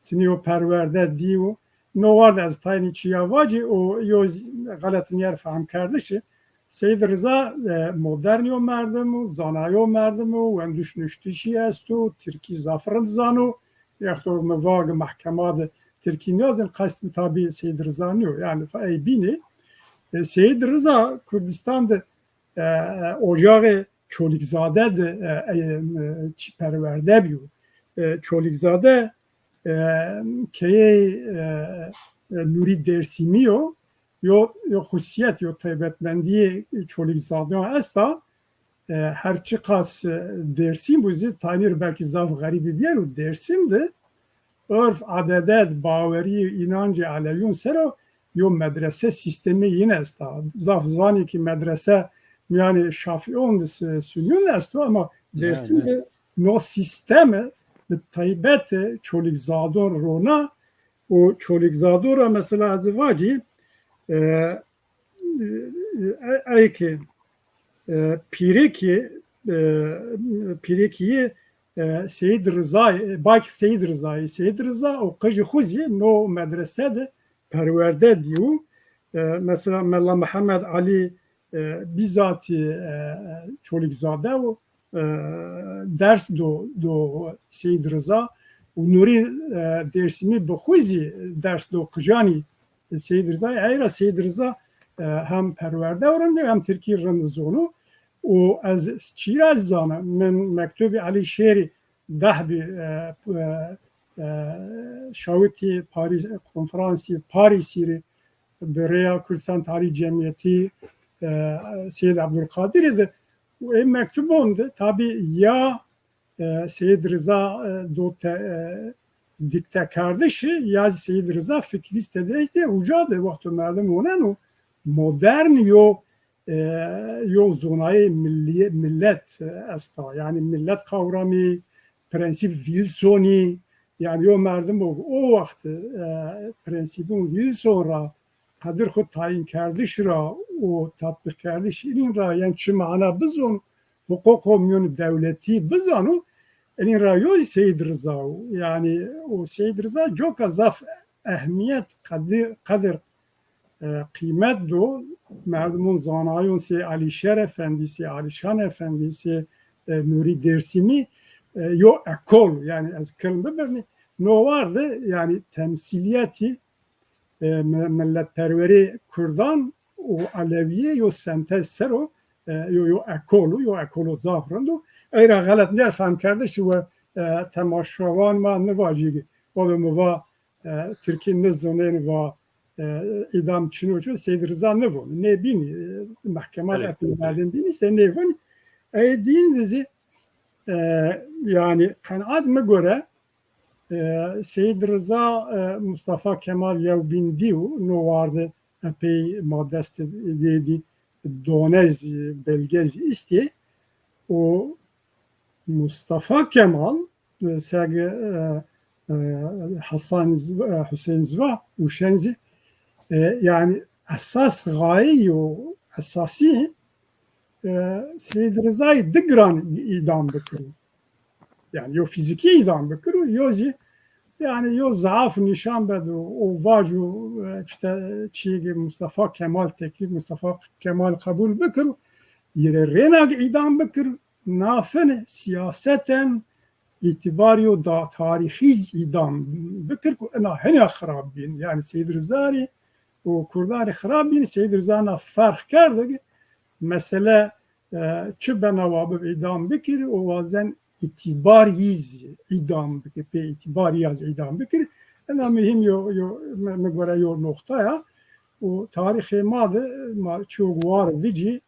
sinî yo perwerde dî û no war de ez taynî çîya vacî û yo z-, xeletnîyer fehmkerdişî. Seyîd Riza, e, modern yo merdim û, zanayo merdim û, wendiş nuştişî esto, tirkî zaf rind zano, wexto mi va ke mehkema de tirkî nîyazin, qest mi tabî Seyîd Riza nîyo. Yani fa-, ey bînî. E, Seyîd Riza Kurdistan de, e, e, ocaxê Çolîgzade de, e, e, e, çi perwerde bîyo. E, Çolîgzade, e, keyeyê, e, e, Nûrî Dêrsimî yo, yo, yo xusîyet, yo taybetmendîyê Çolîgzadeyan esta. E, her çiqas, e, Dêrsim bo zî, taynî rê belkî zaf xerîbî bîyero, Dêrsim de urf, adedet, bawerî, înancê Elewîyon ser o yo medrese sîstemê yin esta. Zaf zanî ki medrese mîyanê Şafîyon de s-, Sunîyon de esto, ama Ya, Dêrsim ya. de no sîsteme bi taybet Çolîgzadon rona, û Çolîgzado ra mesela ez vacî, e, e, ey ke, e, pîrekî, e, pîrekî yê, e, Seyîd Rizayê, e, bak Seyîd Rizayê, Seyîd Riza û qijê xwu zî no medrese de perwerde dîyo. E, mesela Mela Mihemed Alî, e, bîzatî, e, Çolîgzade û, e, ders do, do Seyîd Riza û Nurî, e, Dêrsimî bi xwu zî ders do qijanî Seyîd Riza. Ey ra Seyîd Riza, e, hem perwerde rind, hem tirkî rind zono. Û ez çî ra zana, min mektubî Elî Şêrî deh bî, e, e, e, şawitî Parîs, konferansî Parîsî rê bi rêya Kurdistan Tarîh Cemîyetî, e, Seyîd Ebdulqadirî de û ê mektubon de tabî ya, e, Seyîd Riza, e, do te-, e, dîktekerdişî ya zî Seyîd Riza fikrî stedeyîş de uca de wexto merdim oneno modern yo, e, yo zonayê millî-, millet, e, esta. Yanî millet kawramî, prensîp Wilsonî, yanî yo merdim o, o wext, e, prensîbon Wilson ra, qedir xwu tayînkerdiş ra û tatbîqkerdiş înîn ra, yanî çi mana bizon, huquqo mîyon dewletî bizano, enîn ra yo zî Seyîd Riza o. Yanî o Seyîd Riza coka zaf ehmîyet, qedi-, qedir, e, qîmet do, merdimon zanayon sê Alîşêr Efendî, sê Alîşan Efendî, sê, e, Nurî Dêrsimî, e, yo ekol, yanî ez kilm bibirnî, no war de, yanî temsîlîyetî, e, mi-, miletperwerê kurdan û elewîyê yo sentez ser o, e, yo, yo ekol o, yo ekolo zaf rind o. Ey ra xelet nêr fehmkerdiş we, e, temaşevan ma nivacî, wado mi va, e, tirkî nizonên va, e, îdam çin o, çin, Seyîd Riza nivon. Nêbînî, e, mehkemat epî merdin bînî, se nêvonî. Ey dîn de zî, e, yanî qenaat mi gore, e, Seyîd Riza, e, Mustafa Kemal yewbîn dîyo, no war de epey ma dest dê dî done zî, belge zî îstê. Û Mustafa Kemal, e, seg, e, e, Hasan Ziva, e, Huseyîn Ziva, Uşen zî, e, yanî esas xayê yo esasî, e, Seyîd Rizayî di giran îdam bikiro. Yanî yo fîzîkî îdam bikiro, yo zî yanî yo zaaf nîşan bedo, o vaco, e, işte çîyê Mustafa Kemal, teklîf Mustafa Kemal qebul bikiro, yê rê rêna îdam bikir, nafin sîyaseten îtîbarî yo da tarîxî zî îdam bikir ku ina hene xirab bîn. Yanî Seyîd Riza rê û Kurdan rê xirab bîn. Seyîd Riza na ferq kerde ki mesele, e, çi bena wa bib îdam bikir û wazen îtîbarî zî îdam bikir, pê îtîbarî ya zî îdam bikir. Ina muhîm yo, yo, mi, mi gore yo noqta ya. Û tarîxê ma de ma çîyo war vicî,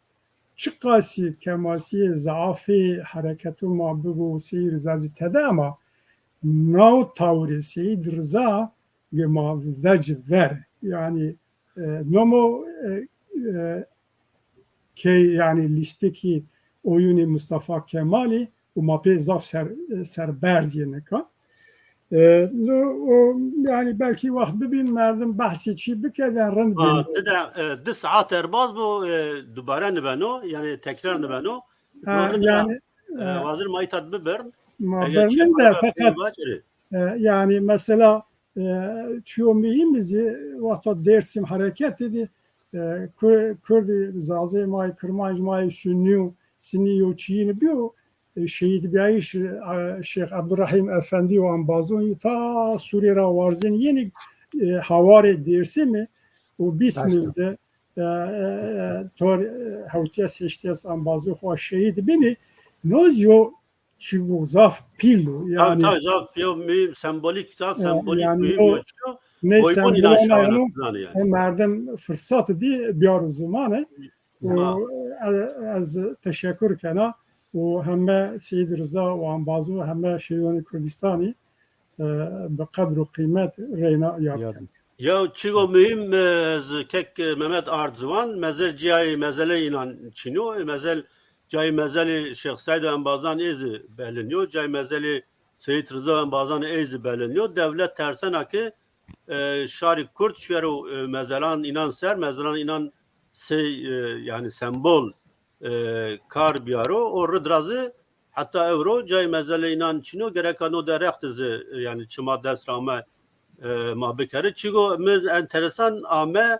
çiqasî kemasîyê, zaafê hereketo ma bibo, Seyîd Riza zî tede ama naw tawirê Seyîd Riza ge ma vec ver. Yanî, e, nomo, e, e, key, yanî lîstikî oyunê Mustafa Kemalî û ma pê zaf ser, e, serberz yê nika. E, no, o, yanî belkî wext bibîn merdim behsê çî bikerdin, rind bîn. Ti de, e, di saet derbaz bo, e, dubare nibeno, yanî tekrar nibeno. Ha, yanî, e, wazir ma îta bibir. Ma birnin de feqet, e, yanî mesela, e, çîyo muhîm zî wexta Dêrsim hereketî dî, e, Kur-, Kurdî, Zazê ma yê, Kirmanc ma yê, Sunnî û Sinî yo çîyîni bîyo, e, şehîdbîyayîş, e, Şêx Ebdurrahîm Efendî û embazon yî ta Sûrî ra warzên yenî, e, hawarê Dêrsimî û Bîsmîl de, e, e, e, tor, e, hewtîyes heştîyes embazo xo şehîd bînî. No zî yo çîyo zaf pîl o. Yanî, tabii, zaf yo muhîm, sembolîk, zaf, e, sembolîk, yanî muhîm yo, yo çîyo. Neyse, o merdim firsat dî biyaro zimane. Û, e, ez teşekur kena û heme Seyîd Riza û embazo, heme şehîdonê Kurdistanî, e, bi qedr û qîmet reyna yad ken. Ya çîyo muhîm, e, ez kek, e, Mehmet ard ziwan, mezel cayê mezelê înan çin o, e, mezel cayê mezelê Şêx Seîd û embazan ê zî belin yo, cayê mezelê Seyîd Riza û embazan ê zî belin yo. Dewlet tersena ke e, şarî Kurd şuero, e, mezelan înan ser, mezelan înan sey, e, yanî sembol, e, kar biyaro. O rid ra zî heta ewro cayê mezele înan çin o, gereka no derextî zî, e, yanî çima dest ra ame, e, ma bikerî. Çigo mi enteresan ame,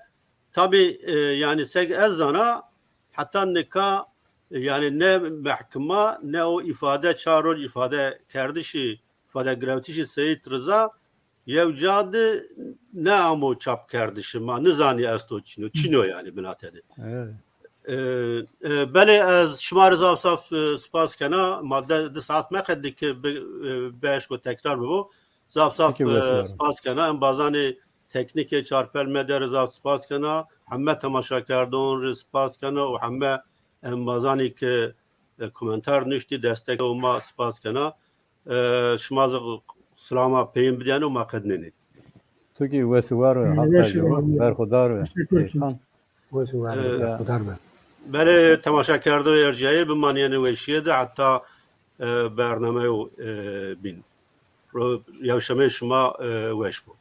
tabî, e, yanî seg ez zana, heta nika, e, yanî ne mehkima, ne o îfade, çar roj îfade kerdişî, îfade girewtişî Seyîd Riza, yew ca de neamo çapkerdişî, ma nizanî esto çin o, çin o yanî binate de. Evet. E, e, belê ez şima rê zaf zaf, e, spas kena. Ma de, di saet meqedî ke bi, e, bieşko tekrar bibo. Zaf zaf, e, spas kena. Embazanê teknîkê Çarpel Medya rê zaf spas kena. Heme temaşakerdon rê spas kena û heme embazanî ke, e, komentar nuştî, destek û ma spas kena. E, şima zî silama peyîn bidîyeno, ma qednenê. Tu kî wes û war be, Haq berxudar be. Teşekkür ederim. Wes û war be, berxudar be. Belê temaşakerdoyê erciyayê, bimanîyenê weşîye de heta, e, bernameyo, e, bîn. Ro-, yewşemê şima, e, weş bo.